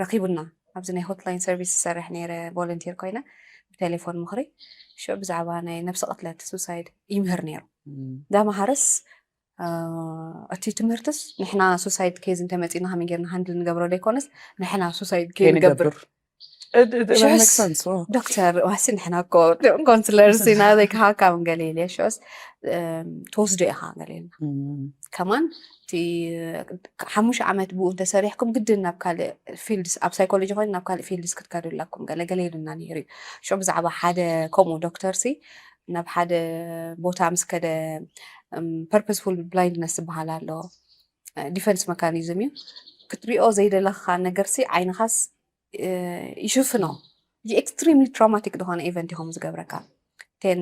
ረኺቡና ኣብዚ ናይ ሆትላይን ሰርቪስ ዝሰርሕ ነይረ ቮለንቲር ኮይነ ብቴሌፎን ምኽሪ ሽዑ ብዛዕባ ናይ ነብሲ ቅትለት ሱሳይድ ይምህር ነይሩ። ዳመሃርስ እቲ ትምህርትስ ንሕና ሱሳይድ ኬዝ እንተመፂና ከመይ ጌርና ሃንድል ንገብሮ ዘይኮነስ ንሕና ሱሳይድ ከይንገብር ዶክተር ዋሲ ንሕና እኮ ኮንስለርስ ኢና ዘይከሃካም ገለ ኢለ ሽዑስ ትወስዶ ኢኻ ገለ ኢልና ከማን እቲ ሓሙሽተ ዓመት ብኡ እንተሰሪሕኩም ግድን ናብ ካልእ ፊልድስ ኣብ ሳይኮሎጂ ኮይኑ ናብ ካልእ ፊልድስ ክትከዱ ኣለኩም ገለ ገለ ኢሉና ነይሩ እዩ። ሽዑ ብዛዕባ ሓደ ከምኡ ዶክተር ሲ ናብ ሓደ ቦታ ምስ ከደ ፐርፐስፉል ብላይንድነስ ዝበሃል ኣሎ ዲፈንስ መካኒዝም እዩ። ክትሪኦ ዘይደለኻ ነገርሲ ዓይንኻስ ይሽፍኖ። እዚ ኤክስትሪምሊ ትራውማቲክ ዝኾነ ኢቨንት ኢኹም ዝገብረካ። ቴን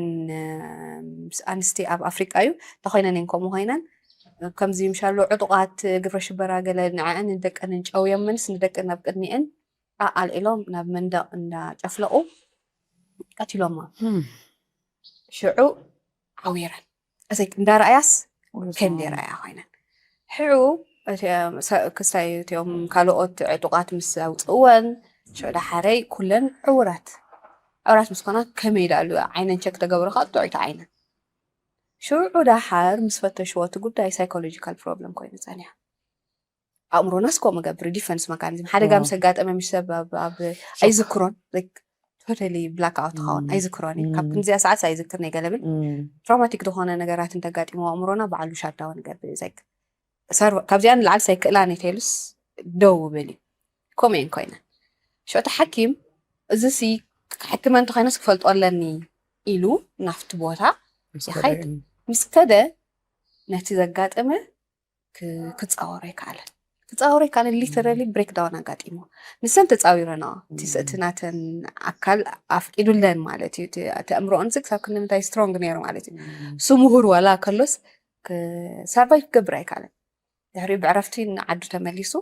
ኣንስቲ ኣብ ኣፍሪቃ እዩ ተኮይነን እየን ከምኡ ኮይነን ከምዚ ምሻሎ ዕጡቃት ግብረ ሽበራ ገለ ንዐአን ንደቀንን ጨውዮምንስ ንደቀን ናብ ቅድሚአን ኣልዒሎም ናብ መንደቅ እንዳጨፍለቁ ቀቲሎማ። ሽዑ ዓዊረን እሰይ እንዳረኣያስ ከም ደረኣያ ኮይነን ሕዑ ክስታይ እቲኦም ካልኦት ዕጡቃት ምስ ኣውፅእወን ሽዑ ዳሓረይ ኩለን ዕውራት ዕውራት ምስ ኮና ከመይ ዳሉ ዓይነን ቸክ ተገብሩ ከዓ ጥዑይቲ ዓይነን ሽዑ ዳሓር ምስ ፈተሽዎ እቲ ጉዳይ ሳይኮሎጂካል ፕሮብለም ኮይኑ ፀኒሑ ኣእምሮናስ ከምኡ ገብር ዲፈንስ መካኒዝም ሓደጋ ምስ ኣጋጠመ ምስ ሰብ ኣብ ኣይዝክሮን ቶታሊ ብላክ ኣውት ክኸውን ኣይዝክሮን እዩ። ካብ ክንዚኣ ሰዓት ኣይዝክር ናይ ገለብል ትራውማቲክ ዝኾነ ነገራት እንተጋጢሞ ኣእምሮና ባዕሉ ሻዳውን ይገብር እዩ። ካብዚኣ ንላዕሊ ሳይክእላ ኔቴሉስ ደው ብል እዩ። ከምኡ እየን ኮይነ ሽዑ እቲ ሓኪም እዚ ሲ ሕክመ እንተኮይነስ ክፈልጦ ኣለኒ ኢሉ ናፍቲ ቦታ ይኸይድ። ምስ ከደ ነቲ ዘጋጠመ ክፃወሮ ይከኣለን ክፃወሮ ይከኣለን ሊተራሊ ብሬክዳውን ኣጋጢሞ ንሰን ተፃዊረና እቲ ናተን ኣካል ኣፍቂዱለን ማለት እዩ። እቲ ኣእምሮኦን ዚ ክሳብ ክንዲ ምንታይ ስትሮንግ ነይሩ ማለት እዩ። እሱ ምሁር ዋላ ከሎስ ሰርቫይቭ ክገብር ኣይከኣለን። ድሕሪኡ ብዕረፍቲ ንዓዱ ተመሊሱ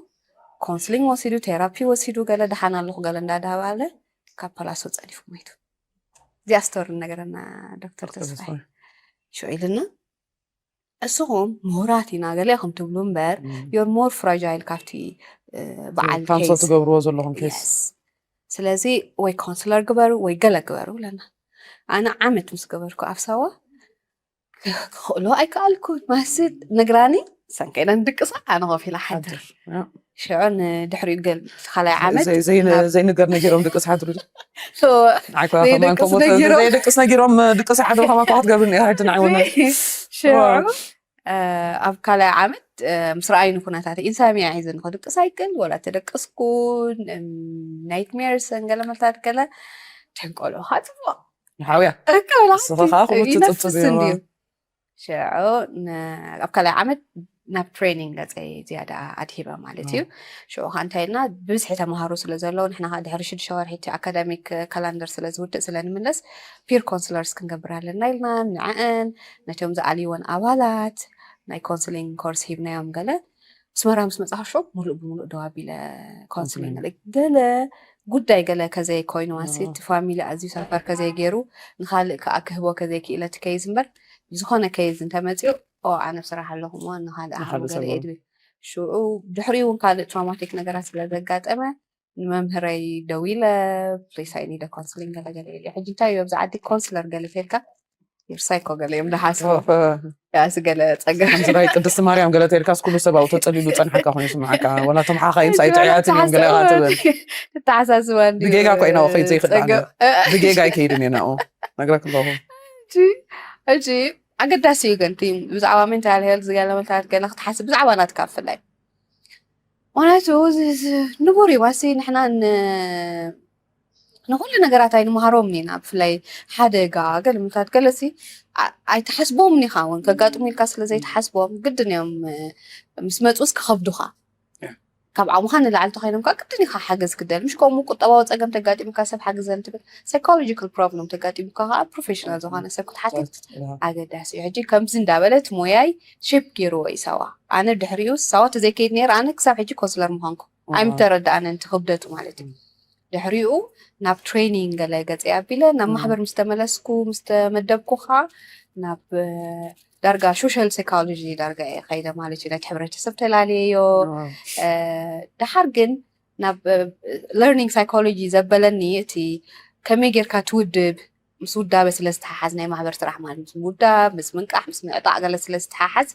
ኮንስሊንግ ወሲዱ ቴራፒ ወሲዱ ገለ ደሓን ኣለኹ ገለ እንዳዳባለ ካብ ፓላሶ ፀዲፉ ሞይቱ። እዚኣ ስቶሪ ነገረና ዶክተር ተስፋይ ሽዑ ኢልና እስኹም ምሁራት ኢና ገለ ኢኹም ትብሉ እምበር you're more fragile ካብቲ በዓል ካንሰር ትገብርዎ ዘለኹም ኬስ ስለዚ ወይ ካውንስለር ግበሩ ወይ ገለ ግበሩ ብለና። ኣነ ዓመት ምስ ገበርኩ ኣብ ሳዋ ክኽእሎ ኣይከኣልኩን። ማስት ነግራኒ ሰንከይናን ድቅሳ ኣነ ኮፍ ኢላ ሓድር። ሽዑ ንድሕሪኡ ገል ካልኣይ ዓመት ዘይንገር ነጊሮም ድቅስ ሓድሩ። ንዓይ ከማን ከምኡ ዘይድቅስ ነጊሮም ድቅስ ሓድሩ ከማ ክትገብርኒ ኢኻ ሕጂ ንዓይ እውን። ሽዑ ኣብ ካልኣይ ዓመት ምስ ረኣዩኒ ኩነታት ኢንሳሚያ ሒዘ ንኸድቅስ ኣይክእል ወላ ተደቀስኩን ናይትሜርስ ገለ መልታት ገለ ተንቀልዑኻ ጽቡቕ ሓውያ ተንቀልዑኻ ንስኻ ከዓ ኩሉ ትጽብጽብ ይነፍስ እንድዩ። ሽዑ ኣብ ካልኣይ ዓመት ናብ ትሬኒንግ ገፀ ዝያዳ ኣድሂበ ማለት እዩ። ሽዑ ከዓ እንታይ ኢልና ብብዝሒ ተምሃሮ ስለ ዘለዉ ንሕና ከዓ ድሕሪ ሽዱሽተ ወርሒ እቲ ኣካዳሚክ ካላንደር ስለ ዝውድእ ስለ ንምለስ ፒር ኮንስለርስ ክንገብር ኣለና ኢልና ንዐአን ነቶም ዝኣልይወን ኣባላት ናይ ኮንስሊንግ ኮርስ ሂብናዮም ገለ ኣስመራ ምስ መፃኹ ሽዑ ሙሉእ ብሙሉእ ደው ኣቢለ ኮንስሊንግ ገለ ጉዳይ ገለ ከዘይ ኮይኑ ዋንሲ እቲ ፋሚሊ ኣዝዩ ሳፈር ከዘይ ገይሩ ንካልእ ከዓ ክህቦ ከዘይ ክኢለ እቲ ከይዝ እምበር ዝኾነ ከይዝ እንተመፅኡ ኦ ኣነ ብስራሕ ኣለኹ እሞ ንካልእ ሃቡ ገለ እየ ድብል ሽዑ ድሕሪኡ እውን ካልእ ትራውማቲክ ነገራት ስለ ዘጋጠመ ንመምህረይ ደው ኢለ ፕሊስ ኣይ ኒድ ኮንስሊንግ ገለ ገለ ኢለ ሕጂ እንታይ እዩ ኣብዚ ዓዲ ኮንስለር ገለ ተልካ ይርሳይኮ ገለ እዮም ዝሓስቡ ያስ ገለ ፀገም ከምዚ ናይ ቅድስቲ ማርያም ገለ ተልካስ ኩሉ ሰብ ኣብኡ ተፀሊሉ ፀንሓካ ኮይኑ ስምዓካ ወላ ቶም ሓኻይምስ ኣይጥዕያትን እዮም ገለ ኢኻ ትብል ተተሓሳስባ ብጌጋ እኮ ኢና ከይድ ዘይክእል ብጌጋ ኣይከይድን እየ ናብኡ ነግረክ ኣለኹ ሕጂ ኣገዳሲ እዩ ግን ብዛዕባ ሜንታል ሄልት ዝገለ መልታት ገለ ክትሓስብ ብዛዕባ ናትካ ብፍላይ ምክንያቱ ንቡር እዩ ዋሲ ንሕና ንኩሉ ነገራት ኣይንመሃሮም ኢና ብፍላይ ሓደጋ ገለ ምታት ገለሲ ኣይተሓስቦም ኢኻ እውን ከጋጥሙ ኢልካ ስለ ዘይተሓስቦም ግድን እዮም ምስ መፁስ ክኸብዱኻ ካብ ዓቕምኻ ንላዕሊ ተኮይኖም ከዓ ቅድም ኢኻ ሓገዝ ክደል ምሽ ከምኡ ቁጠባዊ ፀገም ተጋጢሙካ ሰብ ሓግዘን ትብል ሳይኮሎጂካል ፕሮብለም ተጋጢሙካ ከዓ ፕሮፌሽናል ዝኾነ ሰብ ክትሓትት ኣገዳሲ እዩ ሕጂ ከምዚ እንዳበለት ሞያይ ሼፕ ገይርዎ እዩ ሳዋ ኣነ ድሕሪኡ ሳዋ ተዘይከይድ ነይር ኣነ ክሳብ ሕጂ ኮንስለር ምዃንኩ ኣይምተረዳኣነን ትክብደቱ ማለት እዩ ድሕሪኡ ናብ ትሬኒንግ ገለ ገፀ ኣቢለ ናብ ማሕበር ምስ ተመለስኩ ምስ ተመደብኩ ከዓ ናብ ዳርጋ ሶሻል ሳይኮሎጂ ዳርጋ እየ ከይደ ማለት እዩ ነቲ ሕብረተሰብ ተላለየዮ ደሓር ግን ናብ ለርኒንግ ሳይኮሎጂ ዘበለኒ እቲ ከመይ ጌርካ ትውድብ ምስ ውዳበ ስለ ዝተሓሓዝ ናይ ማሕበር ስራሕ ማለት ምስ ምውዳብ ምስ ምንቃሕ ምስ ምዕጣዕ ገለ ስለ ዝተሓሓዝ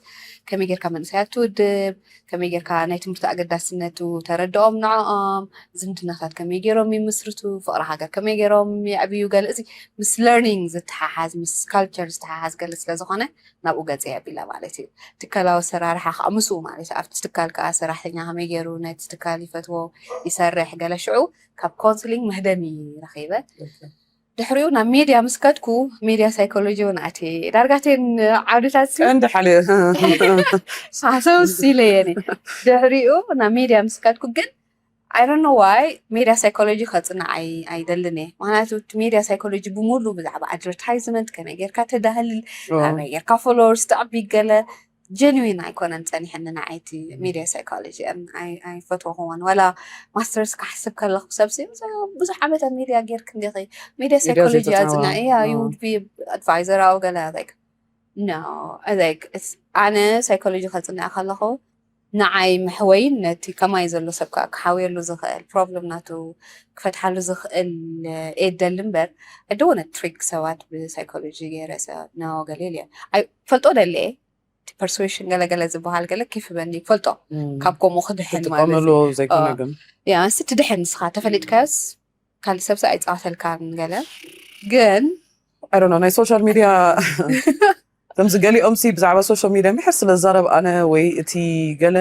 ከመይ ጌርካ መንእሰያት ትውድብ ከመይ ጌርካ ናይ ትምህርቲ ኣገዳስነቱ ተረድኦም ንዕኦም ዝምድናታት ከመይ ገይሮም ይምስርቱ ፍቕሪ ሃገር ከመይ ገይሮም የዕብዩ ገለ እዚ ምስ ለርኒንግ ዝተሓሓዝ ምስ ካልቸር ዝተሓሓዝ ገለ ስለ ዝኾነ ናብኡ ገፀ ኣቢላ ማለት እዩ ትካላዊ ኣሰራርሓ ከዓ ምስኡ ማለት እዩ ኣብቲ ትካል ከዓ ሰራሕተኛ ከመይ ገይሩ ነቲ ትካል ይፈትዎ ይሰርሕ ገለ ሽዑ ካብ ካውንስሊንግ መህደሚ ረኺበ ድሕሪኡ ናብ ሜድያ ምስ ከድኩ ሜድያ ሳይኮሎጂ እውን ኣትየ ዳርጋቴን ዓውድታት ቀንዲ ሓልየ ሓሰውስ ኢለየኒ ድሕሪኡ ናብ ሜድያ ምስ ከድኩ ግን ኣይረኖ ዋይ ሜድያ ሳይኮሎጂ ከፅናዕ ኣይደልን እየ ምክንያቱ እቲ ሜድያ ሳይኮሎጂ ብሙሉ ብዛዕባ ኣድቨርታይዝመንት ከመይ ጌርካ ተዳህልል ከመይ ጌርካ ፎሎወርስ ተዕቢ ገለ ጀንዊን ኣይኮነን ፀኒሐኒ ንዓይቲ ሜድያ ሳይኮሎጂ ኣይፈትወኹዎን ዋላ ማስተርስ ክሓስብ ከለኹ ሰብ ብዙሕ ዓመታት ሜድያ ጌርክ እንዲኺ ሜድያ ሳይኮሎጂ ኣፅናዕ እያ ዩ ቢ ኣድቫይዘር ኣው ገለ no like ኣነ ሳይኮሎጂ ከፅንዕ ከለኹ ንዓይ መሕወይን ነቲ ከማይ ዘሎ ሰብ ከዓ ክሓውየሉ ዝኽእል ፕሮብለም ናቱ ክፈትሓሉ ዝኽእል እየ ደሊ እምበር I don't want to trick ሰባት ብሳይኮሎጂ ገይረ no ገለ ኢለ ፈልጦ ደሊ እየ persuasion ገለገለ ዝበሃል ገለ ኬፍ በኒ ፈልጦ ካብ ከምኡ ክድሕን ማለት ትጥቀመሉ ዘይኮነ ግን ያ እስቲ ትድሕን ንስኻ ተፈሊጥካዮስ ካልእ ሰብሲ ኣይፃወተልካን ገለ ግን I don't know ናይ ሶሻል ሚድያ ከምዚ ገሊኦም ሲ ብዛዕባ ሶሻል ሚድያ ምሕር ስለ ዝዛረብ ኣነ ወይ እቲ ገለ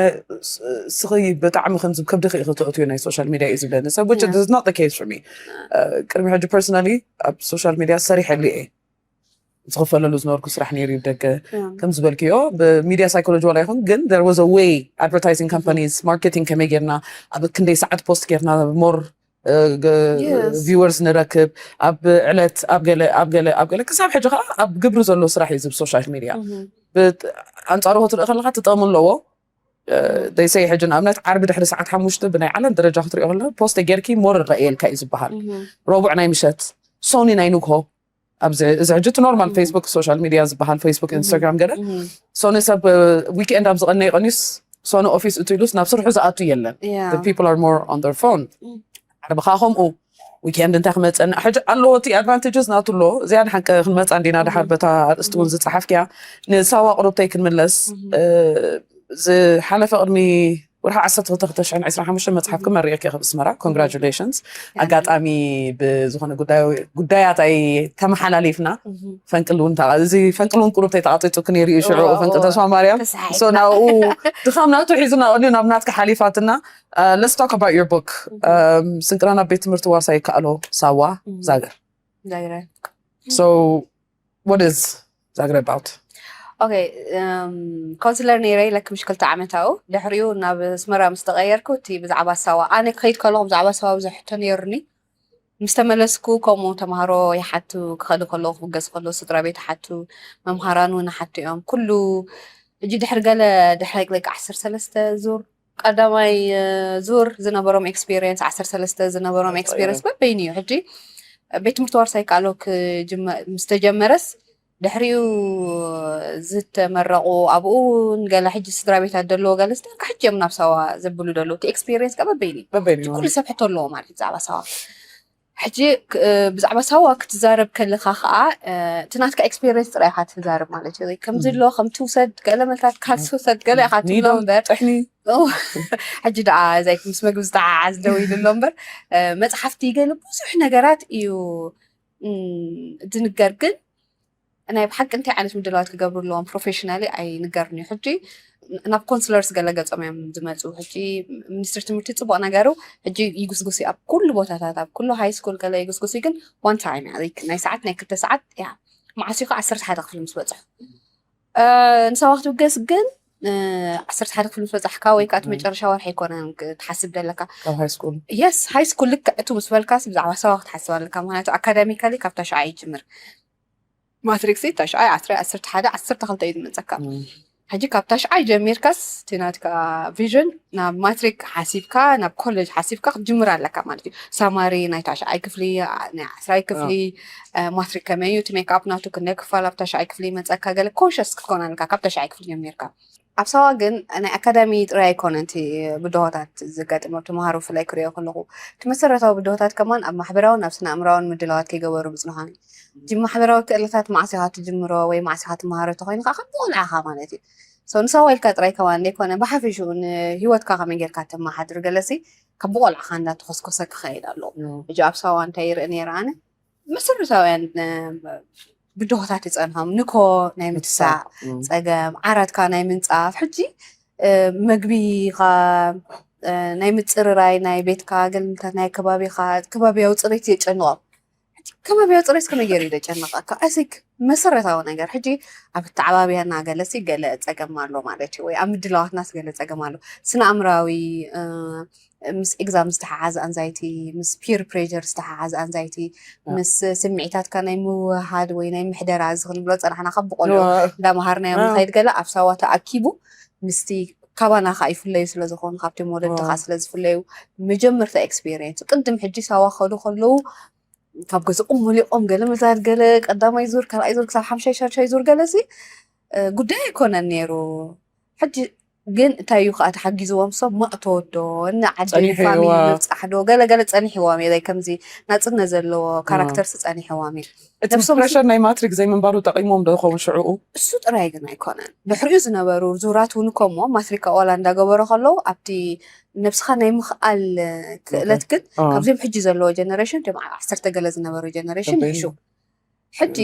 ስኺ ብጣዕሚ ከምዚ ከብድኺ ኢኺ ተእትዮ ናይ ሶሻል ሚድያ እዩ ዝብለኒ ሰብ which is not the case for me ቅድሚ ሕጂ personally ኣብ ሶሻል ሚድያ ሰሪሐሉ እየ ዝኽፈለሉ ዝነበርኩ ስራሕ ነይሩ እዩ ደገ ከም ዝበልክዮ ብሚድያ ሳይኮሎጂ ዋላ ይኹን ግን there was a way advertising companies marketing ከመይ ጌርና ኣብ ክንደይ ሰዓት ፖስት ጌርና more viewers ንረክብ ኣብ ዕለት ኣብ ገለ ኣብ ገለ ኣብ ገለ ክሳብ ሕጂ ከዓ ኣብ ግብሪ ዘሎ ስራሕ እዩ ዝብ ሶሻል ሚድያ ኣንፃሩ ክትርኢ ከለካ ትጠቕሚ ኣለዎ they say ሕጂ ንኣብነት ዓርቢ ድሕሪ ሰዓት ሓሙሽተ ብናይ ዓለም ደረጃ ክትሪኦ ከለ ፖስት ጌርኪ more ረእየልካ እዩ ዝበሃል ረቡዕ ናይ ምሸት ሶኒ ናይ ንግሆ ኣብዚ እዚ ሕጂ እቲ ኖርማል ፌስቡክ ሶሻል ሚድያ ዝበሃል ፌስቡክ ኢንስታግራም ገለ ሶኒ ሰብ ዊክኤንድ ኣብ ዝቐነየ ቀኒስ ሶኒ ኦፊስ እትኢሉስ ናብ ስርሑ ዝኣቱ የለን people are more on their phone ዓርብኻ ከምኡ ዊኬንድ እንታይ ክመፀና ሕጂ ኣለዎ፣ እቲ ኣድቫንቴጅስ ናቱ ኣሎ። እዚኣ ንሓቂ ክንመፃ እንዲና ድሓር በታ ኣርእስቲ እውን ዝፀሓፍክያ። ንሳዋ ቅሩብተይ ክንምለስ፣ እ፣ ዝሓለፈ ቅድሚ ወርሒ ዓሰርተ ክልተ ክልተ ሽሕን ዕስራን ሓሙሽተን መፅሓፍኪ መሪቕኪ ካብ ኣስመራ። ኮንግራጁሌሽንስ። ኣጋጣሚ ብዝኾነ ጉዳይ-፣ ጉዳያት ኣይተመሓላሊፍና። ፈንቅል እውን ተቓ-፣ እዚ ፈንቅል እውን ቅሩብተይ ተቓጢጡኪ ነይሩ እዩ ሽዑ። ፈንቅል ተስፋ ማርያም። ሶ ናብኡ ድኻም ናቱ ሒዙና ቀልዩ ናብ ናትኪ ሓሊፋትና። Uh, let's talk about your book. Um, ስንቅና ናብ ቤት ትምህርቲ ዋርሳይ ይከኣሎ ሳዋ ዛግረ። ዛግረ። So what is ዛግረ about? ኦኬ፣ ካውንስለር ነይረ ኢለኪ ምሽ ክልተ ዓመት ኣብኡ። ድሕሪኡ ናብ ኣስመራ ምስ ተቐየርኩ እቲ ብዛዕባ ሳዋ ኣነ ክኸይድ ከለኹ ብዛዕባ ሳዋ ብዙሕ ሕቶ ነይሩኒ። ምስ ተመለስኩ ከምኡ ተምሃሮ ይሓቱ፣ ክኸዱ ከለዉ ክብገሱ ከለዉ ስድራ ቤት ይሓቱ፣ መምሃራን እውን ይሓቱ እዮም። ኩሉ ሕጂ ድሕሪ ገለ ድሕሪ like ዓሰርተ ሰለስተ ዙር ቀዳማይ እ፣ ዙር ዝነበሮም ኤክስፒሪየንስ ዓሰርተ ሰለስተ ዝነበሮም ኤክስፒሪየንስ በበይኑ እዩ። ሕጂ ቤት ትምህርቲ ዋርሳይ ይከኣሎ ክጅመ-፣ ምስ ተጀመረስ ድሕሪኡ ዝተመረቑ ኣብኡ እውን ገለ ሕጂ ስድራ ቤታት ዘለዎ ገለ ስድራ ሕጂ እዮም ናብ ሳዋ ዘብሉ ዘለዉ። እቲ ኤክስፒሪየንስ ከ በበይኑ እዩ። በበይኑ ኩሉ ሰብ ሕቶ ኣለዎ ማለት እዩ ብዛዕባ ሳዋ። ሕጂ ክ- እ፣ ብዛዕባ ሳዋ ክትዛረብ ከለኻ ከዓ እ፣ እቲ ናትካ ኤክስፒሪየንስ ጥራይ ኢኻ ትዛረብ ማለት እዩ። ከምዚ ኣሎ ከምቲ ውሰድ ገለ መልታት ካልሲ ውሰድ ገለ ኢኻ ትብሎ ኒዶ እምበር ጥሕኒ ኦ፣ ሕጂ ደኣ እዛይ ምስ መግቢ ዝተዓዓዝ ደው ኢሉ ኣሎ እምበር እ፣ መፅሓፍቲ ገለ ብዙሕ ነገራት እዩ እም፣ ዝንገር። ግን ናይ ብሓቂ እንታይ ዓይነት ምድላዋት ክገብሩ ኣለዎም ፕሮፌሽናሊ ኣይንገርን እዩ። ሕጂ ናብ ኮንስለርስ ገለ ገጾም እዮም ዝመፁ። ሕጂ ሚኒስትሪ ትምህርቲ ፅቡቕ ነገሩ ሕጂ ይጉስጉስ እዩ ኣብ ኩሉ ቦታታት ኣብ ኩሉ ሃይ ስኩል ገለ ይጉስጉስ እዩ። ግን ዋን ታይም እያ like ናይ ሰዓት ናይ ክልተ ሰዓት እያ። መዓስ እዩ ከዓ ዓሰርተ ሓደ ክፍሊ ምስ በፅሑ እ፣ ንሳዋ ክትብገስ ግን እ፣ ዓሰርተ ሓደ ክፍሊ ምስ በፃሕካ ወይ ከዓ እቲ መጨረሻ ወርሒ ኣይኮነን ክ- ትሓስብ ዘለካ። ካብ ሃይ ስኩል የስ ሃይ ስኩል ልክዕ እቱ ምስ በልካስ ብዛዕባ ሳዋ ክትሓስብ ኣለካ። ምክንያቱ ኣካዳሚካሊ ካብ ታሽዓይ ይጅምር። ማትሪክሲ ታሽዓይ ዓስራይ ዓሰርተ ሓደ ዓሰርተ ክልተ እዩ ዝመፀካ። ሕጂ ካብ ታሽዓይ ጀሚርካስ እቲ ናትካ ቪዥን ናብ ማትሪክ ሓሲብካ ናብ ኮሌጅ ሓሲብካ ክትጅምር ኣለካ ማለት እዩ። ሳማሪ ናይ ታሽዓይ ክፍሊ ናይ ዓስራይ ክፍሊ እ፣ ማትሪክ ከመይ እዩ እቲ ሜክኣፕ ናቱ ክንደይ ክፋል ኣብ ታሽዓይ ክፍሊ ይመፀካ ገለ ኮንሸስ ክትኮን ኣለካ ካብ ታሽዓይ ክፍሊ ጀሚርካ። ኣብ ሳዋ ግን ናይ ኣካዳሚ ጥራይ ኣይኮነን እቲ ብድሆታት ዝገጥም ኣብ ተምሃሮ ብፍላይ ክሪኦ ከለኹ እቲ መሰረታዊ ብድሆታት ከማን ኣብ ማሕበራውን ኣብ ስነ ኣእምራውን ምድላዋት ከይገበሩ ምፅንሖም እዩ። እቲ ማሕበራዊ ክእለታት መዓስ ኢኻ ትጅምሮ ወይ መዓስ ኢኻ ትመሃሮ ተኮይኑ ከዓ ከም ቆልዓኻ ማለት እዩ። So ንሳዋ ኢልካ ጥራይ ከማን ዘይኮነ ብሓፈሽኡ ንህይወትካ ከመይ ጌርካ ተመሓድር ገለሲ ካብ ብቆልዓኻ እንዳተኾስኮሰ ክኸይድ ኣለዎ። ሕጂ ኣብ ሳዋ እንታይ ይርኢ ነይረ ኣነ መሰረታውያን እ፣ ብድሆታት ይጸንሖም ንኮ ናይ ምትሳእ ጸገም ዓራትካ ናይ ምንጻፍ ሕጂ እ፣ መግቢኻ እ፣ ናይ ምጽርራይ ናይ ቤትካ ገልምታት ናይ ከባቢኻ ከባቢያዊ ጽሬት የጨንቖም። ሕጂ ከባቢያዊ ጽሬት ከመይ ገይሩ እዩ ዘጨንቐካ? ኣሲክ መሰረታዊ ነገር ሕጂ ኣብ ኣተዓባብያና ገለሲ ገለ ጸገም ኣሎ ማለት እዩ ወይ ኣብ ምድላዋትናስ ገለ ጸገም ኣሎ። ስነ ኣእምራዊ እ፣ ምስ ኤግዛም ዝተሓሓዘ ኣንዛይቲ ምስ ፒር ፕሬር ዝተሓሓዘ ኣንዛይቲ ምስ ስምዒታትካ ናይ ምውሃድ ወይ ናይ ምሕደራ እዚ ክንብሎ ፀናሕና ካብ ብቆልዑ እንዳመሃርናዮም ንኸይድ ገለ ኣብ ሳዋ ተኣኪቡ ምስቲ ካባና ከዓ ይፍለዩ ስለዝኾኑ ካብቶም ወለዲ ከዓ ስለዝፍለዩ መጀመርታ ኤክስፔሪንስ ቅድም ሕጂ ሳዋ ከዱ ከለዉ ካብ ገዝኦም መሊቖም ገለ መዛድ ገለ ቀዳማይ ዙር ካልኣይ ዙር ክሳብ ሓምሻይ ሻድሻይ ዙር ገለ ሲ ጉዳይ ኣይኮነን ነይሩ። ሕጂ ግን እንታይ እዩ ከዓ ተሓጊዝዎም ሰብ ማእቶ ዶ ንዓዲ ፋሚሊ ምብፃሕ ዶ ገለ ገለ ፀኒሕዎም እዩ ከምዚ ናፅነት ዘለዎ ካራክተርስ ፀኒሕዎም እዩ። እቲ ፕሬሸር ናይ ማትሪክ ዘይምንባሩ ጠቂሞም ዶ ይኸውን ሽዕኡ? እሱ ጥራይ ግን ኣይኮነን ድሕሪኡ ዝነበሩ ዙራት እውን እኮ እሞ ማትሪክ ኣዋላ እንዳገበሩ ከለዉ ኣብቲ ነብስኻ ናይ ምኽኣል ክእለት ግን ካብዚኦም ሕጂ ዘለዎ ጀነሬሽን ም ዓሰርተ ገለ ዝነበሩ ጀነሬሽን ይሕሹ። ሕጂ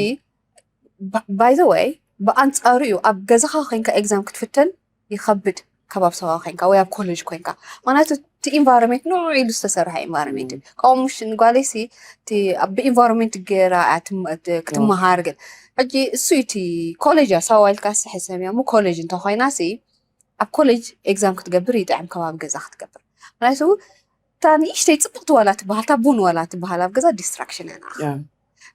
ባይ ዘ ወይ ብኣንፃሩ እዩ ኣብ ገዛኻ ኮይንካ ኤግዛም ክትፍተን ይኸብድ ከባብ ሰባ ኮይንካ ወይ ኣብ ኮሌጅ ኮይንካ ምክንያቱ እቲ ኢንቫይሮንመንት ንዑ ኢሉ ዝተሰርሐ ኢንቫይሮንመንት እዩ። ካብኡ ምሽ ንጓለይሲ ብኢንቫይሮንመንት ገይራ ክትመሃር ግን ሕጂ እሱ እቲ ኮሌጅ እያ ሳዋ ኢልካ ስሕሰብ እያ ኮሌጅ እንተኮይና ሲ ኣብ ኮሌጅ ኤግዛም ክትገብር ይጥዕም ከባቢ ገዛ ክትገብር ምክንያቱ እታ ንእሽተይ ፅብቅቲ ዋላ ትበሃል እታ ቡን ዋላ ትበሃል ኣብ ገዛ ዲስትራክሽን እያ ንዓኻ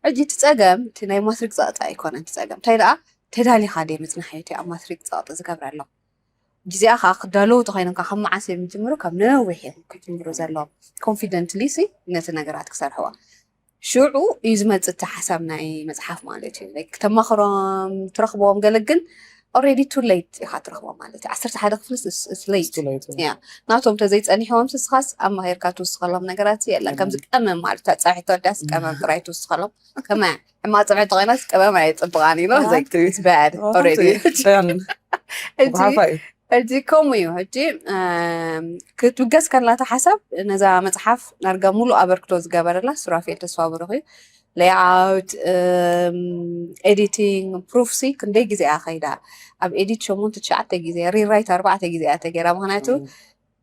ሕጂ እቲ ፀገም እቲ ናይ ማትሪክ ፀቕጢ ኣይኮነን እቲ ፀገም እንታይ ደኣ ተዳሊኻ ደይ ምፅናሕ እዩ እቲ ኣብ ማትሪክ ፀቕጢ ዝገብረሎም ግዜኣ ከዓ ክዳለዉ ተኮይኖም ከዓ ካብ መዓስ እዮም ዝጅምሩ ካብ ነዊሕ እዮም ክጅምሩ ዘለዎም ኮንፊደንትሊ ሲ ነቲ ነገራት ክሰርሕዋ ሽዑ እዩ ዝመፅእ እቲ ሓሳብ ናይ መፅሓፍ ማለት እዩ ክተማኽሮም ትረኽቦም ገለ ግን already too late ኢኻ ትረኽቦ ማለት እዩ። ዓሰርተ ሓደ ክፍሊ late። Yeah. ናቶም ተዘይጸኒሕዎም ስስኻስ ኣማሂርካ ትውስኸሎም ነገራት የለን። ከምዚ ቀመም ማለት እታ ጸሒቶ ኣዳስ ቀመም ጥራይ ትውስኸሎም። ከመ ሕማቕ ጸብሒ ተኾይናስ ቀመም ኣየጽብቓን ኢሎ። Like, it's bad already። ሕጂ ከምኡ እዩ። ሕጂ ክትብገስ ከላታ ሓሳብ ነዛ መጽሓፍ ናርጋ ሙሉ ኣበርክቶ ዝገበረላ ሱራፌል ተስፋ ብሩኽ እዩ። Layout፣ editing፣ proof ሲ ክንደይ ግዜ እያ ከይዳ? ኣብ ኤዲት ሸሞንተ ትሽዓተ ግዜ፣ ሪራይት ኣርባዕተ ግዜ እያ ተገይራ። ምክንያቱ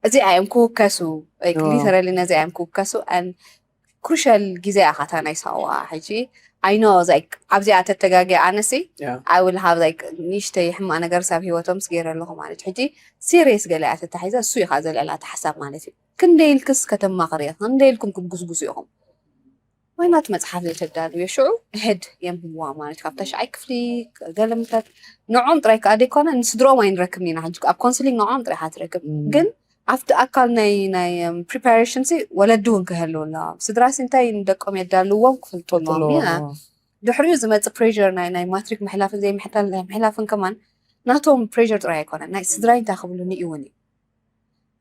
እዚኣ እዮም ክውከሱ፣ like, literally ነዚ እዮም ክውከሱ። And crucial ግዜ እያ ካታ ናይ ሳዋ። ሕጂ I know፣ like፣ ኣብዚኣ ተተጋግየ ኣነሲ I will have, like፣ ንእሽተይ ሕማቕ ነገር ሳብ ህይወቶም ስገይረ ኣለኹ ማለት። ሕጂ serious ገለ እያ ተታሒዛ፣ እሱ ኢኻ ዘልዕላ ተሓሳብ ማለት እዩ። ክንደይ ኢልክስ ከተማኽሪ ኢኻ፣ ክንደይ ኢልኩም ክትጉስጉሱ ኢኹም። Why not መጽሓፍ ዘይተዳልውዮ ሽዑ ሕድ የንብብዋ ማለት፣ ካብ ተሽዓይ ክፍሊ ገለምታት ንዖም ጥራይ ከኣ ደይኮነ ንስድሮም ኣይንረክብን ኢና። ሕጂ ኣብ counselling ንዖም ጥራይ ኢኻ ትረክብ። ግን ኣብቲ ኣካል ናይ ናይ preparation ሲ ወለዲ እውን ክህልው ኣለዎም። ስድራ ሲ እንታይ ንደቆም የዳልዎም ክፈልጡ ኣለዎም። ድሕሪኡ ዝመጽእ pressure ናይ ናይ ማትሪክ ምሕላፍን ዘይምሕላፍን ከማን ናቶም pressure ጥራይ ኣይኮነን፣ ናይ ስድራይ እንታይ ክብሉኒ እውን እዩ።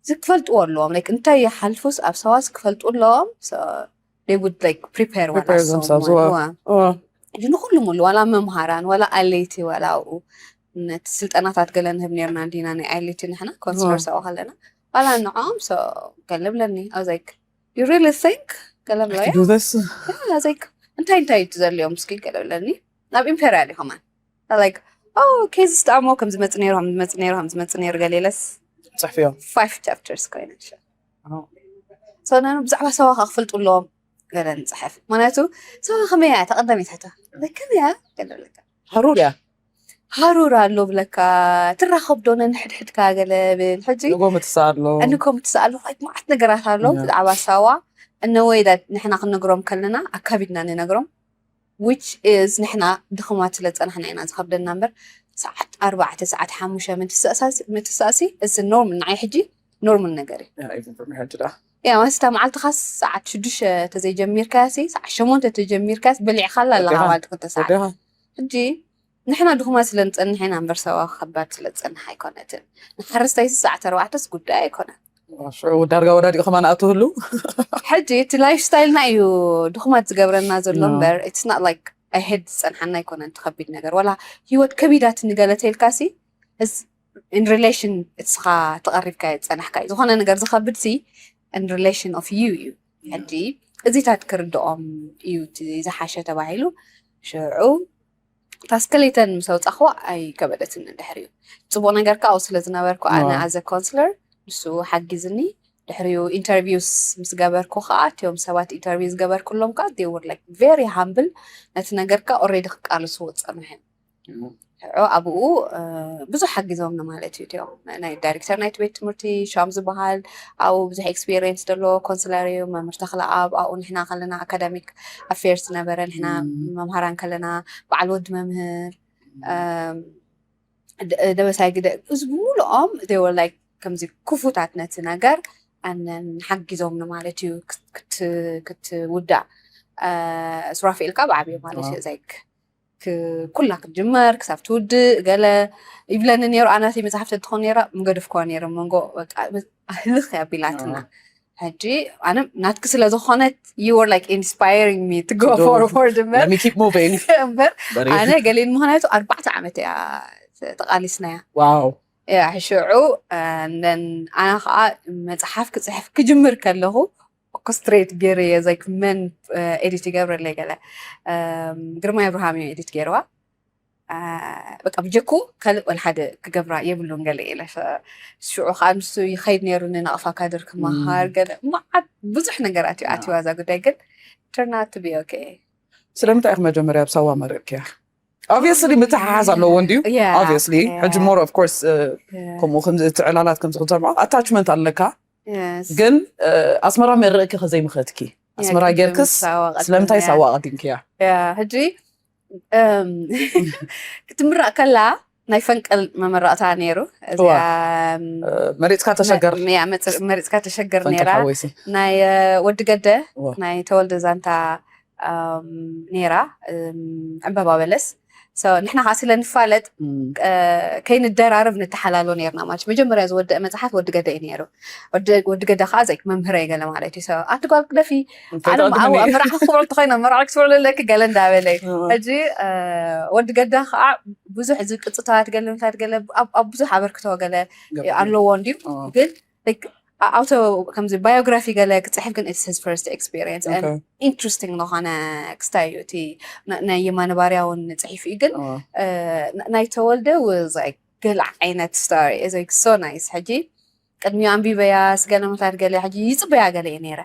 ዝክፈልጥዎ ኣለዎም፣ like፣ እንታይ ይሓልፉስ ኣብ ሰዋስ ክፈልጡ ኣለዎም። So they would, like, prepare ዋላ ንኹሉ ሙሉ ዋላ መምሃራን ዋላ ኣለይቲ ዋላ ኣብኡ ነቲ ስልጠናታት ገለ ንህብ ነርና እንዲና ናይ ኣለይቲ ንሕና ኮንስለር ሰው ከለና ዋላ ንዖም። So ገለ ብለኒ፣ I was like, you really think ገለ ብለያ። Like፣ እንታይ እንታይ እዩ ዘልዮም እስኪ ገለ ብለኒ። ናብ ኢምፔሪያል እዩ ከማን፣ like, oh, ኬዝ ዝተኣሞ ከም ዝመጽእ ነይሩ፣ ከም ዝመጽእ ነይሩ፣ ከም ዝመጽእ ነይሩ ገለ ኢለስ ጽሕፍዮ። Five chapters ኮይነ። So ነኑ ብዛዕባ ሰዋ ከዓ ክፈልጡ ኣለዎም ገለ ንጽሕፍ። ምክንያቱ ሰዋ ከመይ እያ ተቐዳሚት ሕቶ፣ ከመይ እያ ገለ ብለካ። ሃሩር እያ። ሃሩር ኣሎ ብለካ። ትራኸብ ዶ ነንሕድሕድካ ገለ ብል። ሕጂ ንጎ ምትሳእ ኣሎ። ንጎ ምትሳእ ኣሎ። Like፣ መዓት ነገራት ኣሎ ብዛዕባ ሰዋ። እነወይ ንሕና ክንነግሮም ከለና ኣካቢድና ንነግሮም፣ which is ንሕና ድኹማት ስለ ዝጸናሕና ኢና ዝኸብደና እምበር፣ ሰዓት ኣርባዕተ፣ ሰዓት ሓሙሽተ ምትሳእሲ እዚ ኖርም፣ ንዓይ ሕጂ ኖርማል ነገር እዩ። ያ ማለት እታ መዓልትኻስ ሰዓት ሽዱሽተ ተዘይጀሚርካያሲ ሰዓት ሸሞንተ ተጀሚርካያስ በሊዕካላ ኣለኻ ማለት ክልተ ሰዓት። ሕጂ ንሕና ድኹማት ስለ ንጸንሕ ኢና እምበር ሰዋ ከባድ ስለ ዝጸንሕ ኣይኮነትን። ንሓረስታይሲ ሰዓት ኣርባዕተስ ጉዳይ ኣይኮነን። ሽዑ ዳርጋ ወዳዲኡ ከማን ኣትህሉ። ሕጂ እቲ ላይፍ ስታይልና እዩ ድኹማት ዝገብረና ዘሎ እምበር it's not like ኣይ ሄድ ዝጸንሓና ኣይኮነን። እቲ ከቢድ ነገር ዋላ ህይወት ከቢዳትኒ ገለ ተልካሲ in relation እስኻ ተቐሪብካ ዝጸናሕካ እዩ። ዝኾነ ነገር ዝኸብድ ሲ in relation of you እዩ። ሕጂ እዚታት ክርድኦም እዩ እቲ ዝሓሸ ተባሂሉ ሽዑ ታስክሌተን ምስ ኣውጻኽዋ ኣይከበደትን። ድሕሪኡ ጽቡቕ ነገር ከዓ ስለ ዝነበርኩ ኣነ ኣዘ ኮንስለር ንሱ ሓጊዝኒ። ድሕሪኡ ኢንተርቪውስ ምስ ገበርኩ ከዓ እቲኦም ሰባት ኢንተርቪው ዝገበርኩሎም ከዓ they were like very humble። ነቲ ነገር ከዓ ኦሬዲ ክቃልስዎ ዝጸንሑ እዮም። ሽዑ ኣብኡ ብዙሕ ሓጊዞምኒ ማለት እዩ። እቲኦም ናይ ዳይሬክተር ናይቲ ቤት ትምህርቲ ሻም ዝበሃል ኣብኡ ብዙሕ ኤክስፒሪየንስ ዘለዎ ኮንስለር እዩ። መምህር ተኽለኣብ ኣብኡ ንሕና ከለና ኣካዳሚክ ኣፌርስ ነበረ፣ ንሕና መምሃራን ከለና በዓል ወዲ መምህር ደበሳይ ግደ እዚ ብምሉኦም they were like ከምዚ ክፉታት ነቲ ነገር ኣነን ሓጊዞምኒ ማለት እዩ። ክትውዳእ ሱራፌል ካብ ዓብዮ ማለት እዩ። ዛይክ ኩላ ክትጅመር ክሳብ ትውድእ ገለ ይብለኒ ነይሩ። ኣናተይ መፅሓፍ ተትኾን ነይራ ምገደፍክዋ ነይረ። መንጎ ህልኽ ኣቢላትና ሕጂ ኣነ ናትኪ ስለ ዝኾነት you were like inspiring me to go forward እምበር እምበር ኣነ ገሌን ምክንያቱ ኣርባዕተ ዓመት እያ ተቃሊስናያ። ያ ሽዑ ኣነ ከዓ መፅሓፍ ክፅሕፍ ክጅምር ከለኹ ኮንሰንትሬት ገይረ እየ። ዛይክ መን ኤዲት ይገብረለይ ገለ ግርማይ ኣብርሃም እዩ ኤዲት ገይርዋ። በቃ ብጀኩ ካልእ ወላ ሓደ ክገብራ የብሉን ገለ ኢለ። ሽዑ ከዓ ንሱ ይኸይድ ነይሩ ንናቕፋ ካድር ክመሃር ገለ መዓት ብዙሕ ነገራት እዩ ኣትዩ ኣዛ ጉዳይ ግን turn out to be okay። ስለምንታይ ኢኹም መጀመርያ ኣብ ሳዋ መሪቕክያ? Obviously ምትሓሓዝ ኣለዎ እንድዩ። Obviously ሕጂ more of course ከምኡ ከምዚ እቲ ዕላላት ከምዚ ክንሰምዖ ኣታችመንት ኣለካ። ግን ኣስመራ መሪቕኪ ከዘይምኸትኪ ኣስመራ ጌርክስ ስለምንታይ ሳዋ ቀዲምክያ? ሕጂ ክትምረቕ ከላ ናይ ፈንቅል መመረቕታ ነይሩ። መሪፅካ ተሸገር መሪፅካ ተሸገር ነይራ። ናይ ወዲ ገደ ናይ ተወልደ ዛንታ ነይራ። ዕምበባ በለስ ንሕና ከዓ ስለ ንፋለጥ ከይንደራረብ ንተሓላሎ ነርና። ማለት መጀመርያ ዝወደአ መፅሓፍ ወዲ ገደ እዩ ነይሩ። ወዲ ገደ ከዓ ዘይ መምህረ ገለ ማለት እዩ። ኣቲ ጓል ክደፊ ኣነ መርዓ ክብዕሉ ተኮይኖ መርዓ ክትብዕሉ ኣለኪ ገለ እንዳበለ እዩ። ሕጂ ወዲ ገደ ከዓ ብዙሕ ዝቅፅታት ገለ ምታት ገለ ኣብ ብዙሕ ኣበርክቶ ገለ ኣለዎ እንድዩ። ግን ኣውቶ ከምዚ ባዮግራፊ ገለ ክፅሕፍ ግን it's his first experience። Interesting ዝኾነ ክስታይ እዩ። እቲ ናይ የማነ ባርያ እውን ፅሒፉ እዩ። ግን ናይ ተወልደ was like ገለ ዓይነት story is like so nice። ሕጂ ቅድሚኡ ኣንቢበያ ስገለ ምታት ገለ ሕጂ ይፅበያ ገለ እየ ነይረ።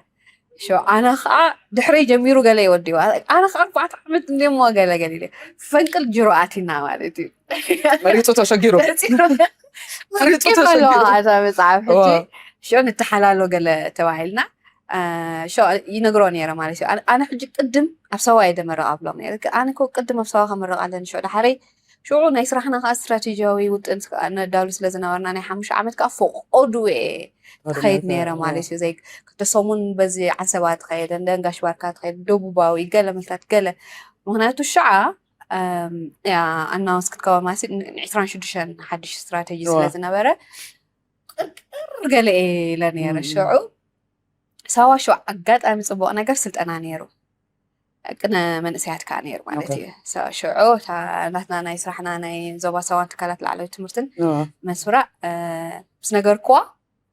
ኣነ ከዓ ድሕረይ ጀሚሩ ገለ ይወዲዋ። ኣነ ከዓ ኣርባዕተ ዓመት እንዴሞ ገለ ገለ ፈንቅል ጅሮ ኣቲና ማለት እዩ። መሪፁ ተሸጊሩ እታ መፅሓፍ ሕጂ ሽዑ ንተሓላሎ ገለ ተባሂልና ይነግሮ ነይረ ማለት እዩ። ኣነ ሕጂ ቅድም ኣብ ሰዋ እየ ደመረቕ ኣብሎም ነይረ። ኣነ እኮ ቅድም ኣብ ሰዋ ከመረቕ ኣለኒ። ሽዑ ድሓረይ ሽዑ ናይ ስራሕና ከዓ ስትራቴጂያዊ ውጥን ነዳሉ ስለ ዝነበርና ናይ ሓሙሽተ ዓመት ከዓ ፈቆዱ እየ ትኸይድ ነይረ ማለት እዩ። ዘይ ክልተ ሰሙን በዚ ዓንሰባ ትኸይድ እንደ ጋሽ ባርካ ትኸይድ ደቡባዊ ገለ መልታት ገለ ምክንያቱ ሽዓ ኣናውንስ ክትከወ ማለት ዕስራን ሽዱሽተን ሓድሽ ስትራቴጂ ስለ ዝነበረ ቅርቅር ገለ ኢለ ነይረ። ሽዑ ሳዋ ሽዑ ኣጋጣሚ ፅቡቅ ነገር ስልጠና ነይሩ ቅነ መንእሰያት ከዓ ነይሩ ማለት እዩ። ሽዑ ናትና ናይ ስራሕና ናይ ዞባ ሳዋን ትካላት ላዕለዊ ትምህርትን መስፍራ ምስ ነገርኩዋ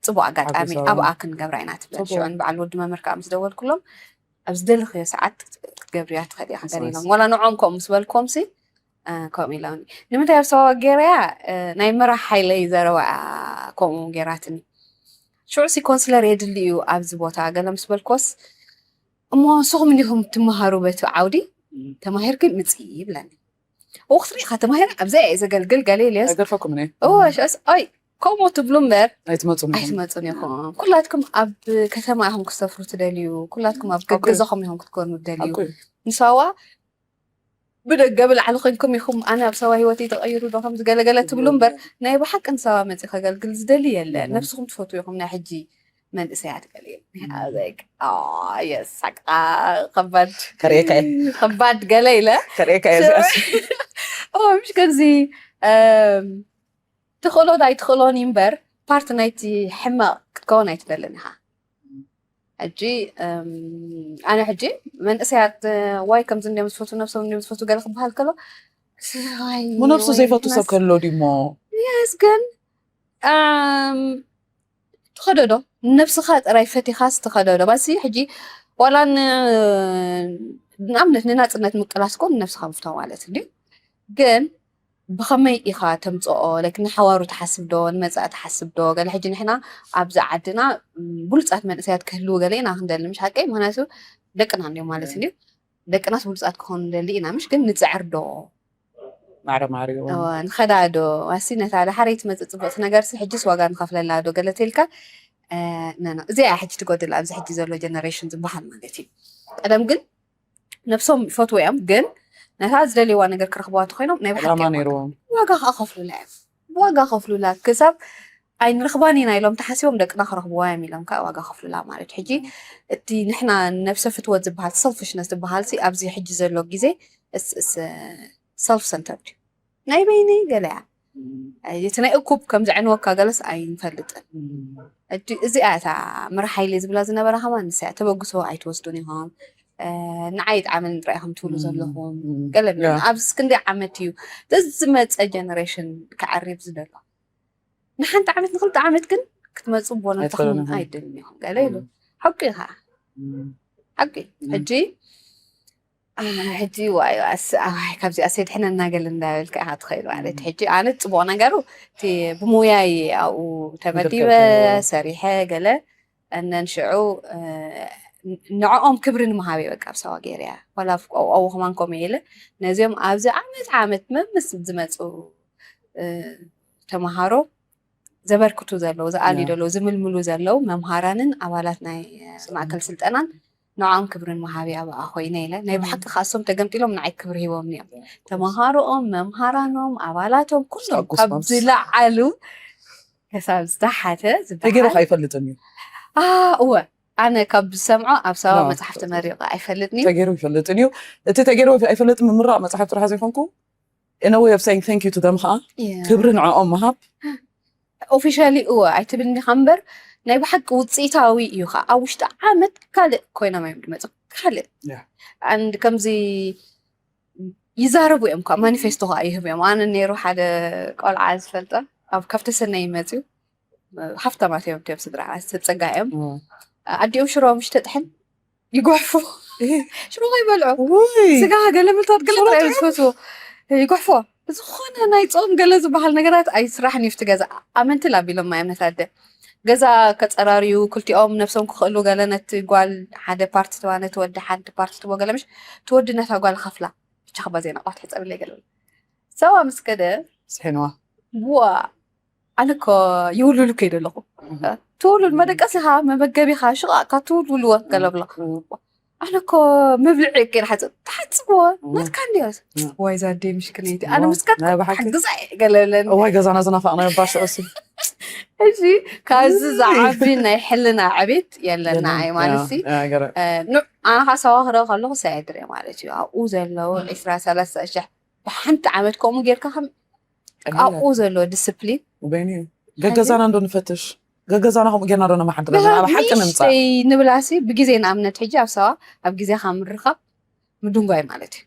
ፅቡቅ ኣጋጣሚ ኣብኣ ክንገብራ ኢና ትብለን። ሽዑ ንበዓል ወዲ መምህር ከዓ ምስ ደወልኩሎም ኣብ ዝደለኽዮ ሰዓት ክትገብርያ ትኽእል ኢኻ ገለ ኢሎም። ዋላ ንዖም ከምኡ ምስ በልኮምሲ ከምኡ ኢሎም። ንምንታይ ኣብ ሰዋ ገይረያ ናይ ምራሕ ሓይለይ ዘረባ ከምኡ ገይራትኒ። ሽዑ ሲ ኮንስለር የድሊ እዩ ኣብዚ ቦታ ገለ ምስ በልኮስ እሞ ንስኹም እንዲኹም ትመሃሩ በቲ ዓውዲ ተማሂርኪ ምፂ ይብለኒ። እው ክትርኢ ኢኻ ተማሂረ ኣብዚኣ እየ ዘገልግል ገለ ኢለዮስ ኣይገርፈኩም እኔ እወ ሽዑስ ኣይ ከምኡ ትብሉ እምበር ኣይትመፁም ኢኹም። ኣይትመፁን ኢኹም። ኩላትኩም ኣብ ከተማ ኢኹም ክሰፍሩ ትደልዩ፣ ኩላትኩም ኣብ ገገዛኹም ኢኹም ክትኮኑ ትደልዩ። ሓቁ እዩ። ንሳዋ ብደገ ብላዕሊ ኮንኩም ኢኹም ኣነ ኣብ ሰባ ህይወተይ ተቐይሩ ዶ ከም ዝገለገለ ትብሉ እምበር ናይ ብሓቂ ንሰባ መፂ ከገልግል ዝደሊ የለ። ነብስኹም ትፈትዉ ኢኹም ናይ ሕጂ መንእሰያት ገለ የስ ሓቃ ከባድ ከርእየካ እየ ከባድ ገለ ኢለ ከርእየካ እየ ምሽ ከምዚ ትኽእሎ ኣይትኽእሎን እዩ እምበር ፓርቲ ናይቲ ሕማቕ ክትከውን ኣይትደልን ኢኻ። ሕጂ ኣነ ሕጂ መንእሰያት ዋይ ከምዚ እንዲም ዝፈቱ ነብሶም እንዲም ዝፈቱ ገለ ክበሃል ከሎ መነብሱ ዘይፈቱ ሰብ ከሎ ድሞ የስ ግን ትኸደዶ ነብስኻ ጥራይ ፈቲኻስ ትኸደዶ ባሲ ሕጂ ዋላ ንኣብነት ንናፅነት ምቅላስ ኮ ንነብስኻ ምፍቶ ማለት እንዲ ግን ብኸመይ ኢኻ ተምፅኦ ላይክ ንሓዋሩ ትሓስብ ዶ ንመፃኢ ትሓስብ ዶ ገለ ሕጂ ንሕና ኣብዚ ዓድና ብሉፃት መንእሰያት ክህልው ገለ ኢና ክንደሊ ምሽ ሓቀይ ምክንያቱ ደቅና እንዲዮም ማለት እንዲ ደቅናስ ብሉፃት ክኾኑ ንደሊ ኢና ምሽ ግን ንፅዕር ዶ ማዕረ ማዕሪኡ ንኸዳ ዶ ኣሲ ነታ ዳሓረይ ትመፅእ ፅብቕቲ ነገርሲ ሕጅስ ዋጋ ንኸፍለላ ዶ ገለ ተልካ ነና እዚኣ ሕጂ ትጎድል ኣብዚ ሕጂ ዘሎ ጀነሬሽን ዝበሃል ማለት እዩ ቀደም ግን ነብሶም ይፈትዎ እዮም ግን ነታ ዝደልይዋ ነገር ክረኽብዋ ተኮይኖም ናይ ብሓቂ ዕላማ እዮም ነይርዎም ዋጋ ከዓ ከፍሉላ እዮም ዋጋ ከፍሉላ ክሳብ ኣይንረኽባን ኢና ኢሎም ተሓሲቦም ደቅና ክረኽብዋ እዮም ኢሎም ከዓ ዋጋ ከፍሉላ ማለት ሕጂ እቲ ንሕና ነብሰ ፍትወት ዝበሃል ሰልፊሽነስ ዝበሃል ሲ ኣብዚ ሕጂ ዘሎ ግዜ ሰልፍ ሰንተርድ እዩ ናይ በይነይ ገለ እያ እቲ ናይ እኩብ ከም ዘዕንወካ ገለስ ኣይንፈልጥን እዚኣ እታ ምራሕ ሓይሊ ዝብላ ዝነበራ ከማ ንስያ ተበግሶ ኣይትወስዱን ኢኹም ንዓይ ጣዕምን ጥራይ ኢኹም ትብሉ ዘለኹም ገለ ኣብዚ ክንደይ ዓመት እዩ ዝመፀ ጀነሬሽን ክዓርብ ዝደሎ ንሓንቲ ዓመት ንክልተ ዓመት ግን ክትመፁ ቦነታኹም ኣይደልን ኢኹም ገለ ኢሉ ሓቂ ኢኻ ሓቂ ሕጂ ሕጂ ዋይ ካብዚኣ ሰድሕነና ገለ እንዳበልካ ኢኻ ትኸይድ ማለት ሕጂ ኣነ ፅቡቅ ነገሩ እቲ ብሙያይ ኣብኡ ተመዲበ ሰሪሐ ገለ እነን ሽዑ ንዕኦም ክብሪ ንምሃብ እየ በቃ ኣብ ሰዋ ገይረያ ዋላ ኣብኡ ከማን ከምኡ ኢለ ነዚኦም ኣብዚ ዓመት ዓመት መምስ ዝመፁ ተምሃሮ ዘበርክቱ ዘለዉ ዝኣልዩ ዘለዉ ዝምልምሉ ዘለዉ መምሃራንን ኣባላት ናይ ማእከል ስልጠናን ንዕኦም ክብርን መሃቢ ኣብኣ ኮይነ ኢለ ናይ ብሓቂ ካሶም ተገምጢሎም ንዓይ ክብሪ ሂቦምኒ እዮም ተምሃሮኦም መምሃራኖም ኣባላቶም ኩሎም ካብ ዝለዓሉ ከሳብ ዝተሓተ ተገይሩ ዝበሃል ኣይፈልጥን እዩ እወ ኣነ ካብ ዝሰምዖ ኣብ ሰባ መፅሓፍ ተመሪቐ ኣይፈልጥን እዩ ተገይሩ ይፈልጥን እዩ እቲ ተገይሩ ኣይፈልጥን ምምራቕ መፅሓፍ ጥራሕ ዘይኮንኩ in a way of saying thank you to them ከዓ ክብሪ ንዕኦም ምሃብ ኦፊሻሊ እወ ኣይትብልኒ ኢኻ እምበር ናይ ብሓቂ ውፅኢታዊ እዩ ኸዓ ኣብ ውሽጢ ዓመት ካልእ ኮይኖም እዮም ዝመፁ ካልእ Yeah. and ከምዚ ይዛረቡ እዮም ከዓ ማኒፌስቶ ከዓ ይህቡ እዮም ኣነ ነይሩ ሓደ ቆልዓ ዝፈልጠ ኣብ ካብተሰነይ ይመፅዩ ሃፍታማት እዮም እዮም ስድራ ሰብ ፀጋ እዮም ኣዲኦም ሽሮ ምሽ ተጥሕን ይጓሕፉ ሽሮ ይበልዑ ውይ ስጋ ገለ ምልታት ገለ ጥራይ ዝፈትዎ ይጓሕፎ ዝኾነ ናይ ፆም ገለ ዝበሃል ነገራት ኣይስራሕን እዩ እቲ ገዛ ኣመንትል ኣቢሎም ማይ እምነት ኣደ ገዛ ከፀራርዩ ክልቲኦም ነብሶም ክኽእሉ ገለ ነቲ ጓል ሓደ ፓርቲ ትዋ ነቲ ወዲ ሓንቲ ፓርቲ ትቦ ገለ ምሽ ትወዲ ነታ ጓል ከፍላ ብቻ ክባ ዜና ቋት ሕፀብለይ ገለ ሰዋ ምስ ከደ ስሒንዋ ዋ ኣነ እኮ ይውልሉ ከይደ ኣለኹ ትውሉል መደቀሲኻ መመገቢኻ ሽቓቕካ ትውልውልዎ ገለብሎ ኣነ እኮ መብልዒ ከይደ ሓፅብ ተሓፅብዎ ናትካ እንዲዮ ዋይ ዛዴ ምሽክነይቲ ኣነ ምስካ ናይ ብሓቂ ሓግዛ ገለብለን እዋይ ገዛና ዝናፋቕናዮ ባሽዑ ሲ እዚ ካብዚ ዝዓቢ ናይ ሕልና ዕቤት የለና ኣይ ማለት ሲ ኣነ ካሳዋ ክረው ከለኹ ሳየድረ ማለት እዩ ኣብኡ ዘለዉ ዕስራ ሰላሳ ሽሕ ብሓንቲ ዓመት ከምኡ ጌርካ ከም ኣብኡ ዘሎ ዲስፕሊን በይኑ እዩ ገገዛና እንዶ ንፈትሽ ገገዛና ከምኡ ጌርና ዶ ነመሓድር ኣለና ኣብ ሓቂ ንምፃእ ንብላሲ ብግዜ ንኣብነት ሕጂ ኣብ ሰባ ኣብ ግዜኻ ምርኻብ ምድንጓይ ማለት እዩ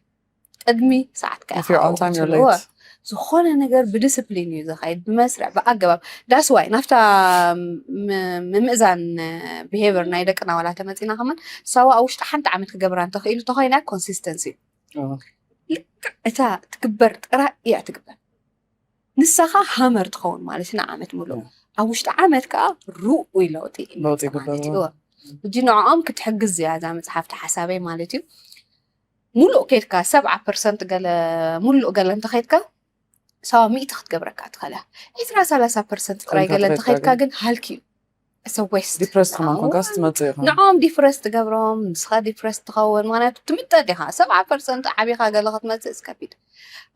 ቅድሚ ሰዓትካ If you're on time, you're late. ዝኾነ ነገር ብዲስፕሊን እዩ ዝኸይድ ብመስርዕ ብኣገባብ that's why ናፍታ ምምእዛን ብሄቨር ናይ ደቅና ዋላ ተመፂና ከማን ሰዋ ኣብ ውሽጢ ሓንቲ ዓመት ክገብራ እንተኽኢሉ እንተኮይና ኮንሲስተንሲ እዩ ልክዕ እታ ትግበር ጥራይ እያ ትግበር ንሳኻ ሃመር ትኸውን ማለት ንዓመት ሙሉእ ኣብ ውሽጢ ዓመት ከዓ ርኡይ ለውጢ ለውጢ ይግበር ሕጂ ንዕኦም ክትሕግዝ እያ እዛ መፅሓፍቲ ሓሳበይ ማለት እዩ ሙሉእ ከድካ ሰብዓ ፐርሰንት ገለ ሙሉእ ገለ እንተኸድካ ሰባ ሚእቲ ክትገብረካ ትኽእላ ዕስራ ሰላሳ ፐርሰንት ጥራይ ገለ እንተኸድካ ግን ሃልኪ እዩ it's a waste ዲፕረስ ከማን ኮንካስ ትመፅእ ኢኻ ንዖም ዲፕረስ ትገብሮም ንስኻ ዲፕረስ ትኸውን ምክንያቱ ትምጠጥ ኢኻ ሰብዓ ፐርሰንት ዓቢኻ ገለ ክትመፅእ እስከቢድ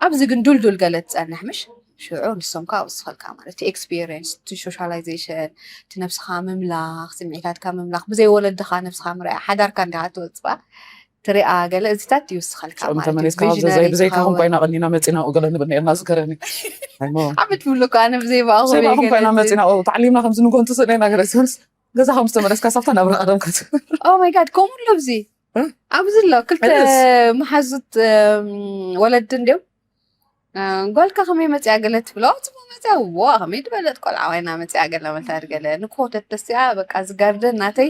ኣብዚ ግን ዱልዱል ገለ ትፀንሕ ምሽ ሽዑ ንሶም ከዓ ውስኸልካ ማለት እቲ ኤክስፒሪንስ እቲ ሶሻላይዜሽን እቲ ነብስኻ ምምላኽ ስምዒታትካ ምምላኽ ብዘይ ወለድኻ ነብስኻ ምርኣያ ሓዳርካ እንዲኻ ትወፅባ ትሪኣ ገለ እዚታት ይውስኸልካ ሽዑ ተመሊስካ ብዘይካ ከም ኮይና ቀኒና መፂና ገለ ንብል ነርና ዝከረኒ ዓመት ሙሉ ከዓ ኣነ ብዘይ ብኣኹ ሰይባኹም ኮይና መፂና ተዓሊምና ከምዚ ንጎንቱ ስእነ ኢና ገለ ስብልስ ገዛ ከም ዝተመለስካ ሳብታ ናብ ረቐደም ከት ኦማይ ጋድ ከምኡ ኣሎ ኣብዚ ኣብዚ ኣሎ ክልተ መሓዙት ወለዲ እንዲዮም ጓልካ ከመይ መፅያ ገለ ትብሎ ፅቡቅ መፅያ ዎ ከመይ ዝበለት ቆልዓ ዋይና መፅያ ገለ መታድ ገለ ንኮተት ተስያ በቃ ዝጋርደን ናተይ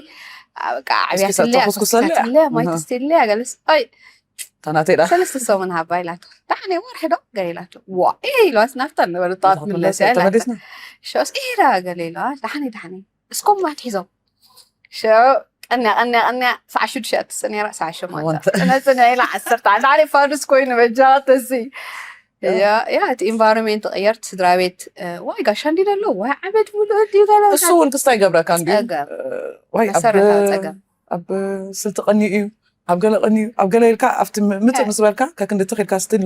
በቃ ዓብያትለያ ኮስኩሰለያ ማይ ተስትለያ ገለስ ኣይ ታናተይ ዳ ሰለስተ ሰሙን ሃባ ኢላቶ ዳሕነ ወርሒ ዶ ገለ ኢላቶ ዋ ኢለ ኢለዋስ ናፍታ ነበረ ጠዋት ምለስ ኢላታ ተመሊስና ሸስ ኢራ ገለ ኢለዋ ዳሕነ ዳሕነ እስኮም ማት ሒዞም ሸ ቀንያ ቀንያ ቀንያ ሰዓ ሽዱሽተ ትስእ ነራ ሰዓ ሸሞንተ ወንተ ጽነ ጽነ ኢላ ዓሰርተ ሓደ ሓደ ፋዱስ ኮይኑ በጃ ተሲ ያ ያ እቲ ኢንቫይሮንመንት ቀየርት ስድራ ቤት ዋይ ጋሻ እንዲ ደሎ ዋይ ዓመት ሙሉ እንዲ ደሎ እሱ እውን ክስታይ ገብረካ እንዲ ጸገም ወይ ኣብ መሰረታዊ ጸገም ኣብ ስልቲ ቀኒ እዩ ኣብ ገለ ቀኒ እዩ ኣብ ገለ ኢልካ ኣብቲ ምፅእ ምስ በልካ ከክንዲ ትኽኢልካ ስትል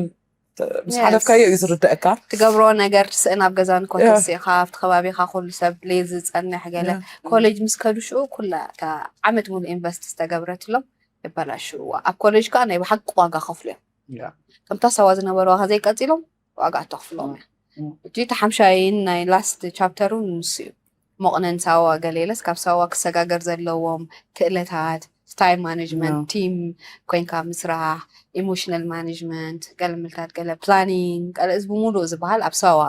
ምስ ሓለፍካዮ እዩ ዝርደአካ ትገብሮ ነገር ስእን ኣብ ገዛን ኮተስ ኢኻ ኣብቲ ከባቢኻ ኩሉ ሰብ ለይ ዝጸንሕ ገለ ኮሌጅ ምስ ከዱ ሽዑ ኩላ እታ ዓመት ሙሉ ኢንቨስት ዝተገብረትሎም ይበላሽውዋ ኣብ ኮሌጅ ከዓ ናይ ብሓቂ ዋጋ ከፍሉ እዮም ከምታ ሰባ ዝነበረዋ ከዘይቀፂሎም ዋጋ ተኽፍሎም እያ እቲ ተሓምሻይን ናይ ላስት ቻፕተሩ ንሱ እዩ መቑነን ሳዋ ገሌለስ ካብ ሳዋ ክሰጋገር ዘለዎም ክእለታት ታይም ማኔጅመንት ቲም ኮይንካ ምስራሕ ኢሞሽናል ማኔጅመንት ገለምልታት ገለ ፕላኒንግ ገለ እዚ ብምሉእ ዝበሃል ኣብ ሳዋ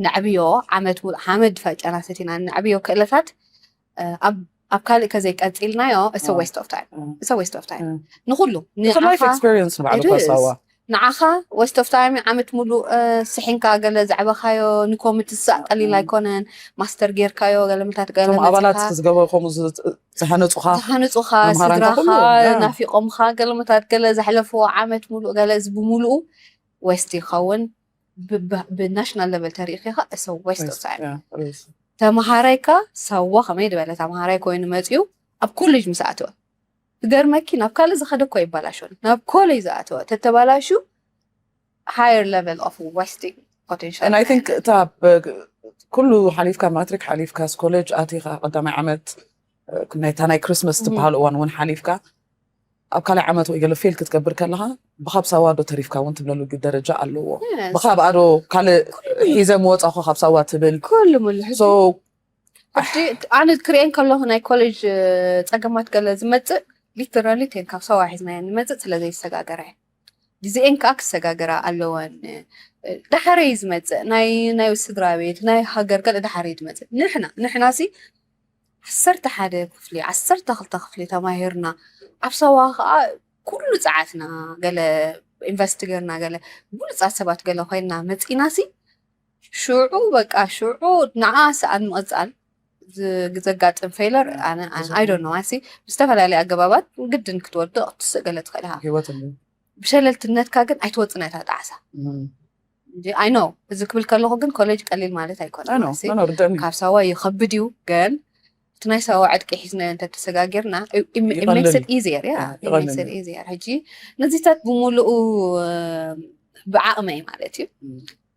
ነዕብዮ ዓመት ሙሉእ ሓመድ ፈጨና ሰቲና ነዕብዮ ክእለታት ኣብ ካልእ ከዘይ ቀፂልናዮ it's a waste of time it's a waste of time ንኩሉ it's a life experience ንባዕሉ It is. ከሳዋ ንዓኻ waste of time ዓመት ሙሉእ ስሒንካ ገለ ዘዕበኻዮ ንኮሚት ዝሳእ ቀሊል ኣይኮነን ማስተር ጌርካዮ ገለምታት እቶም ኣባላት ገለመፅካ ዝገበርኩምኡ ዝ- ዝሃነፁኻ ዝሃነፁኻ መምህራንካ ስድራኻ ኩሉ፣ ያ። ናፊቆምኻ ገለመታት ገለ ዘሕለፍዎ ዓመት ሙሉእ ገለ እዚ ብምሉኡ ወስት ይኸውን ብናሽናል ለቨል ተሪኢኺ ኸ it's a waste of time ያ፣ ሪስ። ተምሃራይካ ሳዋ ከመይ ዝበለ ተምሃራይ ኮይኑ መፅኡ ኣብ ኮሌጅ ምስ ኣተወ ትገርመኪ ናብ ካልእ ዝኸደ እኮ ይበላሾ ናብ ኮሌጅ ዝኣተወ ተተባላሹ higher level of wasting potential And I think እታ ብ- ኩሉ ሓሊፍካ ማትሪክ ሓሊፍካ ኮሌጅ ኣቲኻ ቀዳማይ ዓመት እ፣ ናይታ ናይ ክሪስመስ Mhm. ትበሃል እዋን እውን ሓሊፍካ ኣብ ካልእ ዓመት ወይ ገለ ፌል ክትገብር ከለኻ ብኻብ ሳዋ ዶ ተሪፍካ እውን ትብለሉ ደረጃ ኣለዎ። ብኻብ ኣዶ ካልእ ሒዘ ምወፃኹ ካብ ሳዋ ትብል። ኩሉ ሙሉ ሕጂ So ሕጂ ኣነ ክሪኤን ከለኹ ናይ ኮሌጅ ጸገማት ገለ ዝመጽእ ሊትራሊ ቴን ካብ ሳዋ ሒዝናዮ ንመጽእ ስለ ዘይሰጋገራ እየ። ግዜኤን ከዓ ክሰጋገራ ኣለወን። ዳሓረይ ዝመጽእ ናይ ናይ ስድራ ቤት ናይ ሃገር ገለ ዳሓረይ ዝመጽእ ንሕና ንሕና ሲ ዓሰርተ ሓደ ክፍሊ ዓሰርተ ክልተ ክፍሊ ተማሂርና ኣብ ሳዋ ከዓ ኩሉ ጸዓትና ገለ ኢንቨስት ገርና ገለ ብሉጻት ሰባት ገለ ኮይና መጺና ሲ ሽዑ በቃ ሽዑ ንዓ ሰኣን ምቕጻል ዘጋጥም ፌለር ኣነ ኣይ ዶንት ኖ ኣሲ ብዝተፈላለየ ኣገባባት ግድን ክትወድቕ ክትስእ ገለ ትኽእል ኢኻ። ህይወት ኣሎ። ብሸለልትነትካ ግን ኣይትወፅን እታ ጣዕሳ። I know እዚ ክብል ከለኹ ግን ኮሌጅ ቀሊል ማለት ኣይኮነን። ኖ ኖ ርደኒ ካብ ሳዋ ይኸብድ እዩ ግን እቲ ናይ ሳዋ ዕጥቂ ሒዝናዮ እንተተሰጋጊርና it makes it easier yeah it makes it easier። ሕጂ ነዚታት ብምሉኡ ብዓቕመይ ማለት እዩ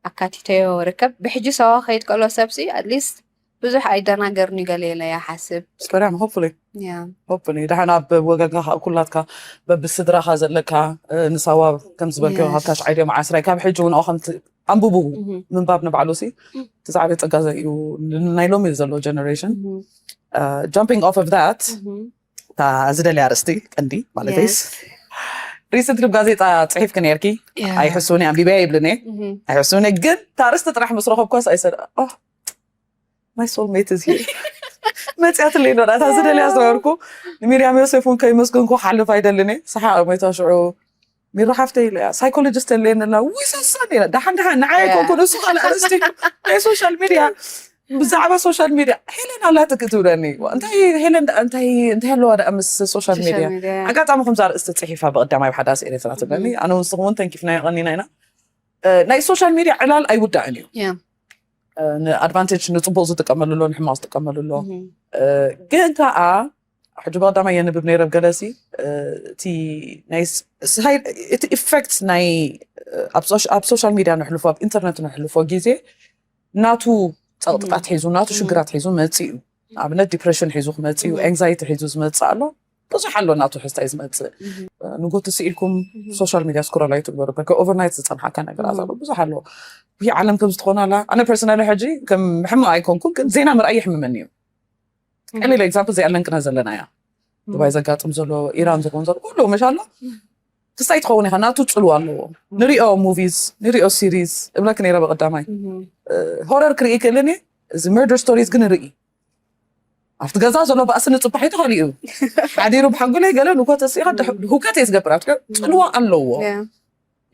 ኣካቲተዮ ርከብ። ብሕጂ ሳዋ ከይድ ከሎ ሰብሲ at least ብዙሕ ኣይደናገርን እዩ ገለ ኢለ ይሓስብ። ስፐርያም ሆፕፉሊ ያ ሆፕፉሊ ደሓን ኣብ ወገንካ ከዓ ኩላትካ በብስድራኻ ዘለካ ንሳዋ ከም ዝበልከ ካብ ታሽ ዓይደ መዓስራይ ካብ ሕጂ እውን ከምቲ ኣንብቡ ምንባብ ንባዕሉ ሲ እቲ ዝዓበየ ፀጋ እዩ ናይ ሎሚ ዘሎ ጀነሬሽን። Jumping off of that እታ ዝደልያ ኣርእስቲ ቀንዲ ማለት ስ ሪሰንትሊ ብጋዜጣ ፅሒፍኪ ነርኪ ኣይሕሱኒ ኣንቢበያ ይብልኒ ኣይሕሱኒ ግን እታ ኣርእስቲ ጥራሕ ምስ ረኸብኳስ ኣይሰ my soulmate is here መፅያትለይ ዶ እታ ዝደልያ ዝነበርኩ ንሚርያም ዮሴፍ እውን ከይመስገንኩ ሓልፍ ኣይደልን እየ ሰሓቕ ሞይታ ሽዑ ሚሮ ሓፍተይ ኢለ እያ ሳይኮሎጂስት የለየን ኣላ ውይ ሰሰን ኢለ ደሓን ደሓን ንዓይ ኣይኮንኩ ንሱ ካልእ ኣርእስቲ ናይ ሶሻል ሚድያ ብዛዕባ ሶሻል ሚድያ ሄለን ኣላትክ ትብለኒ እንታይ ሄለን እንታይ እንታይ ኣለዋ ደኣ ምስ ሶሻል ሚድያ ኣጋጣሚ ከምዛ ኣርእስቲ ፅሒፋ ብቀዳማይ ሓዳስ ኤርትራ ትብለኒ ኣነ ንስኹም እውን ተንኪፍና የቐኒና ኢና ናይ ሶሻል ሚድያ ዕላል ኣይውዳእን እዩ ንኣድቫንቴጅ ንፅቡቅ ዝጥቀመሉ ኣሎ ንሕማቅ ዝጥቀመሉ ኣሎ ግን ከዓ ሕጂ ብቀዳማይ የንብብ ነይረ ገለሲ እቲ ናይ እቲ ኢፌክት ናይ ኣብ ሶሻል ሚድያ ንሕልፎ ኣብ ኢንተርነት ንሕልፎ ግዜ ናቱ ፀቕጥታት ሒዙ ናቱ ሽግራት ሒዙ መፅእ እዩ ኣብነት ዲፕሬሽን ሒዙ ክመፅእ እዩ ኤንግዛይቲ ሒዙ ዝመፅእ ኣሎ ብዙሕ ኣሎ ናቱ ሕዝታይ ዝመፅእ ንጎቲ ስኢልኩም ሶሻል ሚድያ ስክሮል ኣይትግበሩ በቃ ኦቨርናይት ዝፀንሓካ ነገራት ኣሎ ብዙሕ ኣሎ ይህ ዓለም ከም ዝተኾናላ ኣነ ፐርሰናሊ ሕጂ ከም ሕማቅ ኣይኮንኩን ግን ዜና ምርኣይ ይሕምመኒ እዩ ቀሊል ኤግዛምፕል እዚኣ ለንቅና ዘለና እያ ዱባይ ዘጋጥም ዘሎ ኢራን ዝኾን ዘሎ ኩሉ መሻሎ ክስታይ ትኸውን ኢኻ ናቱ ፅልዋ ኣለዎ ንሪኦ ሙቪስ ንሪኦ ሲሪስ እብለክ ነይረ ብቀዳማይ ሆረር ክርኢ ክእልን እዚ መርደር ስቶሪስ ግን ርኢ ኣብቲ ገዛ ዘሎ ባእሲ ንፅባሕ ተኸሊኡ ሓዲሩ ብሓንጎለይ ገለ ንኮ ተስኢኻ ሁከት እየ ዝገብር ኣብቲ ገዛ ፅልዋ ኣለዎ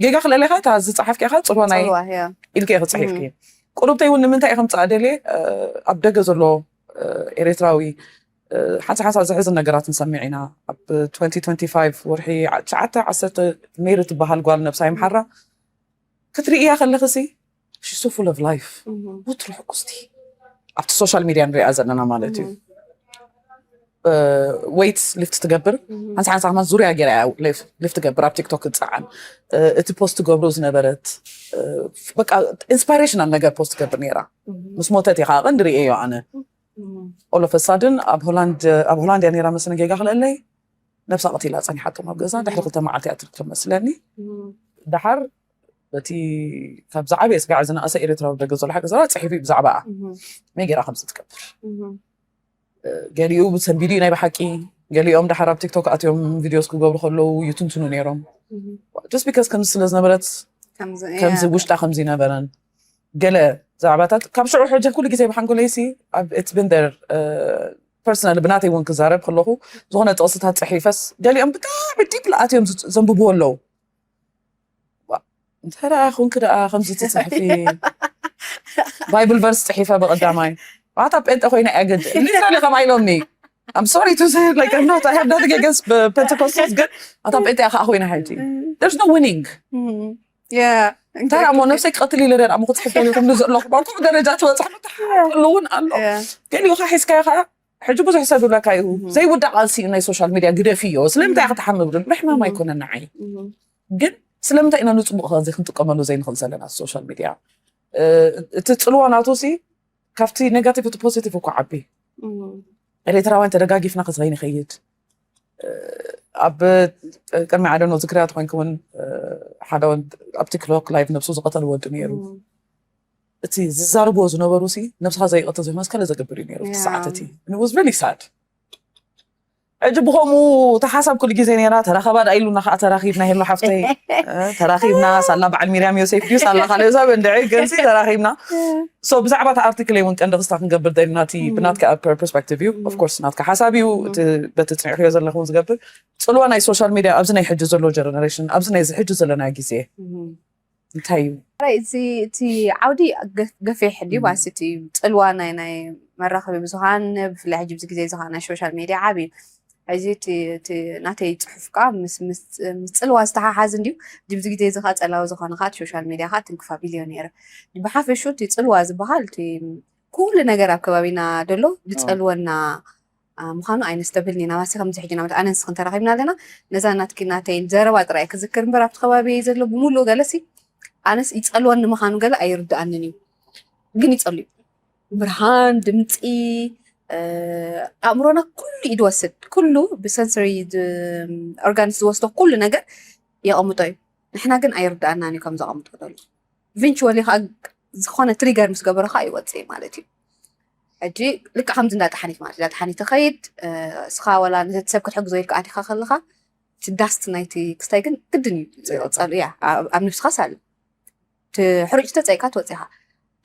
ጌጋ ክለሌኻ እታ ዝፀሓፍኪ ኢኻ ፅልዋ ናይ ኢልኪ ኢኺ ፅሒፍኪ ቁሩብተይ እውን ንምንታይ ኢኸም ፀኣ ደልየ ኣብ ደገ ዘሎ ኤርትራዊ ሓንሳ ሓንሳ ዘሕዝን ነገራት ንሰምዕ ኢና ኣብ ወርሒ ትሽዓተ ዓሰርተ ሜሪ ትበሃል ጓል ነብሳ ይምሓራ ክትርእያ ከለኽሲ ሽሱ ፉል ኦፍ ላይፍ ውትሩ ሕጉስቲ ኣብቲ ሶሻል ሚድያ ንሪኣ ዘለና ማለት እዩ ወይት ሊፍት ትገብር ሓንሳ ሓንሳ ከማን ዙርያ ገይራ ሊፍት ትገብር ኣብ ቲክቶክ ትፀዓን እቲ ፖስት ትገብሮ ዝነበረት በቃ ኢንስፓይሬሽናል ነገር ፖስት ትገብር ነይራ ምስ ሞተት ኢኻ ቀንዲ ርእየዮ ኣነ ኦሎፈሳድን ኣብ ሆላንድ ኣብ ሆላንድ እያ ነይራ መስለኒ ጌጋ ክልእለይ ነብሳ ቀቲላ ፀኒሓቶም ኣብ ገዛ ድሕሪ ክልተ መዓልቲ እያ ትርከብ መስለኒ ደሓር በቲ ካብ ዝዓበየ ስጋዕ ዝነኣሰ ኤርትራዊ ደገ ዘሎ ሓቂ ዘራ ፅሒፉ እዩ ብዛዕባኣ መይ ገይራ ከምዚ ትገብር ገሊኡ ሰንቢዱ እዩ ናይ ብሓቂ ገሊኦም ደሓር ኣብ ቲክቶክ ኣትዮም ቪዲዮስ ክገብሩ ከለዉ ይትንትኑ ነይሮም just because ከምዚ ስለ ዝነበረት ከምዚ ውሽጣ ከምዚ ነበረን ገለ ዛዕባታት ካብ ሽዑ ሕጂ ኩሉ ግዜ ብሓንጎለይሲ ኣብ it's been there personal ብናተይ እውን ክዛረብ ከለኹ ዝኾነ ጥቕስታት ፅሒፈስ ገሊኦም ብጣዕሚ ዲፕ ኣትዮም ዘንብብዎ ኣለዉ እንታይ ደኣ ኮንክ ደኣ ከምዚ ትፅሕፊ ባይብል ቨርስ ፅሒፈ ብቐዳማይ ኣታ ጴንጠ ኮይና እያ ግድ ሊትራሊ ከምኣ ኢሎምኒ I'm sorry to say like I'm not I have nothing against Pentecostals ግን ኣታ ጴንጠ እያ ከዓ ኮይና ሕጂ there's no winning Yeah. እንታይ ደኣ እሞ ነብሰይ ክቐትል ኢለ ደኣ እሞ ክፅሕፍ ደሊኹም ንዘለኹም ኣብ ከምኡ ደረጃ ትበፅሕ ምትሓሉ እውን ኣሎ ገሊኡ ከዓ ሒዝካዮ ከዓ ሕጂ ብዙሕ ሰብ ይብለካ እዩ ዘይውዳእ ቃልሲ እዩ ናይ ሶሻል ሚድያ ግደፍዮ ስለምንታይ ክትሓምብሉ ምሕማም ኣይኮነን ንዓይ ግን ስለምንታይ ኢና ንፅቡቅ ከዚ ክንጥቀመሉ ዘይንኽእል ዘለና ሶሻል ሚድያ እቲ ፅልዋ ናቱ ሲ ካብቲ ኔጋቲቭ እቲ ፖዚቲቭ እኮ ዓቢ ኤርትራውያን ተደጋጊፍና ከዚ ከይንኸይድ ኣብ ቅድሚ ዓደኖ ዝክርያት ኮይንኩ እውን ሓደ ወድ ኣብ ቲክቶክ ላይቭ ነብሱ ዝቐተል ወዲ ነይሩ። እቲ ዝዛርብዎ ዝነበሩ ሲ ነብስኻ ዘይቐትል ዘይመስከለ ዘገብር እዩ ነይሩ እቲ ሰዓት እቲ። It was really sad. ሕጂ ብኸምኡ ተሓሳብ ኩሉ ግዜ ነይራ። ተራኸባ ደኣ ኢሉና ከዓ ተራኺብና፣ ሄሎ ሓፍተይ፣ ተራኺብና። ሳላ በዓል ሚርያም ዮሴፍ ድዩ ሳላ ካልእ ሰብ እንድዒ፣ ግን ሲ ተራኺብና። So ብዛዕባ እቲ ኣርቲክል እውን ቀንዲ ክስታ ክንገብር ደሊና፣ እቲ ብናትካ ፐርስፔክቲቭ እዩ። Of course ናትካ ሓሳብ እዩ፣ በቲ ፅንዕክዮ ዘለኹ ዝገብር። ፅልዋ ናይ ሶሻል ሚድያ ኣብዚ ናይ ሕጂ ዘሎ ጀነሬሽን፣ ኣብዚ ናይ እዚ ሕጂ ዘለና ግዜ እንታይ እዩ? እዚ እቲ ዓውዲ ገፊሕ ድዩ ባስ እቲ ፅልዋ ናይ ናይ መራኸቢ ብዙሃን ብፍላይ ሕጂ ብዚ ግዜ እዚ ናይ ሶሻል ሚድያ ዓብዩ። እዚ ናተይ ፅሑፍ ከዓ ምስ ፅልዋ ዝተሓሓዝ እንድዩ። እዚ ግዜ እዚ ከዓ ፀላዊ ዝኾነ ከዓ ሶሻል ሚድያ ከዓ ትንክፋ ቢልዮ ነይረ። ብሓፈሹ እቲ ፅልዋ ዝበሃል እቲ ኩሉ ነገር ኣብ ከባቢና ደሎ ዝፀልወና ምዃኑ ኣይነስተብህልን ኢና። ባሲ ከምዚ ሕጂ ናመት ኣነ ንስኽን ተራኺብና ኣለና። ነዛ ናትኪ ናተይን ዘረባ ጥራይ ክዝክር እምበር ኣብቲ ከባቢ ዘሎ ብምሉእ ገለሲ ኣነስ ይፀልወኒ ምዃኑ ገለ ኣይርድኣንን እዩ። ግን ይፀሉ እዩ። ብርሃን፣ ድምፂ፣ ኣእምሮና ኩሉ እዩ ዝወስድ። ኩሉ ብሰንሰሪ ኦርጋንስ ዝወስዶ ኩሉ ነገር የቐምጦ እዩ። ንሕና ግን ኣይርድኣናን እዩ ከም ዘቐምጦ ዘሎ። ኢቨንቹዋሊ ከዓ ዝኾነ ትሪገር ምስ ገበረ ከዓ ይወፅእ ማለት እዩ። ሕጂ ልክዕ ከምዚ እንዳጠሓኒት ማለት እንዳጠሓኒት ትኸይድ። እስኻ ወላ ነቲ ሰብ ክትሕግዞ ኢልካ ኣቲኻ ከለኻ እቲ ዳስት ናይቲ ክስታይ ግን ግድን እዩ። ፀሉ እያ ኣብ ነብስኻስ ኣሎ። ሕሩጭ ተፀይካ ትወፅኻ።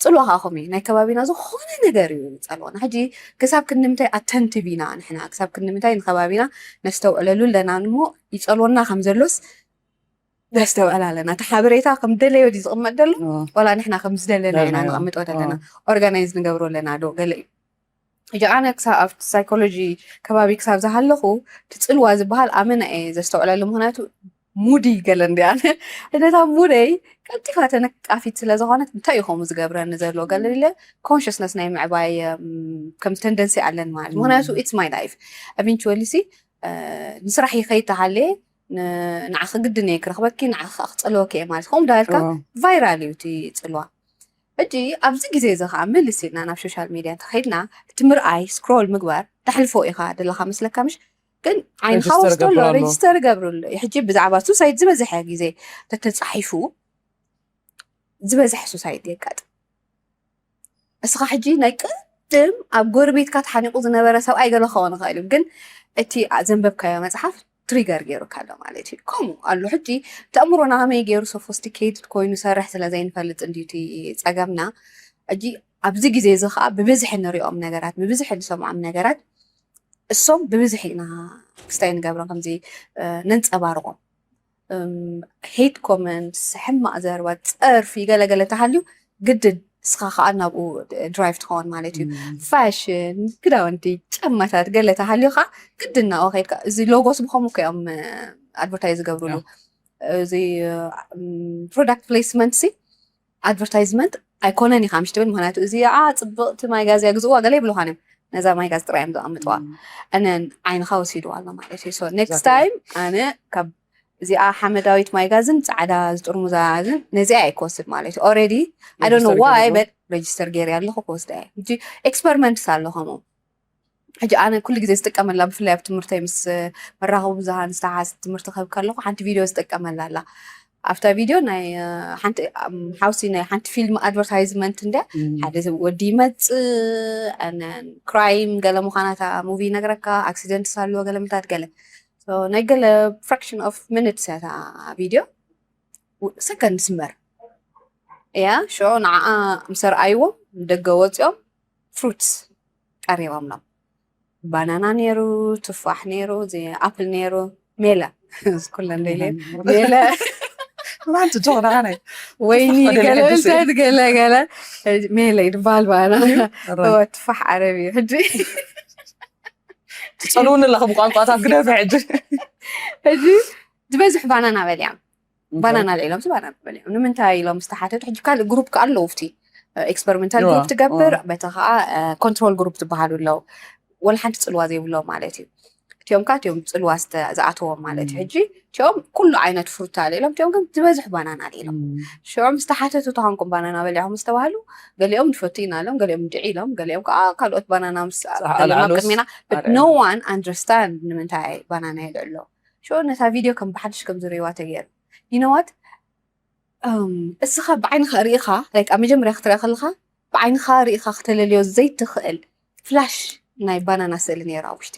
ፅልዋ ከዓ ከምኡ እዩ። ናይ ከባቢና ዝኾነ ነገር እዩ ፀልዋና። ሕጂ ክሳብ ክንምንታይ ኣተንቲቭ ኢና ንሕና? ክሳብ ክንምንታይ ንከባቢና ነስተውዕለሉ ኣለና? እሞ ይፀልወና ከም ዘሎስ ነስተውዕል ኣለና። እቲ ሓበሬታ ከም ደለዮ ድዩ ዝቕመጥ ዘሎ? ዋላ ንሕና ከም ዝደለና ኢና ንቐምጦ ዘለና? ኦርጋናይዝ ንገብሮ ኣለና ዶ? ገለ እዩ። ሕጂ ኣነ ክሳብ ኣብቲ ሳይኮሎጂ ከባቢ ክሳብ ዝሃለኹ እቲ ፅልዋ ዝበሃል ኣመና እየ ዘስተውዕለሉ። ምክንያቱ ሙዲ ገለ እንዲ ኣነ እነታ ሙደይ ቀልጢፋ ተነቃፊት ስለ ዝኾነት እንታይ እዩ ከምኡ ዝገብረኒ ዘሎ ገለ ኢለ ኮንሽስነስ ናይ ምዕባይ ከም ተንደንሲ ኣለን ማለት። ምክንያቱ ኢትስ ማይ ላይፍ። ኤቨንቹዋሊ ሲ ንስራሕ ይኸይድ ተሃልየ ንዓኺ ግድን እየ ክረኽበኪ፣ ንዓኺ ከዓ ክፀልወኪ እየ ማለት ከምኡ ዳልካ ቫይራል እዩ እቲ ፅልዋ። ሕጂ ኣብዚ ግዜ እዚ ከዓ ምልስ ኢልና ናብ ሶሻል ሚድያ እንተኸይድና እቲ ምርኣይ ስክሮል ምግባር ተሕልፎ ኢኻ ደለኻ መስለካ ምሽ? ግን ዓይንኻ ወስደሎ ሬጅስተር ገብርሉ። ሕጂ ብዛዕባ ሱሳይድ ዝበዝሐ ግዜ ተተፃሒፉ ዝበዝሐ ሱሳይድ የጋጥም። እስኻ ሕጂ ናይ ቅድም ኣብ ጎረቤትካ ተሓኒቑ ዝነበረ ሰብኣይ ገለ ክኸውን ይኽእል እዩ፣ ግን እቲ ዘንበብካዮ መፅሓፍ ትሪገር ገይሩካ ኣሎ ማለት እዩ። ከምኡ ኣሎ ሕጂ እቲ ኣእምሮና ከመይ ገይሩ ሶፎስቲኬትድ ኮይኑ ሰርሕ ስለ ዘይንፈልጥ እንድዩ እቲ ፀገምና። ሕጂ ኣብዚ ግዜ እዚ ከዓ ብብዝሒ ንሪኦም ነገራት ብብዝሒ ንሰምዖም ነገራት እሶም ብብዝሒ ኢና ክስታይ ንገብሮም ከምዚ ነንፀባርቆም። ሄት ኮመንትስ፣ ሕማቕ ዘረባ፣ ፀርፊ ገለገለ ተሃልዩ ግድን እስኻ ከዓ ናብኡ ድራይቭ ትኸውን ማለት እዩ። ፋሽን፣ ክዳውንቲ፣ ጫማታት ገለ ተሃልዩ ከዓ ግድን ናብኡ ከይድካ እዚ ሎጎስ ብኸምኡ እዮም ኣድቨርታይዝ ዝገብሩሉ። እዚ ፕሮዳክት ፕሌስመንት ሲ ኣድቨርታይዝመንት ኣይኮነን ኢኻ ምሽ ትብል። ምክንያቱ እዚኣ ፅብቕቲ ማይጋዝ እያ ግዝእዋ ገለ ይብሉኻን እዮም። ነዛ ማይጋዝ ጥራይ እዮም ዘቐምጥዋ። እነን ዓይንኻ ወሲድዋ ኣሎ ማለት እዩ። So next time ኣነ ካብ እዚኣ ሓመዳዊት ማይጋዝን ፃዕዳ ዝጥርሙዛዝን ነዚኣ እየ ክወስድ ማለት እዩ። Already I don't know why but ሬጅስተር ገይረ ኣለኹ ክወስዳ እየ። ሕጂ ኤክስፐሪመንትስ ኣሎ ከምኡ። ሕጂ ኣነ ኩሉ ግዜ ዝጥቀመላ ብፍላይ ኣብ ትምህርተይ ምስ መራኸቢ ብዙሃን ዝተሓዝ ትምህርቲ ክህብ ከለኹ ሓንቲ ቪድዮ ዝጥቀመላ ኣላ። ኣብታ ቪድዮ ናይ ሓንቲ ሓውሲ ናይ ሓንቲ ፊልም ኣድቨርታይዝመንት እንድያ። ሓደ ወዲ ይመፅእ ክራይም ገለ ምዃናታ ሙቪ ይነግረካ፣ ኣክሲደንትስ ኣለዎ ገለ ምታት ገለ ናይ ገለ ፍራክሽን ኦፍ ሚኒትስ እያ እታ ቪድዮ። ሰከንድስ እምበር እያ። ሽዑ ንዓኣ ምስ ኣርኣይዎም ደገ ወፂኦም ፍሩትስ ቀሪቦምሎም። ባናና ነይሩ፣ ቱፋሕ ነይሩ፣ ኣፕል ነይሩ፣ ሜለ ኩለን ደይለ ሜለ ማንቱ ጆና ናይ ወይኒ ገለ ገለ ገለ ሜለ ይድበሃል ባና። ቱፋሕ ዓረብ እዩ ሕጂ ትፀልውኒ ኣለኹም ቋንቋታት ግደፊ ሕጂ። ሕጂ ዝበዝሕ ባናና በሊዖም ባናና ልዒሎም ሲ ባናና በሊዖም ንምንታይ ኢሎም ዝተሓተቱ ሕጂ ካልእ ግሩፕ ከ ኣለዉ ፍቲ ኤክስፐሪመንታል ግሩፕ ትገብር በቲ ከዓ ኮንትሮል ግሩፕ ዝበሃሉ ኣለዉ። ወላ ሓንቲ ፅልዋ ዘይብሎም ማለት እዩ። እቲኦም ከዓ እቲኦም ፅልዋ ዝኣተዎም ማለት እዩ። ሕጂ እቲኦም ኩሉ ዓይነት ፍሩት ኣልዒሎም እቲኦም ግን ዝበዝሕ ባናና ኣልዒሎም። ሽዑም ዝተሓተቱ ተኾንኩም ባናና በሊዕኹም ዝተባሃሉ ገሊኦም ንፈቱ ኢና ኢሎም፣ ገሊኦም እንድዒ ኢሎም፣ ገሊኦም ከዓ ካልኦት ባናና ምስ ኣልዓሉ ቅድሜና but no one understand ንምንታይ ባናና የልዕሎ። ሽዑ ነታ ቪድዮ ከም ብሓድሽ ከም ዝርእይዋ ተገይሩ። You know what? እም፣ እስኻ ብዓይንኻ ርኢኻ፣ like፣ ኣብ መጀመርያ ክትሪኣ ከለኻ ብዓይንኻ ርኢኻ ክተለልዮ ዘይትኽእል ፍላሽ ናይ ባናና ስእሊ ነይሩ ኣብ ውሽጢ።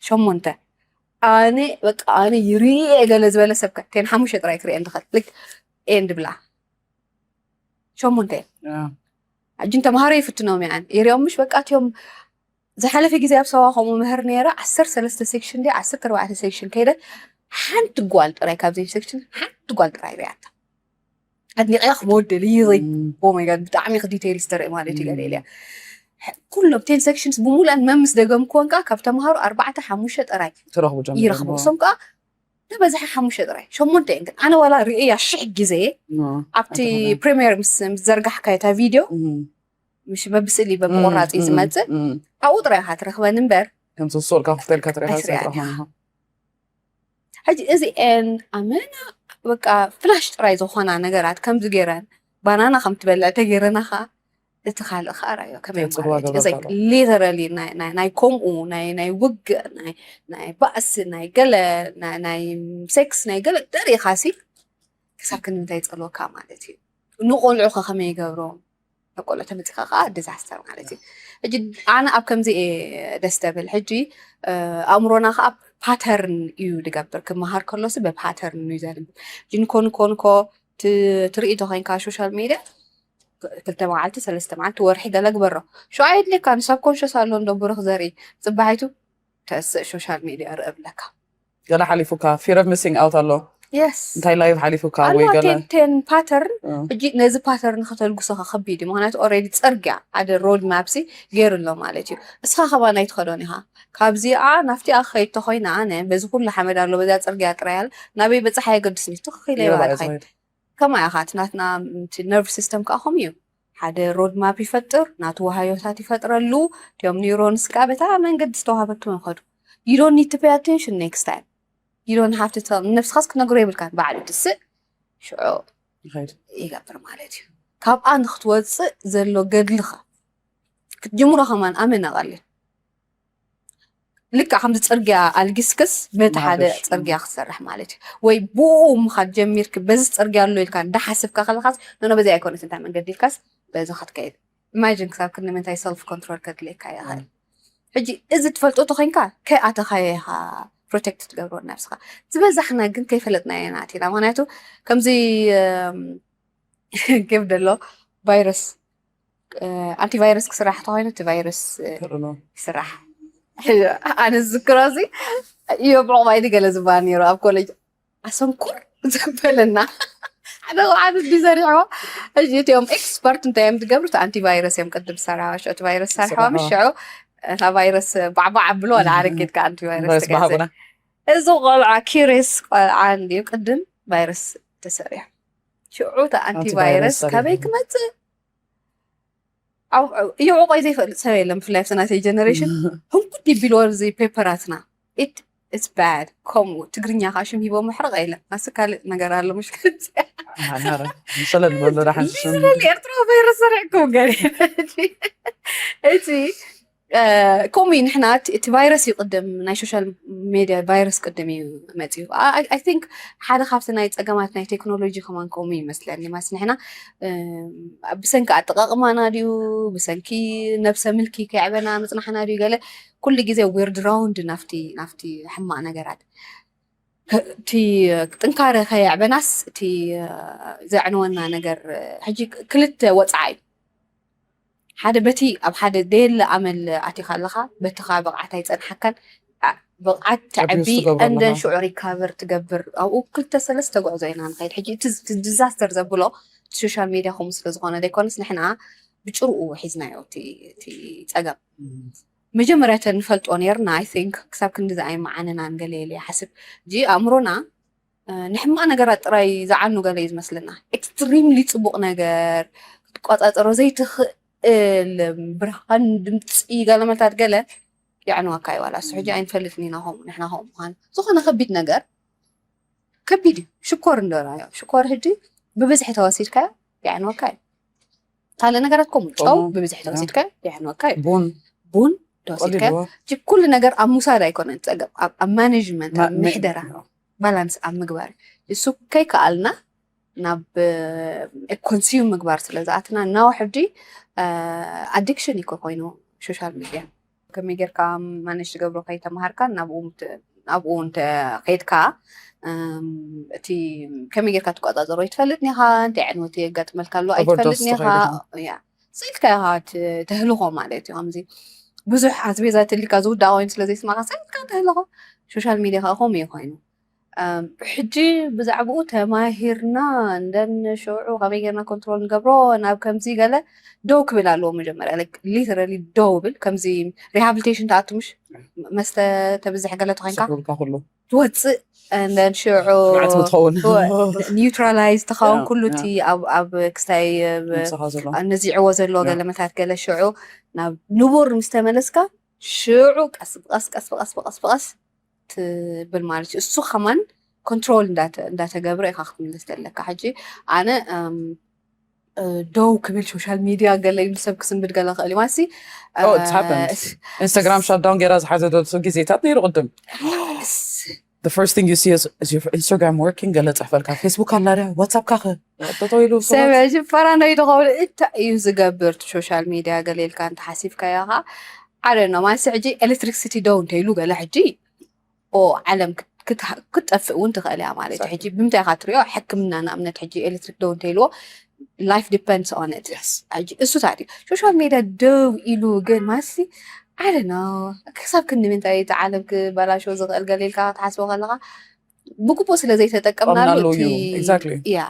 ሸሞንተ ኣነ በቃ ኣነ ይርኢ ገለ ዝበለ ሰብ ከ ቴን ሓሙሽተ ጥራይ ክርእየን ዝኽእል ልክ ኤንድ ብላ ሸሞንተ እየን። ሕጂ ንተምሃሮ ይፍትኖም እየን ይሪኦም ምሽ በቃ እቲኦም ዝሓለፈ ግዜ ኣብ ሰዋ ከምኡ ምህር ነይረ ዓሰርተ ሰለስተ ሴክሽን ዲ ዓሰርተ ኣርባዕተ ሴክሽን ከይደ ሓንቲ ጓል ጥራይ ካብዚ ሴክሽን ሓንቲ ጓል ጥራይ ሪኣታ ኣድኒቀያ ክመወደል ይዘይ ኦማይ ጋድ ብጣዕሚ ክዲቴይል ዝተርኢ ማለት እዩ ገለ ኢልያ ኩሎም ቴን ሴክሽንስ ብሙሉኣን መምስ ደገምክወን ከዓ ካብ ተምሃሮ ኣርባዕተ ሓሙሽተ ጥራይ ትረኽቡ ጀምሩ ይረኽቡ እሶም ከዓ ንበዝሒ ሓሙሽተ ጥራይ ሸሞንተ እየን ግን ኣነ ዋላ ርእያ ሽሕ ግዜ ኣብቲ ፕሪሚየር ምስ ምስ ዘርጋሕካዮ እታ ቪድዮ ምሽ በብስእሊ በብቆራፂ ዝመፅእ ኣብኡ ጥራይ ኢኻ ትረኽበን እምበር ከም ሶስት ወርካ ክፍተልካ ትረኻ ኣይትሪኣን ትረኻ ኢኻ። ሕጂ እዚኤን ኣመና በቃ ፍላሽ ጥራይ ዝኾና ነገራት ከምዚ ገይረን ባናና ከም ትበልዕ ተገይረና ኸዓ እቲ ካልእ ኸዓ ራዮ ከመይ ተጽልዋ ማለት እዩ ገበታ እዘይ ኣሎ። ሊተራሊ ናይ ናይ- ናይ ከምኡ ናይ ናይ ውግእ ናይ ናይ ባእሲ ናይ ገለ ናይ- ናይ ሴክስ ናይ ገለ ደሪኻሲ ክሳብ ክንምንታይ ይጸልወካ ማለት እዩ ንቆልዑ ኸ ከመይ ይገብሮም ቆልዑ ተመፂኻ ከዓ ዲዛስተር ማለት እዩ ሕጂ ኣነ ኣብ ከምዚ እየ ደስ ተብል ሕጂ ኣእምሮና ከዓ ፓተርን እዩ ዝገብር ክመሃር ከሎሲ ብፓተርን እዩ ዘንብ ሕጂ ንኮ ንኮ ንኮ ትርኢ ተኮይንካ ሶሻል ሚድያ ክልተ መዓልቲ ሰለስተ መዓልቲ ወርሒ ገለ ግበሮ ሸ ኣየድልየካ ንሳብ ኮንሸስ ኣሎ እንዶ ብሩክ ዘርኢ ፅባሒቱ ተስእ ሶሻል ሚድያ ርእ ብለካ ገለ ሓሊፉካ fear of missing out ኣሎ የስ እንታይ live ሓሊፉካ ወይ ኣሎ ገለ ቴን ቴን ፓተርን እ። ሕጂ ነዚ ፓተርን ከተልግሶ ከከቢድ እዩ ምክንያቱ ኦረዲ ፅርግያ ሓደ ሮድ ማፕሲ ገይሩ ኣሎ ማለት እዩ እስኻ ከባ ናይ ትኸዶን ኢኻ ካብዚኣ ናብቲኣ ክኸይድ ተኮይና ኣነ በዚ ኩሉ ሓመድ ኣሎ በዚኣ ፅርግያ ጥራይ ኣለ ናበይ በፅሓ የገድስኒ ትኽክለ ይረዳእ ይባል እዩ ኸይድ ዝኸይድ። ከማይ ኢኻ እቲ ናትና ነርቭ ሲስተም ከዓ ከምኡ እዩ ሓደ ሮድ ማፕ ይፈጥር ናቱ ዋሃዮታት ይፈጥረሉ እቲኦም ኒውሮንስ ከዓ በታ መንገዲ ዝተዋሃበቶም ይኸዱ you don't need to pay attention next time you don't have to tell ንነብስኻስ ክትነግሮ የብልካን ባዕሉ ትስእ ሽዑ ይኸይድ። ይገብር ማለት እዩ ካብኣ ንክትወፅእ ዘሎ ገድልኻ ክትጅምሮ ከማን ኣመና ቀሊል ልክዕ ከምዚ ፅርግያ ኣልጊስክስ በቲ ሓደ መሓደሽ። ፅርግያ ክትሰርሕ ማለት እዩ ወይ ብኡ ምኻድ ጀሚርክ በዚ ፅርግያ ኣሎ ኢልካ እንዳሓስብካ ከለካስ ኖኖ በዚ ኣይኮነት እንታይ መንገዲ ኢልካስ በዚ ክትከይድ ኢማጂን ክሳብ ክንዲ ምንታይ ሰልፍ ኮንትሮል ከድልየካ ይኽእል ሕጂ እዚ ትፈልጦ ተኮይንካ ከይኣተኻዮ ኢኻ ፕሮቴክት ትገብሮ ነብስኻ ዝበዛሕና ግን ከይፈለጥናዮ ኢና ኣቲና ምክንያቱ ከምዚ እም፣ ኬፍ ደሎ ቫይረስ ኣንቲቫይረስ ክስራሕ ተኮይኑ እቲ ቫይረስ ክርኖ ይስራሕ ኣነ ዝዝክሮ እዚ እዮ ብዕቑባይ ገለ ዝበሃል ነይሩ ኣብ ኮሌጅ ኣሰንኩር ዘበለና ሓደ ሓደ ዲ ሰሪሕዎ ሕጂ እቲኦም ኤክስፐርት እንታይ እዮም ዝገብሩ እቲ ኣንቲቫይረስ እዮም ቅድም ዝሰርሕዋ ሽዑ እቲ ቫይረስ ዝሰርሕዋ ምስ ሽዑ እታ ቫይረስ ባዕባዕ ኣብሎ ወላ ዓረጌትካ ኣንቲቫይረስ ቫይረስ ትገዝእ ባሃቡና እዚ ቆልዓ ኪሪስ ቆልዓ እንድዩ ቅድም ቫይረስ ተሰሪሑ ሽዑ እቲ ኣንቲቫይረስ ኣንቲቫይረስ ሰሪሑ። ካበይ ክመፅእ እዮ ዕቆይ ዘይፈልጥ ሰብ የለን ብፍላይ ኣብቲ ናተይ ጀነሬሽን ህንኩት ይቢልዎ እዚ ፔፐራትና it's bad ከምኡ ትግርኛ ከዓ ሽም ሂቦ ምሕርቕ የለን ኣስ ካልእ ነገር ኣሎ ምሽ ሰለል በሎ ዳሓን ሽም ኤርትራ ቫይረስ ሰሪዕኩም ገ እቲ ከምኡ እዩ ንሕና እቲ ቫይረስ እዩ ቅድም ናይ ሶሻል ሜድያ ቫይረስ ቅድም እዩ መፅዩ I think ሓደ ካብቲ ናይ ፀገማት ናይ ቴክኖሎጂ ከማን ከምኡ ይመስለኒ ማለት ንሕና ብሰንኪ ኣጠቃቅማና ድዩ ብሰንኪ ነብሰ ምልኪ ከይዕበና ምፅናሕና ድዩ ገለ ኩሉ ግዜ we're drawn ናፍቲ ናፍቲ ሕማቅ ነገራት እቲ ጥንካረ ከየዕበናስ እቲ ዘዕንወና ነገር ሕጂ ክልተ ወፅዓ እዩ ሓደ በቲ ኣብ ሓደ ደየለ ኣመል ኣቲኻ ኣለኻ በትኻ ብቕዓት ኣይፀንሓካን ብቕዓት ተዕቢ ትገብር እንደን ኣለኻ። ሽዑ recover ትገብር ኣብኡ ክልተ ሰለስተ ጉዕዞ ኢና ንኸይድ ሕጂ እቲ ዲዛስተር ዘብሎ ሶሻል ሚድያ ከምኡ ስለ ዝኾነ ዘይኮነስ ንሕና ብጭርኡ ሒዝናዮ እቲ እቲ ፀገም መጀመርያ ተንፈልጦ ነርና I think ክሳብ ክንድዚ ኣይመዓነናን ገለ ኢለ ይሓስብ ሕጂ ኣእምሮና ንሕማቕ ነገራት ጥራይ ዝዓኑ ገለ እዩ ዝመስለና extremely ፅቡቕ ነገር ክትቋፃፀሮ ዘይትኽእል ብርሃን ድምፂ ገለ መልታት ገለ የዕንወካ እዩ ዋላ እሱ ሕጂ ኣይንፈልጥን ኢና ከምኡ ንሕና ከምኡ ምዃን ዝኾነ ከቢድ ነገር ከቢድ እዩ ሽኮር እንዶ ራዮ ሽኮር ሕጂ ብብዝሒ ተወሲድካዮ የዕንወካ እዩ ካልእ ነገራት ከምኡ ጨው ጨው፣ ብብዝሒ ተወሲድካዮ የዕንወካ እዩ ቡን ቡን ተወሲድካዮ ቀሊልዎ ሕጂ ኩሉ ነገር ኣብ ምውሳድ ኣይኮነን ፀገም ኣብ ኣብ ማኔጅመንት ኣብ ማ- ምሕደራ ባላንስ ኣብ ምግባር እሱ ከይከኣልና ናብ ኮንሱም ምግባር ስለ ዝኣትና እናው ሕጂ ኣዲክሽን እዩ ኮይኑ ሶሻል ሚድያ ከመይ ጌርካ ማነሽ ትገብሮ ከይተምሃርካ ናብኡ ናብኡ እንተ ከይድካ እቲ ከመይ ጌርካ ትቆፃፀሮ ይትፈልጥ ኒኻ እንታይ ዕንወት የጋጥመልካ ኣሎ ኣይትፈልጥ ኒኻ ስኢልካ ኢኻ ተህልኾ ማለት እዩ ከምዚ ብዙሕ ኣስቤዛ ተሊካ ዝውዳእ ኮይኑ ስለ ዘይስማካ ሳይልካ ተህልኾ ሶሻል ሚድያ ከዓ ከምኡ እዩ ኮይኑ ሕጂ ብዛዕባኡ ተማሂርና እንደን ሽዑ ከመይ ጌርና ኮንትሮል ንገብሮ ናብ ከምዚ ገለ ደው ክብል ኣለዎ መጀመርያ ሊተራሊ ደው ብል ከምዚ ሪሃብሊቴሽን ተኣቱ ምሽ መስተ ተብዝሕ ገለ ተኮይንካ ትወፅእ እንደን ሽዑ ትኸውን ኒውትራላይዝ ተኸውን ኩሉ እቲ ኣብ ክስታይ ነዚዕዎ ዘሎ ገለ መታት ገለ ሽዑ ናብ ንቡር ምስ ተመለስካ ሽዑ ቀስ ብቀስ ቀስ ብቀስ ብቀስ ብቀስ ትብል ማለት እዩ እሱ ከማን ኮንትሮል እንዳተገብረ ኢካ ክትምልስ ዘለካ ሕጂ ኣነ ደው ክብል ሶሻል ሚድያ ገለ ኢሉ ሰብ ክስንብድ ገለ ክእል ማለት ኢንስታግራም ሻዳውን ገይራ ዝሓዘደሉ ግዜታት ነይሩ ቅድም first thing you see is, is your Instagram working ገለ ፅሕፈልካ ፌስቡክ ኣላድያ ዋትሳፕካ ኸ ጠጠው ኢሉ ሰብ ሕጂ ፓራኖይድ ኸውን እንታይ እዩ ዝገብር ሶሻል ሚድያ ገለ ኢልካ እንተሓሲብካዮ ኻ ሓደ ነው ማለት ሕጂ ኤሌክትሪክሲቲ ደው እንተይሉ ገለ ሕጂ ኦ ዓለም ክትጠፍእ እውን ትኽእል እያ ማለት እዩ ሕጂ ብምንታይ ኢኻ ትሪኦ ሕክምና ንኣብነት ሕጂ ኤሌክትሪክ ደው እንተይልዎ life depends on it እሱ ታዲዩ ሶሻል ሚድያ ደው ኢሉ ግን ማሲ ኣለ ክሳብ ክንዲ ምንታይ እቲ ዓለም ክበላሾ ዝኽእል ገለ ኢልካ ክትሓስቦ ከለካ ብግቡእ ስለ ዘይተጠቀምናሉ ያ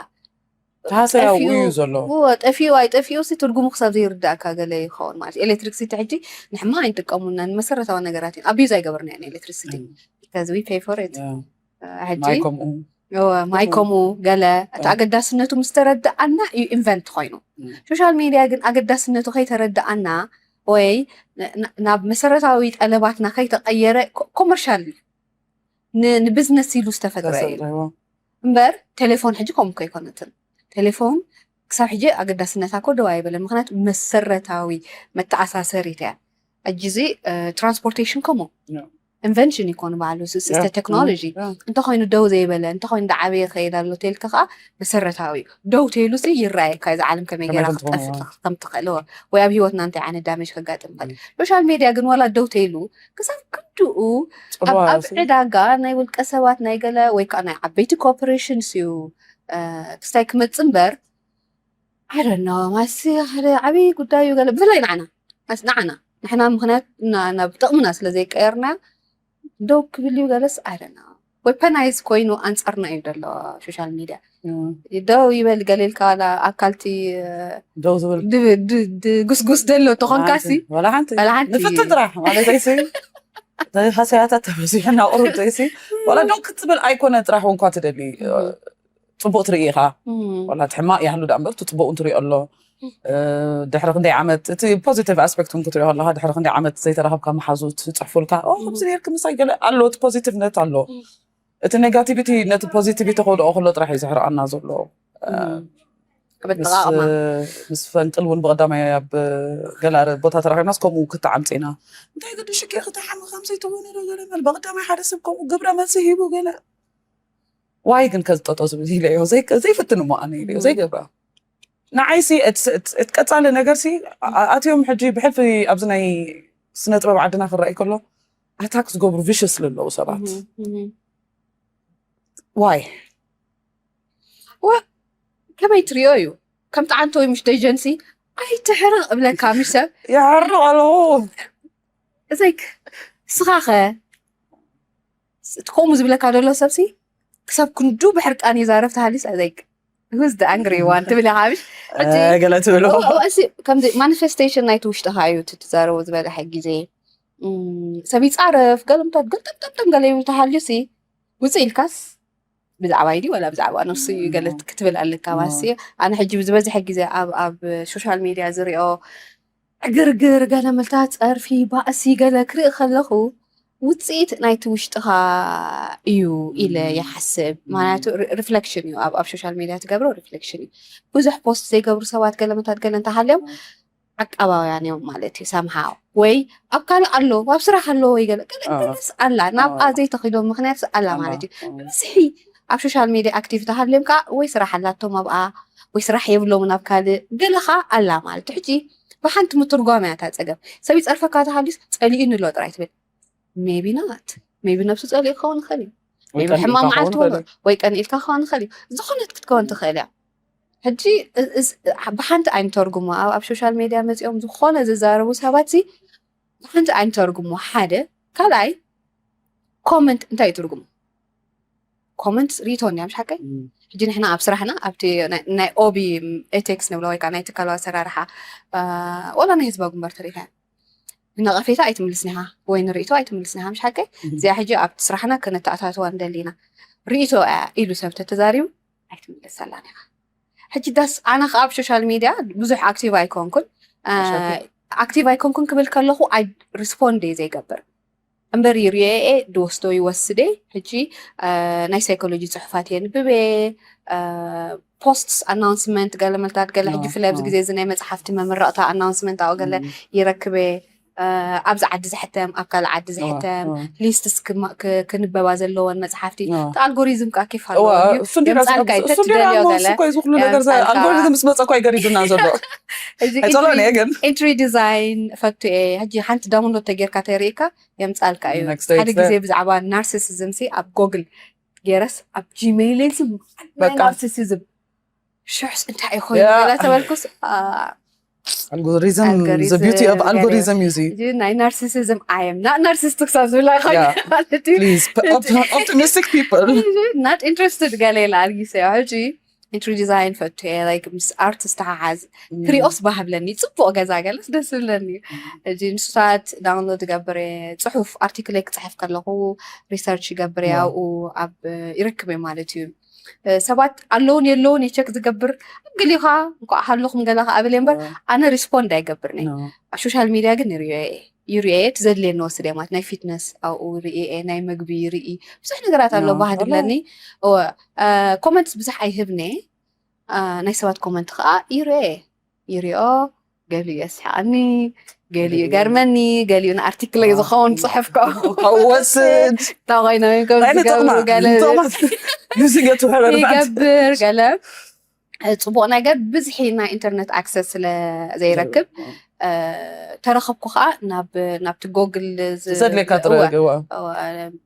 ተሃሰያ እዩ ዘሎ ጠፊኡ ኣይጠፊኡ ሲ ትርጉሙ ክሳብ ዘይርዳእካ ገለ ይኸውን ማለት ኤሌክትሪክሲቲ ሕጂ ንሕማ ኣይንጥቀሙና ንመሰረታዊ ነገራት እዩ ኣቢዩዝ ኣይገበርና ያን ኤሌክትሪክሲቲ because we pay for it ሕጂ ማይ ከምኡ ማይ ከምኡ ገለ እቲ ኣገዳስነቱ ምስ ተረዳኣና እዩ ኢንቨንት ኮይኑ ሶሻል ሚድያ ግን ኣገዳስነቱ ከይተረዳኣና ወይ ናብ መሰረታዊ ጠለባትና ከይተቀየረ ኮመርሻል ንቢዝነስ ኢሉ ዝተፈጥረ እዩ እምበር ቴሌፎን ሕጂ ከምኡ ከይኮነትን ቴሌፎን ክሳብ ሕጂ ኣገዳስነታ ኮ ደው ኣይበለን ምክንያቱ መሰረታዊ መተኣሳሰሪት እያ ሕጂ እዚ ትራንስፖርቴሽን ከምኡ ኢንቨንሽን ይኮኑ ባዕሉ ስስተ ቴክኖሎጂ እንተኮይኑ ደው ዘይበለ እንተኮይኑ ዳዓበየ ከይድ ኣሎ ተልካ ከዓ መሰረታዊ እዩ ደው ተይሉ ሲ ይረኣየካ እዚ ዓለም ከመይ ገይራ ክትጠፍእ ከም ትኽእል ወይ ኣብ ሂወትና እንታይ ዓይነት ዳሜጅ ከጋጥም ይኽእል ሶሻል ሚድያ ግን ዋላ ደው ተይሉ ክሳብ ክንድኡ ኣብ ዕዳጋ ናይ ውልቀ ሰባት ናይ ገለ ወይ ከዓ ናይ ዓበይቲ ኮርፖሬሽንስ እዩ ክስታይ ክመፅእ እምበር I don't know ማሲ ሓደ ዓብዪ ጉዳይ እዩ ገለ ብፍላይ ንዓና ማስ ንዓና ንሕና ምክንያት ናብ ጥቕምና ስለ ዘይቀየርና ደው ክብል እዩ ገለስ I don't know ዌፐናይዝ ኮይኑ ኣንፃርና እዩ ዘሎ ሶሻል ሚድያ ደው ይበል ገሌልካ ኣካልቲ ደው ዝብል ጉስጉስ ደሎ ተኾንካሲ ወላ ሓንቲ ንፍትን ጥራሕ ማለት ኣይሲ ሃሰያታት ተበዚሑ እናቁሩብ ዘይሲ ዋላ ደው ክትብል ኣይኮነ ጥራሕ እንኳ ትደሊ ፅቡቅ ትርኢ ኢኻ ዋላ እቲ ሕማቅ ይሃሉ ዳ እምበር እቲ ፅቡቅ እንትሪኦ ኣሎ ድሕሪ ክንደይ ዓመት እቲ ፖዚቲቭ ኣስፔክት እውን ክትሪኦ ኣለካ ድሕሪ ክንደይ ዓመት ዘይተራኸብካ መሓዙት ፅሕፉልካ ከምዚ ነርክ ምሳይ ገለ ኣሎ እቲ ፖዚቲቭነት ኣሎ እቲ ኔጋቲቪቲ ነቲ ፖዚቲቪቲ ከውድኦ ከሎ ጥራሕ እዩ ዘሕርቀና ዘሎ ኣበጥቃቅማ ምስ ፈንቅል እውን ብቀዳማይ ኣብ ገላረ ቦታ ተራኺብናስ ከምኡ ክተዓምፂና እንታይ ግዲ ሽኪ ክትሓሚ ከምዘይትኾነ ዶ ገለ መል ብቀዳማይ ሓደ ሰብ ከምኡ ግብረ መልሲ ሂቡ ገለ ዋይ ግን ከዝጠጦ ዝብል ኢለዮ ዘይፍትን እሞ ኣነ ኢለዮ ዘይገብራ ንዓይሲ እቲ ቀፃሊ ነገርሲ ኣትዮም ሕጂ ብሕልፊ ኣብዚ ናይ ስነ ጥበብ ዓድና ክረኣይ ከሎ ኣታክ ዝገብሩ ቪሽስ ዝለለዉ ሰባት ዋይ ከመይ ትሪኦ እዩ ከም ጣዓንተ ወይ ምሽ ደጀንሲ ኣይትሕርቕ እብለካ ምሽ ሰብ ይሕርቕ ኣለኹ እዘይ ስኻኸ እቲ ከምኡ ዝብለካ ዘሎ ሰብሲ ክሳብ ክንዱ ብሕርቃን ይዛረብ ተሃሊስ እዘይ who's the angry one ትብል ኢኻ ምሽ ገለ ትብሎ ከምዚ ማኒፌስቴሽን ናይቲ ውሽጥኻ እዩ ትዛረቡ ዝበለሐ ግዜ ሰብ ይፃረፍ ገለምታት ገልጠምጠምጠም ገለ ይብል ተሃልዩ ሲ ውፅእ ኢልካስ ብዛዕባ ኢዲ ወላ ብዛዕባ ነፍሱ እዩ ገለ ክትብል ኣለካ ማለት እዩ ኣነ ሕጂ ዝበዝሐ ግዜ ኣብ ኣብ ሶሻል ሚድያ ዝሪኦ ዕግርግር ገለ ምልታት ፀርፊ ባእሲ ገለ ክርኢ ከለኹ ውፅኢት ናይቲ ውሽጥኻ እዩ ኢለ ይሓስብ ማለቱ ሪፍሌክሽን እዩ ኣብ ኣብ ሶሻል ሚድያ ትገብሮ ሪፍሌክሽን እዩ ብዙሕ ፖስት ዘይገብሩ ሰባት ገለ ምልታት ገለ እንተሃልዮም ዓቃባውያን እዮም ማለት እዩ። ሰምሃው ወይ ኣብ ካልእ ኣሎ ኣብ ስራሕ ኣሎ ወይ ገለ ገለ ገለስ ኣላ ናብኣ ዘይተኺዶ ምክንያት ኣላ ማለት እዩ። ብብዝሒ ኣብ ሶሻል ሚድያ ኣክቲቭ ተሃልዮም ከዓ ወይ ስራሕ ኣላቶም ኣብኣ ወይ ስራሕ የብሎምን ኣብ ካልእ ገለ ከዓ ኣላ ማለት እዩ። ሕጂ ብሓንቲ ምትርጓም እያ እታ ፀገም። ሰብ ይፀርፈካ ተሃልዩስ ፀሊኡኒ ኣሎ ጥራይ ትብል። maybe not maybe ነብሱ ፀሊኡ ክኸውን ይኽእል እዩ። maybe ሕማም መዓልቲ ወይ ቀኒኢልካ ክኸውን ይኽእል እዩ። ዝኾነት ክትከውን ትኽእል እያ። ሕጂ ብሓንቲ ኣይንተርጉሞ ኣብ ኣብ ሶሻል ሜድያ መፂኦም ዝኾነ ዝዛረቡ ሰባት ሲ ብሓንቲ ኣይንተርጉሞ ሓደ ካልኣይ ኮመንት እንታይ እዩ ትርጉሙ? ኮመንት ሪኢቶ እንዲያ ምሽ ሓቀይ ሕጂ ንሕና ኣብ ስራሕና ኣብቲ ናይ ኦቢ ኤቴክስ ንብሎ ወይ ከዓ ናይ ትካላዊ ኣሰራርሓ ወላ ናይ ህዝባዊ ግንባር ተሪኢኻ ነቐፌታ ኣይትምልስኒ ኢኻ ወይ ንርእይቶ ኣይትምልስኒ ኢኻ ምሽ ሓቀይ እዚኣ ሕጂ ኣብቲ ስራሕና ከነተኣታትዋ ንደሊ ኢና ርእይቶ እያ ኢሉ ሰብ ተተዛሪቡ ኣይትምልሰላን ኢኻ ሕጂ ዳስ ኣነ ከዓ ኣብ ሶሻል ሚድያ ብዙሕ ኣክቲቭ ኣይኮንኩን ኣክቲቭ ኣይኮንኩን ክብል ከለኹ ኣይ ሪስፖንድ እየ ዘይገብር እምበር ይርእየ ድወስዶ ይወስደ ሕጂ ናይ ሳይኮሎጂ ፅሑፋት የንብበ ፖስትስ ኣናውንስመንት ገለ መልታት ገለ ሕጂ ፍላይ ኣብዚ ግዜ እዚ ናይ መፅሓፍቲ መምረቕታ ኣናውንስመንት ኣብኡ ገለ ይረክበ ኣብዚ ዓዲ ዝሕተም ኣብ ካልእ ዓዲ ዝሕተም ሊስትስ ክንበባ ዘለወን መፅሓፍቲ እቲ ኣልጎሪዝም ከዓ ኬፍ ኣለዎ የምፃልካ እዩ ተትደልዮ ገለ ኣልጎሪዝም ምስ መፀ እኳ ይገሪዱና ዘሎ ኣይፀሎን እየ ግን ኢንትሪ ዲዛይን ፈቱ እየ ሕጂ ሓንቲ ዳውንሎድ ተጌርካ ተርእካ የምፃልካ እዩ ሓደ ግዜ ብዛዕባ ናርሲሲዝም ሲ ኣብ ጎግል ገይረስ ኣብ ጂሜይለይ ናይ ናርሲሲዝም ሽሕስ እንታይ እዩ ኮይኑ ገለ ተበልኩስ algorithm the beauty of algorithm እዩ እዚ ናይ ናርሲሲዝም ኣየም ና ናርሲስት ክሳብ ዝብላ ይኮይነ ማለት እዩ please optimistic people not interested ገለ ኢላ ኣልጊሰ ሕጂ ኢንትሪ ዲዛይን ፈቱ እየ like ምስ ኣርት ዝተሓሓዝ ክሪኦስ ባህብለኒ ፅቡቅ ገዛ ገለስ ደስ ዝብለኒ እዩ እዚ ንሱታት ዳውንሎድ ይገብር እየ ፅሑፍ ኣርቲክለይ ክፅሕፍ ከለኹ ሪሰርች ይገብር እየ ኣብኡ ኣብ ይረክብ እየ ማለት እዩ ሰባት ኣለውን የለውን የቸክ ዝገብር ገሊኻ እንኳ ሃለኹም ገላኻ ኣብል እምበር ኣነ ሪስፖንድ ኣይገብርን እየ ኣብ ሶሻል ሚድያ ግን ይርእዮ እየ ይርእየ እቲ ዘድልየኒ ወስደ ማለት ናይ ፊትነስ ኣብኡ ርኢ ናይ ምግቢ ይርኢ ብዙሕ ነገራት ኣሎ ባህድ ብለኒ ኮመንትስ ብዙሕ ኣይህብነ ናይ ሰባት ኮመንት ከዓ ይርእየ ይሪኦ ገሊኡ የስሕቀኒ ገሊኡ ገርመኒ ገሊኡ ንኣርቲክለይ ዝኸውን ፅሕፍ ወስድ እንታይ ኮይኖም እዮም ከም ዝገብሩ ገለ ይገብር ገለ ፅቡቅ ነገር ብዝሒ ናይ ኢንተርነት ኣክሰስ ስለ ዘይረክብ ተረኸብኩ ከዓ ናብ ናብቲ ጎግል ዘድልየካ ትረግዋ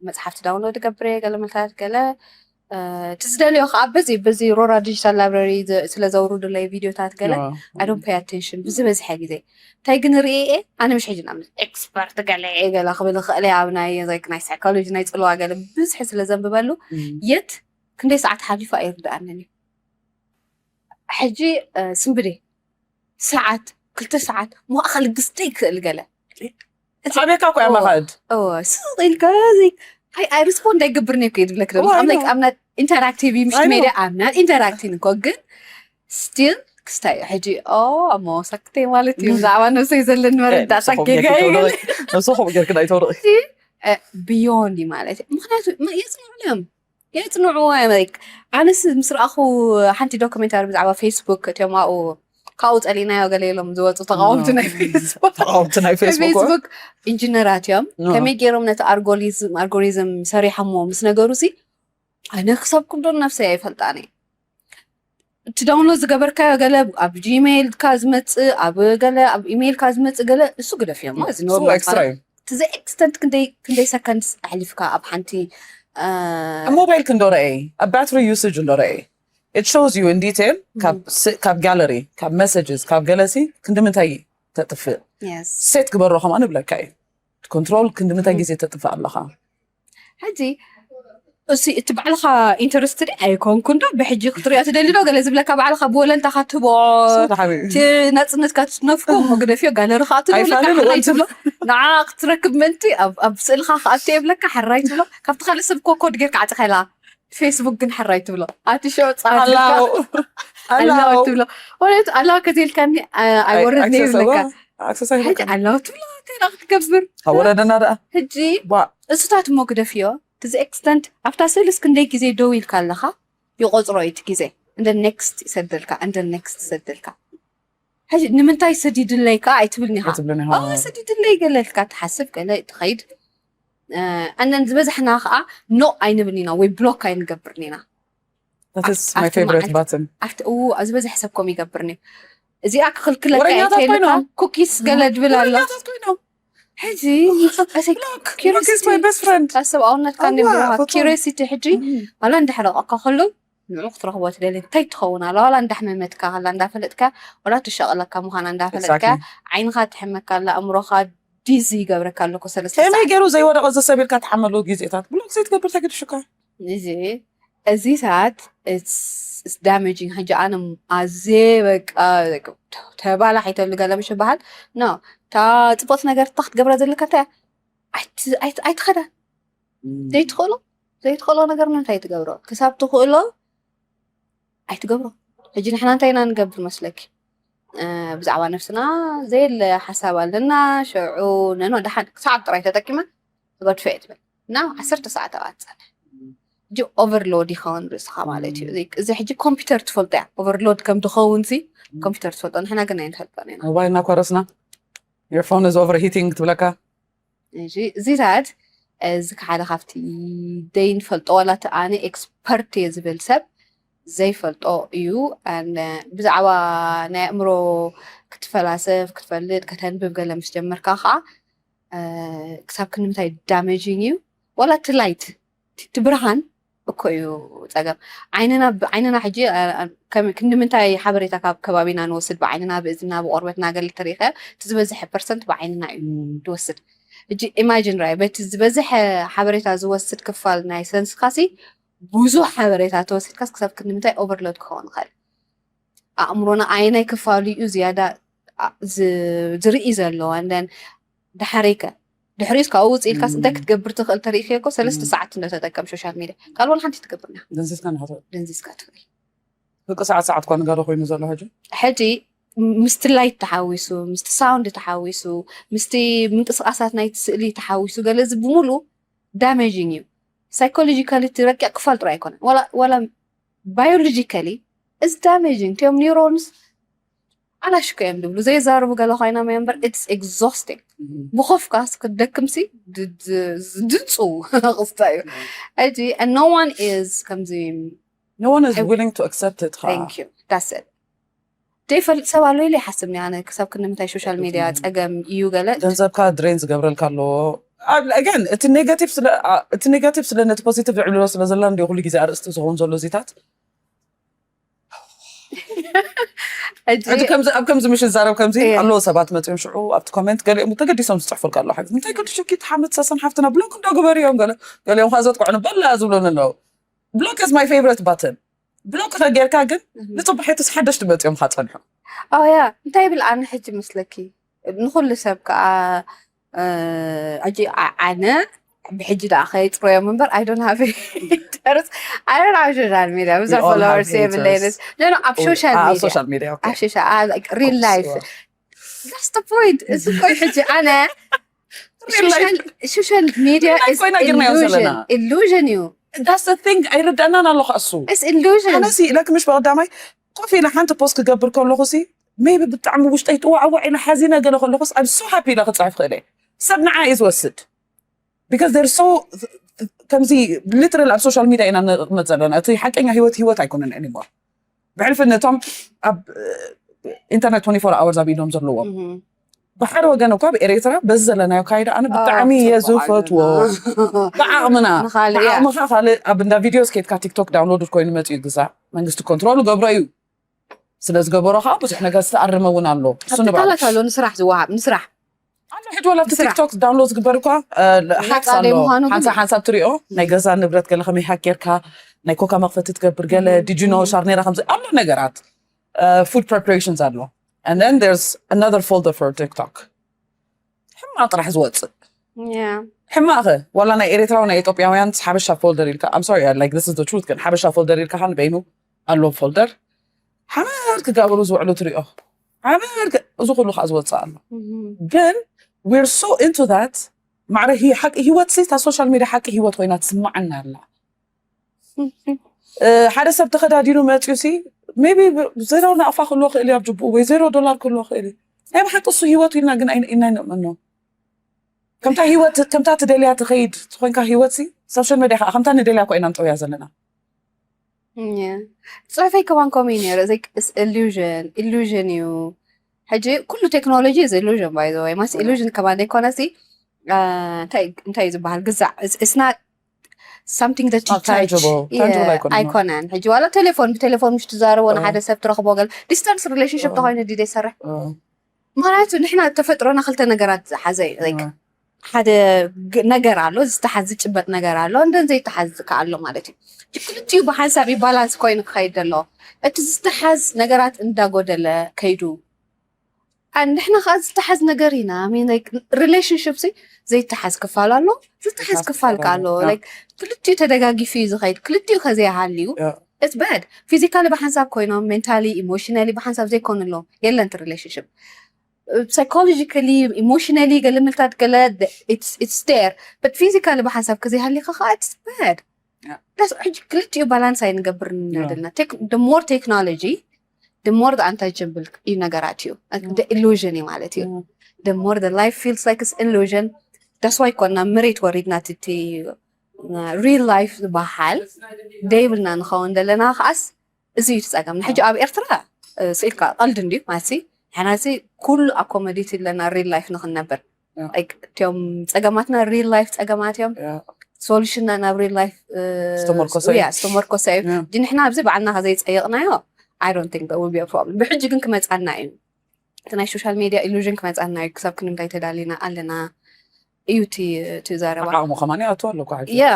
መፅሓፍቲ ዳውንሎድ ገብረ ገለ መልታት ገለ እቲ ዝደልዮ ከዓ በዚ በዚ ሮራ ዲጂታል ላይብራሪ ስለ ዘውርዱለይ ቪዲዮታት ገለ I don't pay attention ብዝበዝሐ ግዜ እንታይ ግን ርእየ ኣነ ምሽ ሕጂ ናብ ኤክስፐርት ገለ ገለ ክብል ክእል ኣብ ናይ ናይ ሳይኮሎጂ ናይ ፅልዋ ገለ ብዝሒ ስለ ዘንብበሉ የት ክንደይ ሰዓት ሓሊፉ ኣይርድኣንን እዩ ሕጂ ስንብደ ሰዓት ክልተ ሰዓት ማእኸል ግዝተ ይክእል ገለ ሓቤካ እኮ ያመኻድ ስቕ ኢልካ ኣይ ሪስፖንድ ኣይገብርን እኮ ይድብለክ I'm like I'm not interactive ምሽ ሜድያ I'm not interacting እኮ ግን still ክስታይ ሕጂ ኦ ኣሞ ሰክተይ ማለት እዩ ብዛዕባ ነብሰይ ዘለኒ መረዳእታ ጌጋ ነብሰኹም ጌርክን ኣይተውርቕ ብዮንድ ማለት እዩ ምክንያቱ የፅንዑ እዮም የፅንዑ like ኣነስ ምስ ረኣኹ ሓንቲ ዶክመንታሪ ብዛዕባ ፌስቡክ እትዮም ኣብኡ ካብኡ ፀሊእናዮ ገለ ኢሎም ዝወፁ ተቃወምቲ ናይ ፌስቡክ ተቃወምቲ ናይ ፌስቡክ ፌስቡክ ኢንጂነራት እዮም ከመይ ገይሮም ነቲ ኣልጎሪዝም ኣልጎሪዝም ሰሪሖሞ ምስ ነገሩ ሲ ኣነ ክሳብ ክብዶ ነብሰይ ኣይፈልጣን እየ እቲ ዳውንሎድ ዝገበርካዮ ገለ ኣብ ጂሜይልካ ዝመፅእ ኣብ ገለ ኣብ ኢሜይልካ ዝመፅእ ገለ እሱ ግደፍዮ ማለት extra እዩ to the extent ክንደይ ክንደይ ሰከንድስ ኣሕሊፍካ ኣብ ሓንቲ ሞባይል ክንዶ ረአየ ኣብ ባትሪ ዩስጅ እንዶ ረአየ it shows you in detail ካብ gallery ካብ messages ካብ ገለሲ ክንዲ ምንታይ ተጥፍእ set ግበሮ ከምኣ ንብለካ እዩ control ክንዲ ምንታይ ግዜ ተጥፍእ ኣለኻ ሕጂ እሱ እቲ ባዕልኻ ኢንተረስትድ ኣይኮንኩ እንዶ ብሕጂ ክትሪኦ ትደሊ ዶ ገለ ዝብለካ ባዕልኻ ብወለንታኻ ትህቦ ናፅነትካ ትነፍኮ እሞ ግደፍዮ ጋለሪ ከዓ ትብሎ ንዓ ክትረክብ ምእንቲ ኣብ ስእልኻ ክኣቱ የብለካ ሕራይ ትብሎ ካብቲ ካልእ ሰብ ኮኮድ ጌርካ ዓፅኻ ኢላ ፌስቡክ ግን ሕራይ ትብሎ ኣቲ ሸው ፃ ኣላው ትብሎ ወለት ኣላው ከዘይልካኒ ኣይወርድ ነይብለካ ሕጂ ኣላው ትብሎ እንታይ ክትገብር ወረደና ደኣ ሕጂ እሱታት እሞ ግደፍዮ to the extent ኣብታ ስእልስ ክንደይ ግዜ ደው ኢልካ ኣለኻ ይቆፅሮ እዩ እቲ ግዜ እንደ ኔክስት ይሰደልካ እንደ ኔክስት ይሰደልካ ሕጂ ንምንታይ ሰዲድለይ ከዓ ኣይትብልኒ ኢኻ። ኣይትብልን ኢኻ። ኦ ሰዲድለይ ገለ ኢልካ ትሓስብ፣ ገለ ትኸይድ። ኣነን ዝበዛሕና ከዓ ኖ ኣይንብልን ኢና ወይ ብሎክ ኣይንገብርን ኢና። That is my ኣብቲ favorite መዓልቲ- button. ኣብቲ እው ኣብዚ በዝሕ ሰብ ከምኡ ይገብርኒ። እዚኣ ክኽልክለካ ወረኛታት እየ ተይልካ ኮይኖም። ኩኪስ ገለ ድብል ኣሎ። ወረኛታት ኮይኖም። ሕጂ Block. Block is my best friend. ሰብኣውነትካ ኣዋ፣ እንዲብልካ ፈትዎም። ኪሪዮሲቲ ሕጂ እም። ዋላ እንዳሕረቐካ ከሎ ንዑ ክትረኽቦ ትደሊ እንታይ ትኸውን ኣላ ዋላ እንዳሕመመትካ ከላ እንዳፈለጥካ ዋላ ትሻቐለካ ምዃና እንዳፈለጥካ Exactly. ዓይንኻ ትሕመካ ኣላ ኣእምሮኻ ዲዚ ይገብረካ ኣለኩ ሰለስተ ከመይ ሰዓት ገይሩ ዘይወደቐ ዘሰብ ኢልካ ትሓመሉ ግዜታት ብሎክ ዘይትገብር እንታይ ገድሽካ? እዚ እዚ ሰዓት ዳሜጂንግ ሕጂ ኣነ ኣዜ በቃ ተባላሕ ይተብሉ ገለ ምሽ በሃል ኖ እታ ፅቡቅ ነገር እታ ክትገብራ ዘለካ እንታይ ኣይትኸዳ ዘይትኽእሎ ዘይትኽእሎ ነገር ንምንታይ ትገብሮ ክሳብ ትኽእሎ ኣይትገብሮ ሕጂ ንሕና እንታይ ኢና ንገብር መስለኪ ብዛዕባ ነፍስና ዘየለ ሓሳብ ኣለና ሽዑ ነኖ ደሓን ሰዓት ጥራይ ተጠቂመ ትገድፎ እየ ትብል እና ዓሰርተ ሰዓት ኣብኣ ትፀንሕ ሕጂ ኦቨርሎድ ይኸውን ርእስኻ ማለት እዩ እዚ ሕጂ ኮምፒውተር ትፈልጦ እያ ኦቨርሎድ ከም ትኸውን ሲ ኮምፒውተር ትፈልጦ ንሕና ግን ኣይንፈልጦን ኢና ሞባይልና ኮረስና your phone is overheating ትብለካ እዚ እዚታት እዚ ሓደ ካብቲ ዘይንፈልጦ ዋላ እቲ ኣነ ኤክስፐርት እየ ዝብል ሰብ ዘይፈልጦ እዩ ብዛዕባ ናይ ኣእምሮ ክትፈላሰፍ ክትፈልጥ ከተንብብ ገለ ምስ ጀመርካ ከዓ ክሳብ ክንምታይ ዳሜጂንግ እዩ ዋላ እቲ ላይት እቲ ብርሃን እኮ እዩ ፀገም ዓይንና ዓይንና ሕጂ ክንዲ ምንታይ ሓበሬታ ካብ ከባቢና ንወስድ ብዓይንና ብእዝና ብቆርበትና ገለ ተሪኸ እቲ ዝበዝሐ ፐርሰንት ብዓይንና እዩ ንወስድ ሕጂ ኢማጂን ራይ በቲ ዝበዝሐ ሓበሬታ ዝወስድ ክፋል ናይ ሰንስካሲ ብዙሕ ሓበሬታ ተወሲድካስ ክሳብ ክንዲ ምንታይ ኦቨርሎድ ክኸውን ይኽእል ኣእምሮና ኣየናይ ክፋሉ እዩ ዝያዳ ዝርኢ ዘሎ and then ድሕሪከ ድሕሪስ ካብኡ ውፅእ ኢልካስ እንታይ ክትገብር ትኽእል ተሪእክዮ እኮ ሰለስተ ሰዓት እንዳተጠቀም ሶሻል ሚድያ ካልእ ሓንቲ ትገብርና ደንዚዝካ ንኸትብል ደንዚዝካ ትኽእል ደቂ ሰዓት ሰዓት እኳ ንጋዶ ኮይኑ ዘሎ ሕጂ ሕጂ ምስቲ ላይት ተሓዊሱ ምስቲ ሳውንድ ተሓዊሱ ምስቲ ምንቅስቃሳት ናይቲ ስእሊ ተሓዊሱ ገለ እዚ ብምሉ ዳሜጂንግ እዩ ሳይኮሎጂካሊ እቲ ረቂቕ ክፋል ጥራይ ኣይኮነን ዋላ ባዮሎጂካሊ እዚ ዳሜጂንግ እቲኦም ኒውሮንስ ኣናሽኮ እዮም ዝብሉ ዘይዛረቡ ገለ ኮይኖም እዮም እምበር it's exhausting ብኮፍካስ ክትደክምሲ ድንፁ ክስታ እዩ ሕጂ no one is ከምዚ no one is willing to accept it thank you that's it ዘይፈልጥ ሰብ ኣሎ ኢለ ይሓስብ ኣነ ክሳብ ክንምንታይ ሶሻል ሚድያ ፀገም እዩ ገለ ገንዘብካ ድሬን ዝገብረልካ ኣለዎ again እቲ ኔጋቲቭ ስለ እቲ ኔጋቲቭ ስለ ነቲ ፖዚቲቭ ዝዕብልሎ ስለ ዘላ እንዲ ኩሉ ግዜ ኣርእስቲ ዝኸውን ዘሎ እዚታት ሕጂ ኣብ ከምዚ ምሽ ዛረብ ከምዚ ኣለዎ ሰባት መፅኦም ሽዑ ኣብቲ ኮሜንት ገሊኦም ተገዲሶም ዝፅሕፉልካ ኣለዉ ሓግዝ እንታይ ገዲሹኪ ትሓምት ሰሰን ሓፍትና ብሎክ እንዶ ግበር እዮም ገለ ገሊኦም ከዓ ዘጥቅዑ ንበላ ዝብሉኒ ኣለዉ ብሎክ is my favorite button ብሎክ ከጌርካ ግን ንፅቡሐትስ ሓደሽቲ መፅኦም ከዓ ፀንሑ ኣያ እንታይ ይብል ኣነ ሕጂ መስለኪ ንኩሉ ሰብ ከዓ ሕጂ ኣነ ብሕጂ ደኣ ከይፅረዮም እምበር I don't have haters I don't have social media ብዙሕ followers የብለይንስ no no ኣብ social media social media ኣብ social real life that's the point እዚ እኮ ሕጂ ኣነ social media is illusion እዩ that's the thing ኣይርዳእናን ኣለኹ እሱ it's illusion ኣነሲ ኢለክ ምሽ ብቀዳማይ ኮፍ ኢለ ሓንቲ ፖስት ክገብር ከለኹ ሲ maybe ብጣዕሚ ውሽጠይ ጥዋዕዋዕ ኢለ ሓዚነ ገለ ከለኹስ I'm so happy ኢለ ክፅሕፍ ክእል እየ ሰብ ንዓ እዩ ዝወስድ because they're so ከምዚ literal ኣብ social media ኢና ንቕመጥ ዘለና እቲ ሓቀኛ ህይወት ህይወት ኣይኮነን anymore ብሕልፊ ነቶም ኣብ internet twenty-four hours ኣብ ኢዶም ዘለዎም ብሓደ ወገን እኳ ኣብ ኤርትራ በዚ ዘለናዮ ካይዳ ኣነ ብጣዕሚ እየ ዝፈትዎ ብዓቕምና ብዓቕምኻ ካልእ ኣብ እንዳ ቪድዮ ስኬትካ ቲክቶክ download ኮይኑ መፅኡ ግዛ መንግስቲ ኮንትሮል ገብሮ እዩ ስለ ዝገበሮ ከዓ ብዙሕ ነገር ዝተኣረመ እውን ኣሎ እሱ ንባዕሉ ትካላት ኣሎ ንስራሕ ዝወሃብ ንስራሕ ኣሎ ሕጂ ወላ ኣብቲ ቲክቶክ download ዝግበር እኳ ሃክስ ኣሎ ሓንሳብ ሓንሳብ ትሪኦ ናይ ገዛ ንብረት ገለ ከመይ ሃክ ጌርካ ናይ ኮካ መኽፈቲ ትገብር ገለ did you know ሻርኔራ ከምዚ ኣሎ ነገራት food preparations ኣሎ and then there's another folder for TikTok ሕማቕ ጥራሕ ዝወፅእ ሕማቕ ዋላ ናይ ኤርትራዊ ናይ ኢትዮጵያውያን ሓበሻ folder ኢልካ I'm sorry like this is the truth ግን ሓበሻ folder ኢልካ ከዓ ንበይኑ ኣሎ folder ሓመድ ክጋብሩ ዝውዕሉ ትሪኦ ሓመድ እዚ ኩሉ ከዓ ዝወፅእ ኣሎ ግን we're so into that ማዕረ ሓቂ ህይወት ሲ እታ social media ሓቂ ህይወት ኮይና ትስማዓና ኣላ ሓደ ሰብ ተኸዳዲኑ መፅዩ ሲ maybe ዜሮ ናቕፋ ክህልዎ ክእል እዩ ኣብ ጅቡኡ ወይ ዜሮ ዶላር ክህልዎ ክእል እዩ። ናይ ብሓቂ እሱ ህይወቱ ኢልና ግን ኣይን- ኢና ይንእመኖ። ከምታ ህይወት ከምታ ትደልያ ትኸይድ ዝኾንካ ህይወት ሲ social media ከዓ ከምታ ንደልያ እኮ ኢና ንጠውያ ዘለና። ጽሑፈይ ከማን ከምኡ እዩ ነይሩ። እዚ ኢሉዥን ኢሉዥን እዩ። ሕጂ ኩሉ ቴክኖሎጂ እዚ ኢሉዥን ባይ ዘ ወይ ማስ ኢሉዥን ከማን ዘይኮነ ሲ እንታይ እንታይ እዩ ዝበሃል ግዛዕ it's not something that you touch ኣይኮነን። ሕጂ ዋላ ቴሌፎን ብቴሌፎን ምሽ ትዛረቦ ንሓደ ሰብ ትረኽቦ ገለ ዲስታንስ ሪሌሽንሽፕ ተኮይኑ ድደ ይሰርሕ። ምክንያቱ ንሕና ተፈጥሮና ክልተ ነገራት ዝሓዘ እዩ። ሓደ ነገር ኣሎ ዝተሓዝ ዝጭበጥ ነገር ኣሎ እንደን ዘይተሓዝ ከ ኣሎ ማለት እዩ። ክልቲኡ ብሓንሳብ ባላንስ ኮይኑ ክኸይድ ኣለዎ። እቲ ዝተሓዝ ነገራት እንዳጎደለ ከይዱ ንሕና ከዓ ዝተሓዝ ነገር ኢና። ሪሌሽንሽፕ ዘይተሓዝ ክፋል ኣሎ ዝተሓዝ ክፋል ከ ኣሎ። ክልቲኡ ተደጋጊፉ እዩ ዝኸይድ። ክልቲኡ ከዘይሃልዩ it's bad። ፊዚካሊ ብሓንሳብ ኮይኖም mentally emotionally ብሓንሳብ ዘይኮኑ ኣለዎም የለን እቲ relationship። Psychologically emotionally ገለ ምልታት ገለ it's there but physically ብሓንሳብ ከዘይሃልዩ ከዓ it's bad። ሕጂ ክልቲኡ ባላንስ ኣይንገብር ዘለና። The more technology the more untouchable እዩ ነገራት እዩ። Illusion እዩ ማለት እዩ። The more the life feels like illusion that's why ኮና መሬት ወሪድና ትቲ real life ዝበሃል ደይብልና ንኸውን ዘለና ከዓስ እዚ እዩ ጸገም። ንሕጂ ኣብ ኤርትራ ስኢልካ ቀልድ እንድዩ ማለት ንሕና ኩሉ ኣኮመዴት ኣለና real life ንክንነብር። እቲኦም ጸገማትና real life ጸገማት እዮም። ሶሉሽንና ናብ real life ዝተመርኮሰ እዩ። ንሕና ኣብዚ ባዕልና ከዘይጸየቕናዮ I don't think that will be problem። ብሕጂ ግን ክመጻና እዩ። እቲ ናይ social media illusion ክመጻና እዩ። ክሳብ ክንደይ ተዳሊና ኣለና እዩ እቲ ዘረባ። ዓቕሙ ከማን ይኣቱ ኣሎ እኮ ሕጂ። ያ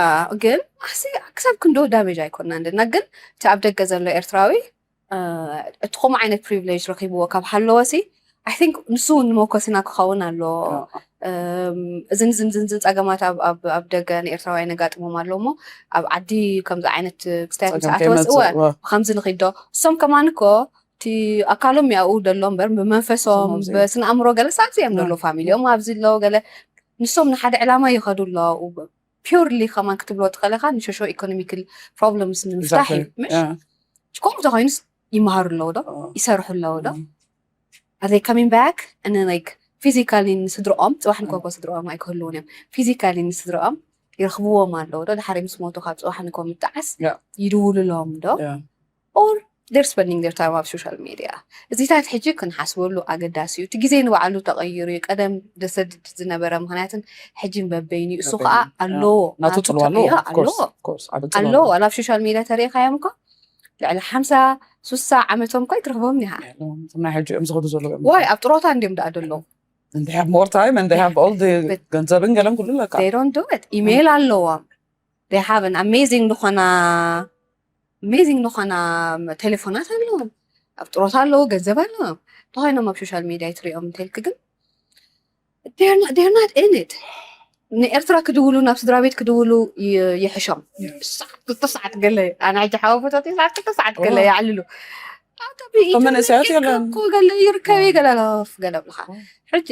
ግን ኣሲ ክሳብ ክንዶ ዳሜጅ ኣይኮንና እንደና ግን እቲ ኣብ ደገ ዘሎ ኤርትራዊ እቲ ከምኡ ዓይነት ፕሪቪሌጅ ረኪብዎ ካብ ሃለወ ሲ I think ንሱ እውን ንመኮስና ክኸውን ኣለዎ። እዝን ዝን ዝን ዝን ጸገማት ኣብ ደገ ንኤርትራውያን የጋጥሞም ኣሎ እሞ ኣብ ዓዲ ከምዚ ዓይነት ክስታያት ምስ ኣተወስ እወ ብከምዚ ንኺዶ እሶም ከማን እኮ እቲ ኣካሎም ያኡ ደሎ እምበር ብመንፈሶም ብስነ ኣእምሮ ገለ ሳብዚ እዮም ደሎ ፋሚሊኦም ኣብዚ ኣለዉ ገለ ንሶም ንሓደ ዕላማ ይኸዱ ኣለዉ። Purely ከማን ክትብሎ ትኸለካ ንሾሾ ኢኮኖሚካል problems ንምፍታሕ እዩ ምሽ ከምኡ ተኮይኑስ ይመሃሩ ኣለዉ ዶ ይሰርሑ ኣለዉ ዶ? Are they coming back? And then like physically ንስድርኦም ጽባሕ ንኮኮ ስድርኦም ኣይክህልውን እዮም። Physically ንስድርኦም ይረኽብዎም ኣለዉ ዶ? ድሓር ምስ ሞቱ ካብ ጽባሕ ንኮ ምጣዓስ ይድውሉሎም ዶ? Or they're spending their time ኣብ social media። እዚታት ሕጂ ክንሓስበሉ ኣገዳሲ እዩ። እቲ ግዜ ንባዕሉ ተቐይሩ እዩ። ቀደም ደሰድድ ዝነበረ ምክንያትን ሕጂ በበይኑ እዩ። እሱ ከዓ ኣለዎ ናቱ ጽልዋ ኣለዎ። ኣለዎ ዋላ ኣብ social media ተሪኢኻዮም እኮ ልዕሊ ሓምሳ ሱሳ ዓመቶም እኮ ኣይትረኽቦም ኒሃ። ናይ ሕጂ እዮም ዝኸዱ ዘለዉ እዮም። ዋይ ኣብ ጥሮታ እንዲዮም ደኣ ደለዉ። And they have more time and they have all the ገንዘብን ገለን ኩሉ ኣለካ። They don't do it። ኢሜይል ኣለዎም። They have an amazing ዝኾና amazing ዝኾና ቴሌፎናት ኣለዎም። ኣብ ጥሮታ ኣለዉ ገንዘብ ኣለዎም። ተኾይኖም ኣብ social media ይትሪኦም እንተልክ ግን they're not in it። ንኤርትራ ክድውሉ ናብ ስድራ ቤት ክድውሉ ይሕሾም። ሰዓት ክልተ ሰዓት ገለ ኣነ ሕጂ ሓወቦታት ሰዓት ክልተ ሰዓት ገለ ይዓልሉ። መንእሰያት ገለ ይርከቢ ገለ ላፍ ገለ ብልካ ሕጂ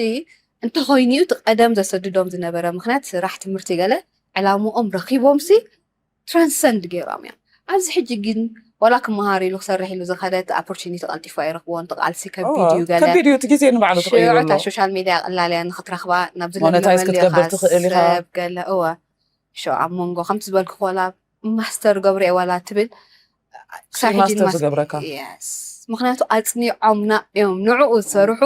እንተኾይኑ እዩ እቲ ቀደም ዘሰድዶም ዝነበረ ምክንያት ስራሕ ትምህርቲ ገለ ዕላምኦም ረኪቦም ሲ ትራንሰንድ ገይሮም እዮም። ኣብዚ ሕጂ ግን ዋላ ክመሃር ኢሉ ክሰርሕ ኢሉ ዝኸደ እቲ ኦፖርቹኒቲ ቀልጢፉ ኣይረኽቦን። እቲ ቃልሲ ከቢድ እዩ ገለ ከቢድ እዩ። እቲ ግዜ ንባዕሉ ተቐይሩ ኣሎ። ሶሻል ሚድያ ቀላል እያ ንክትረኽባ ናብ ዝለለ ሞነታይዝ ክትገብር ትኽእል ኢኻ። ሰብ ገለ እወ ሾ ኣብ መንጎ ከምቲ ዝበልኩ ዋላ ማስተር ገብረ ዋላ ትብል ክሳብ ሕጂ ማስተር ዝገብረካ። Yes ምክንያቱ ኣፅኒዖምና እዮም ንዕኡ ዝሰርሑ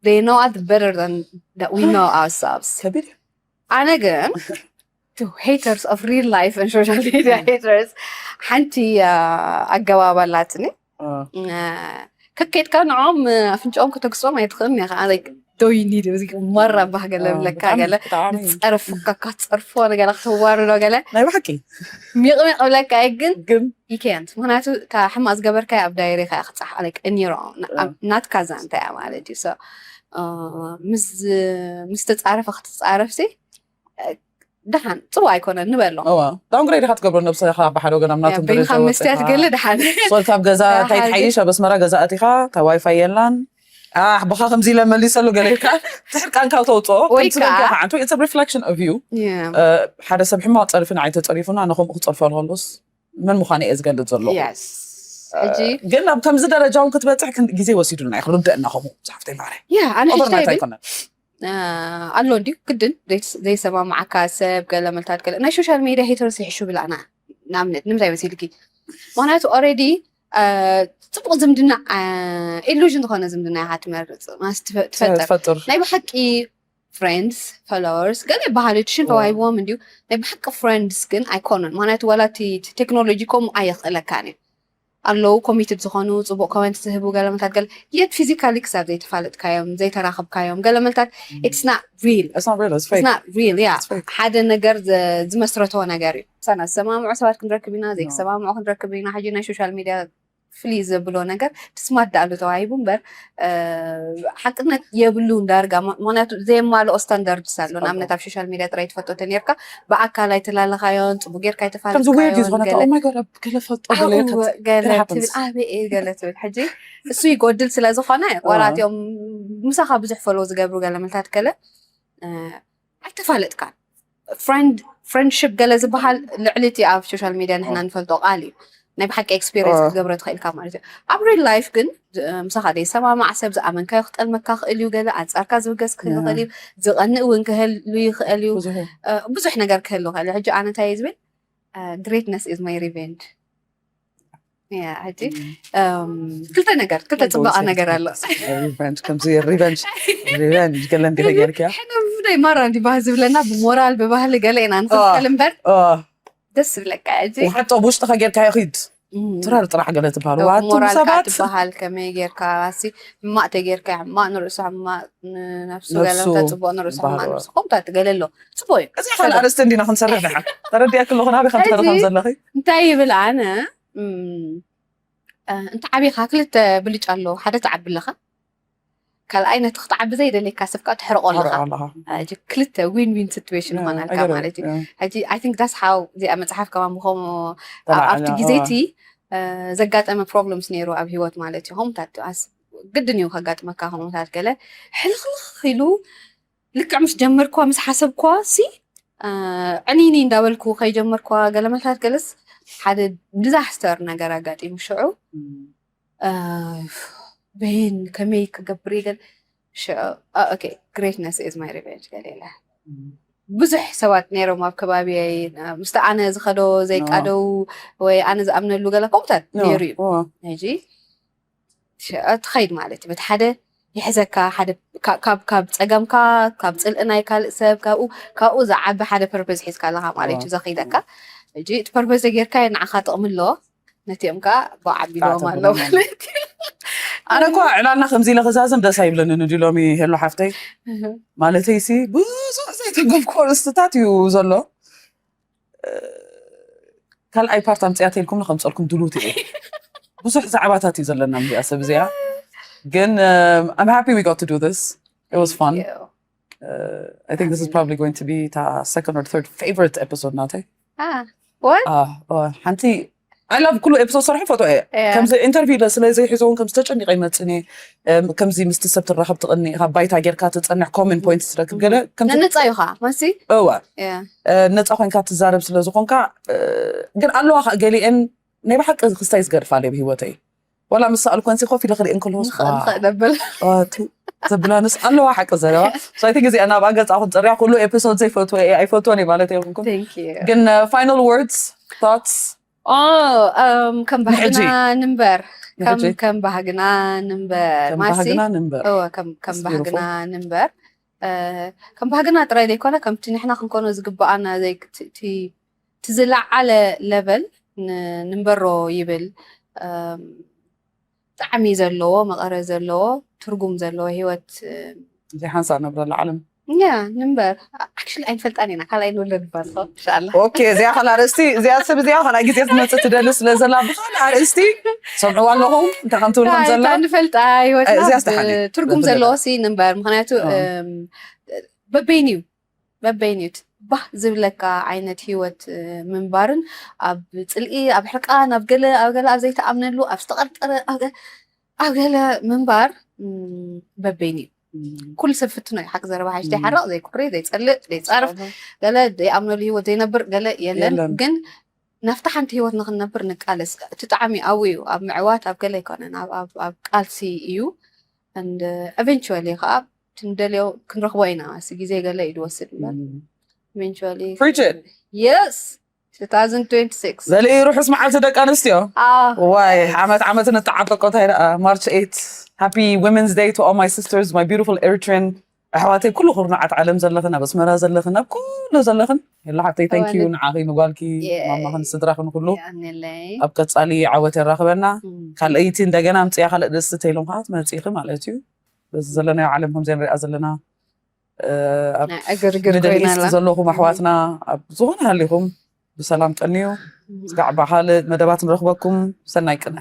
they know us better than that we know ourselves። ከቢድ እዩ። ኣነ ግን to haters of real life and social media haters ሓንቲ ኣገባብ ኣላትኒ። ከከድካ ንዖም ኣፍንጫኦም ከተግስኦም ኣይትኽእልን ኢኻ። ዶይኒ ድዚ መራ ባህ ገለ ብለካ ገለ ጸርፍካ ካትጸርፎ ነገለ ክተዋርዶ ገለ ናይ ብሓቂ ሚቕሚቕ ብለካ ግን ግን ይከንት ምክንያቱ እታ ሕማቅ ዝገበርካ ኣብ ዳይሬካ ክጻሕ like in your own ናትካ ዛንታ እያ ማለት እዩ። ምስ ተጻረፈ ክትጻረፍሲ ደሓን ጽቡቅ ኣይኮነን ንበሎ። እዋ ዳውንግሬድ ኢኻ ትገብሮ ነብስኻ ብሓደ ወገን ኣብ ናቶም በይንኻ ደረጃ መስትያት ወጺእኻ። ገለ ደሓን ሶልት ኣብ ገዛ እንታይ ትሓይሽ ኣብ ኣስመራ ገዛ ኣቲኻ እታ ዋይፋይ የላን። ኣሕ ብኻ ከምዚ ኢለ መሊሰሉ ገለ ኢልካ ትሕርቃንካ ተውፅኦ ወይ ከዓ ሓንቲ it's a reflection of you። ሓደ ሰብ ሕማቕ ፀሪፉ ንዓይ ተፀሪፉና ኣነ ከምኡ ክፀርፎ ንኸልስ መን ምዃነ እየ ዝገልፅ ዘሎ። Yes ሕጂ ግን ኣብ ከምዚ ደረጃ እውን ክትበፅሕ ክን- ግዜ ወሲዱልና እዩ ክርደአና ከምኡ ዝሓፍተይ ማዕረ ያ ኣነ ሕጂ ኦቨርናይት ግን ኣይኮነን ኣሎ እንዲ ግድን ዘይስ- ዘይሰማማዓካ ሰብ ገለ መልታት ገለ ናይ ሶሻል ሚድያ ሄተርስ ይሕሹ ብላና ንኣብነት ንምንታይ መሲልኪ ምክንያቱ ኦረዲ ፅቡቅ ዝምድና ኢሉዥን ዝኾነ ዝምድና ኢኻ ትመርፅ ማለት ትፈ- ትፈጥር ትፈጥር ናይ ብሓቂ ፍሬንድስ ፎሎወርስ ገለ ይበሃሉ እቲ ሽም ተዋሂብዎም እንድዩ ናይ ብሓቂ ፍሬንድስ ግን ኣይኮኑን ምክንያቱ ዋላ እቲ ቴክኖሎጂ ከምኡ ኣየኽእለካን እዩ ኣለዉ ኮሚትድ ዝኾኑ ፅቡቅ ኮመንት ዝህቡ ገለመታት ገለ የት ፊዚካሊ ክሳብ ዘይተፋለጥካዮም ዘይተራኸብካዮም ገለመታት it's not real It's not real, it's fake. It's not real yeah It's fake. ሓደ ነገር ዘ- ዝመስረቶ ነገር እዩ ምሳና ዝሰማምዑ ሰባት ክንረክብ ኢና ዘይተሰማምዑ ክንረክብ ኢና ሕጂ ናይ ሶሻል ሚድያ ፍልይ ዘብሎ ነገር ትስማት ዳኣሉ ተዋሂቡ እምበር እ፣ ሓቅነት የብሉን ዳርጋ ሞ- ምክንያቱ ዘየማልኦ ስታንዳርድስ ኣሎ ንኣብነት ኣብ ሶሻል ሚድያ ጥራይ ትፈቶ ተኔርካ ብኣካል ኣይተላለኻዮን ፅቡቅ ጌርካ ከምዚ ዊርድ እዩ ኣይተፋለጥካዮን ዝኾነ ገለ oh my god ገለ ፈጦ ገለ ኣው ከት- ገለ it ትብል happens. ኣበይ እየ ገለ ትብል ሕጂ እሱ ይጎድል ስለ ዝኾነ ዋላ እቲኦም ምሳኻ ብዙሕ ፎሎ ዝገብሩ ገለመታት ገለ እ፣ ኣይተፋለጥካን ፍሬንድሽፕ ገለ ዝበሃል ልዕሊ እቲ ኣብ ሶሻል ሚድያ ንሕና ንፈልጦ ቃል እዩ ናይ ብሓቂ ኤክስፒሪንስ ክትገብሮ ትኽእልካ ማለት እዩ ኣብ ሪል ላይፍ ግን እ፣ ምሳኻ ዘይሰማማዕ ሰብ ዝኣመንካዮ ክጠልመካ ክእል እዩ ገለ ኣንፃርካ ዝብገስ ክህሉ ይኽእል እዩ ዝቐንእ እውን ክህሉ ይኽእል እዩ ብዙሕ እ፣ ብዙሕ ነገር ክህሉ ይኽእል እዩ ሕጂ ኣነ እንታይ እየ ዝብል ግሬትነስ ኢዝ ማይ ሪቨንጅ ሕጂ እም፣ ክልተ ነገር ክልተ ፅበቃ ነገር ኣሎ ሪቨንጅ ከምዚ ሪቨንጅ ሪቨንጅ ገለ እንዲ ጌርክያ ናይ ማራ እንዲ ባህል ዝብለና ብሞራል ብባህሊ ገለ ኢና ንኽፈል እምበር ደስ ዝብለካ ሕጂ ውሓጦ ብውሽጥኻ ጌርካ ይኺድ ትራር ጥራሕ ገለ ትበሃል ዋቱ ሞራልካ ሰባት ትበሃል ከመይ ጌርካ ሲ ሕማቅ ተጌርካ ሕማቅ ንርእሱ ሕማቅ ንነፍሱ ነፍሱ ገለምታ ፅቡቅ ንርእሱ ሕማቅ ይበሃል። ንርእሱ ከምታት ገለ ኣሎ ፅቡቅ እዩ እዚ ካልእ ኣርእስቲ እንዲና ክንሰርሕ ንዓ ተረዲኣኪ ኣለኹ ናበይ ከም ትኸዲ ከም ዘለኺ እንታይ ይብል ኣነ እም፣ እ፣ እንተ ዓቢኻ ክልተ ብልጫ ኣለዎ ሓደ ትዓቢ ኣለኻ ካልኣይ ነቲ ክትዓቢ ዘይደልየካ ሰብ ከዓ ትሕርቆ ኣለኻ ኣለኻ ሕጂ ክልተ ዊን ዊን ሲትዌሽን ይኾነልካ ማለት እዩ ሕጂ ኣይ ቲንክ ዳስ ሓው እዚኣ መፅሓፍ ከማን ብከምኡ ኣብቲ ግዜ እቲ እ፣ ዘጋጠመ ፕሮብለምስ ነይሩ ኣብ ሂወት ማለት እዩ ከምኡታት ኣስ- ግድን እዩ ከጋጥመካ ከምኡታት ገለ ሕልኽልኽ ኢሉ ልክዕ ምስ ጀመርኳ ምስ ሓሰብኳ ሲ እ፣ ዕኒኒ እንዳበልኩ ከይጀመርኳ ገለመታት ገለስ ሓደ ዲዛስተር ነገር ኣጋጢሙ ሽዑ እ፣ በይን ከመይ ክገብር ይገል ሽዑ okay greatness is my revenge ገለ ኢለ ብዙሕ ሰባት ነይሮም ኣብ ከባቢየይ ምስቲ ኣነ ዝኸዶ ዘይቃደው ወይ ኣነ ዝኣምነሉ ገለ ከምኡታት ነይሩ እዩ ሕጂ ትኸይድ ማለት እዩ በቲ ሓደ ይሕዘካ ሓደ ካብ ካብ ጸገምካ ካብ ጽልኢ ናይ ካልእ ሰብ ካብኡ ካብኡ ዝዓቢ ሓደ ፐርፐዝ ሒዝካ ኣለካ ማለት እዩ ዘኽይደካ ሕጂ እቲ ፐርፐዝ ተጌርካ ንዓኻ ጥቕሚ ኣለዎ ነቲኦም ከዓ ብዓቢሎም ኣለዎ ማለት እዩ ኣነ እኳ ዕላልና ከምዚ ኢለ ክዛዘም ደስ ኣይብለንን እንዲ ሎሚ ሄሎ ሓፍተይ ማለተይ ሲ ብዙሕ ዘይተገብኮ ርስትታት እዩ ዘሎ ካልኣይ ፓርት ኣምፅያተ ኢልኩም ንከምፀልኩም ድሉት እየ ብዙሕ ዛዕባታት እዩ ዘለና እዚኣ ሰብ እዚኣ ግን I'm happy we got to do this it was fun I think this is probably going to be ta second or third favorite episode ናተይ What? ሓንቲ I love ኩሉ ኤፒሶድ ሰርሑ ፈቶ እየ ከምዚ ኢንተርቪው ኢለ ስለ ዘይሕዞ እውን ከምዚ ተጨኒቀ ይመፅኒ ከምዚ ምስቲ ሰብ ትራኸብ ትቕኒ ኢኻ ባይታ ጌርካ ትፀንሕ ኮመን ፖይንት ትረክብ ገለ ከምዚ ነፃ ኢኻ መሲ እወ Yeah. ነፃ ኮይንካ ትዛረብ ስለ ዝኾንካ ግን ኣለዋ ከዓ ገሊአን ናይ ብሓቂ ክስታይ ዝገድፋ ኣለይ ብሂወተይ ዋላ ምስ ሰኣልኮን ኮፍ ኢለ ክርእየን ከለኹስ ንኽእል ነብል ዘብላንስ ኣለዋ ሓቂ ዘለዋ ሳይቲ ግዜ ናብ ኣገፃ ክንፅርያ ኩሉ ኤፒሶድ ዘይፈትወ እየ ኣይፈትወን እየ ማለት የብልኩም Thank you. ግን ፋይናል ወርድስ ቶትስ ኦ እም፣ ከም ንሕጂ። ባህግና ንንበር ከም ንሕጂ። ከም ባህግና ንንበር ከም ማሲ ባህግና ንንበር እወ ከም ከም That's ባህግና beautiful. ንንበር እ፣ ከም ባህግና ጥራይ ዘይኮነ ከምቲ ንሕና ክንኮኖ ዝግባኣና ዘይ- እቲ- እቲ እቲ ዝለዓለ ለቨል ን- ንንበሮ ይብል እም፣ ጣዕሚ ዘለዎ መቐረ ዘለዎ ትርጉም ዘለዎ ህይወት ዘይሓንሳእ ነብረላ ዓለም ያ ንንበር ኣክሽሊ ኣይንፈልጣን ኢና ካልኣይ ንወለድ ባልኮ እንሻላ ኦኬ እዚኣ ካልእ ኣርእስቲ እዚኣ ሰብ እዚኣ ካልኣይ ግዜ ክትመፅእ ትደሊ ስለ ዘላ ብካልእ ኣርእስቲ ሰምዕዋ ኣለኹም እንታይ ከም ትብል ከም ዘላ ንፈልጣ እዚኣ ህይወትና ዝተሓለ ትርጉም ነፍለጠ። ዘለዎ ሲ ንንበር ምክንያቱ ኦ። እም፣ በበይን እዩ በበይን እዩ ባህ ዝብለካ ዓይነት ህይወት እ፣ ምንባርን ኣብ ፅልኢ ኣብ ሕርቃን ኣብ ገለ ኣብ ገለ ኣብ ዘይተኣምነሉ ኣብ ዝተቐርጠረ ኣብ ገ- ኣብ ገለ ምንባር እም፣ በበይን እዩ ኩሉ ሰብ ፍትኖ እዩ ሓቂ ዘረባ ሓሽ ዘይሓርቕ ዘይኩሪ ዘይፀልእ ዘይፃርፍ ገለ ዘይኣምነሉ ህይወት ዘይነብር ገለ የለን የለን። ግን ናብታ ሓንቲ ህይወት ንክንነብር ንቃለስ። እቲ ጣዕሚ ኣብኡ እዩ፣ ኣብ ምዕዋት ኣብ ገለ ኣይኮነን፣ ኣብ ቃልሲ እዩ። And eventually ከዓ ትንደልዮ ክንረኽቦ ኢና። ሲ ግዜ ገለ እዩ ድወስድ እምበር eventually Preach it. Yes, two thousand twenty-six. ዘሊ ርሑስ መዓልቲ ደቂ ኣንስትዮ። ዋይ ዓመት ዓመት ንተዓበቆ እንታይ ደኣ March eight. Happy Women's Day to all my sisters, my beautiful Eritrean ኣሕዋተይ ኩሉ ኩርናዓት ዓለም ዘለኽን ኣብ ኣስመራ ዘለኽን ኣብ ኩሉ ዘለኽን የላ ሓብተይ thank you ንዓኺ ንጓልኪ ማማኽን ስድራኽን ኩሉ ኣብ ቀጻሊ ዓወት የራኽበና። ካልኣይቲ እንደገና ኣምጽያ ካልእ ደስ ተይሎም ከዓ ትመጽኢኺ ማለት እዩ። በዚ ዘለናዮ ዓለም ከምዚ ንሪኣ ዘለና Middle East ዘለኹም ኣሕዋትና ኣብ ዝኾነ ሃሊኹም ብሰላም ቀንዩ። ስጋዕ ብካልእ መደባት ንረኽበኩም። ሰናይ ቅነ።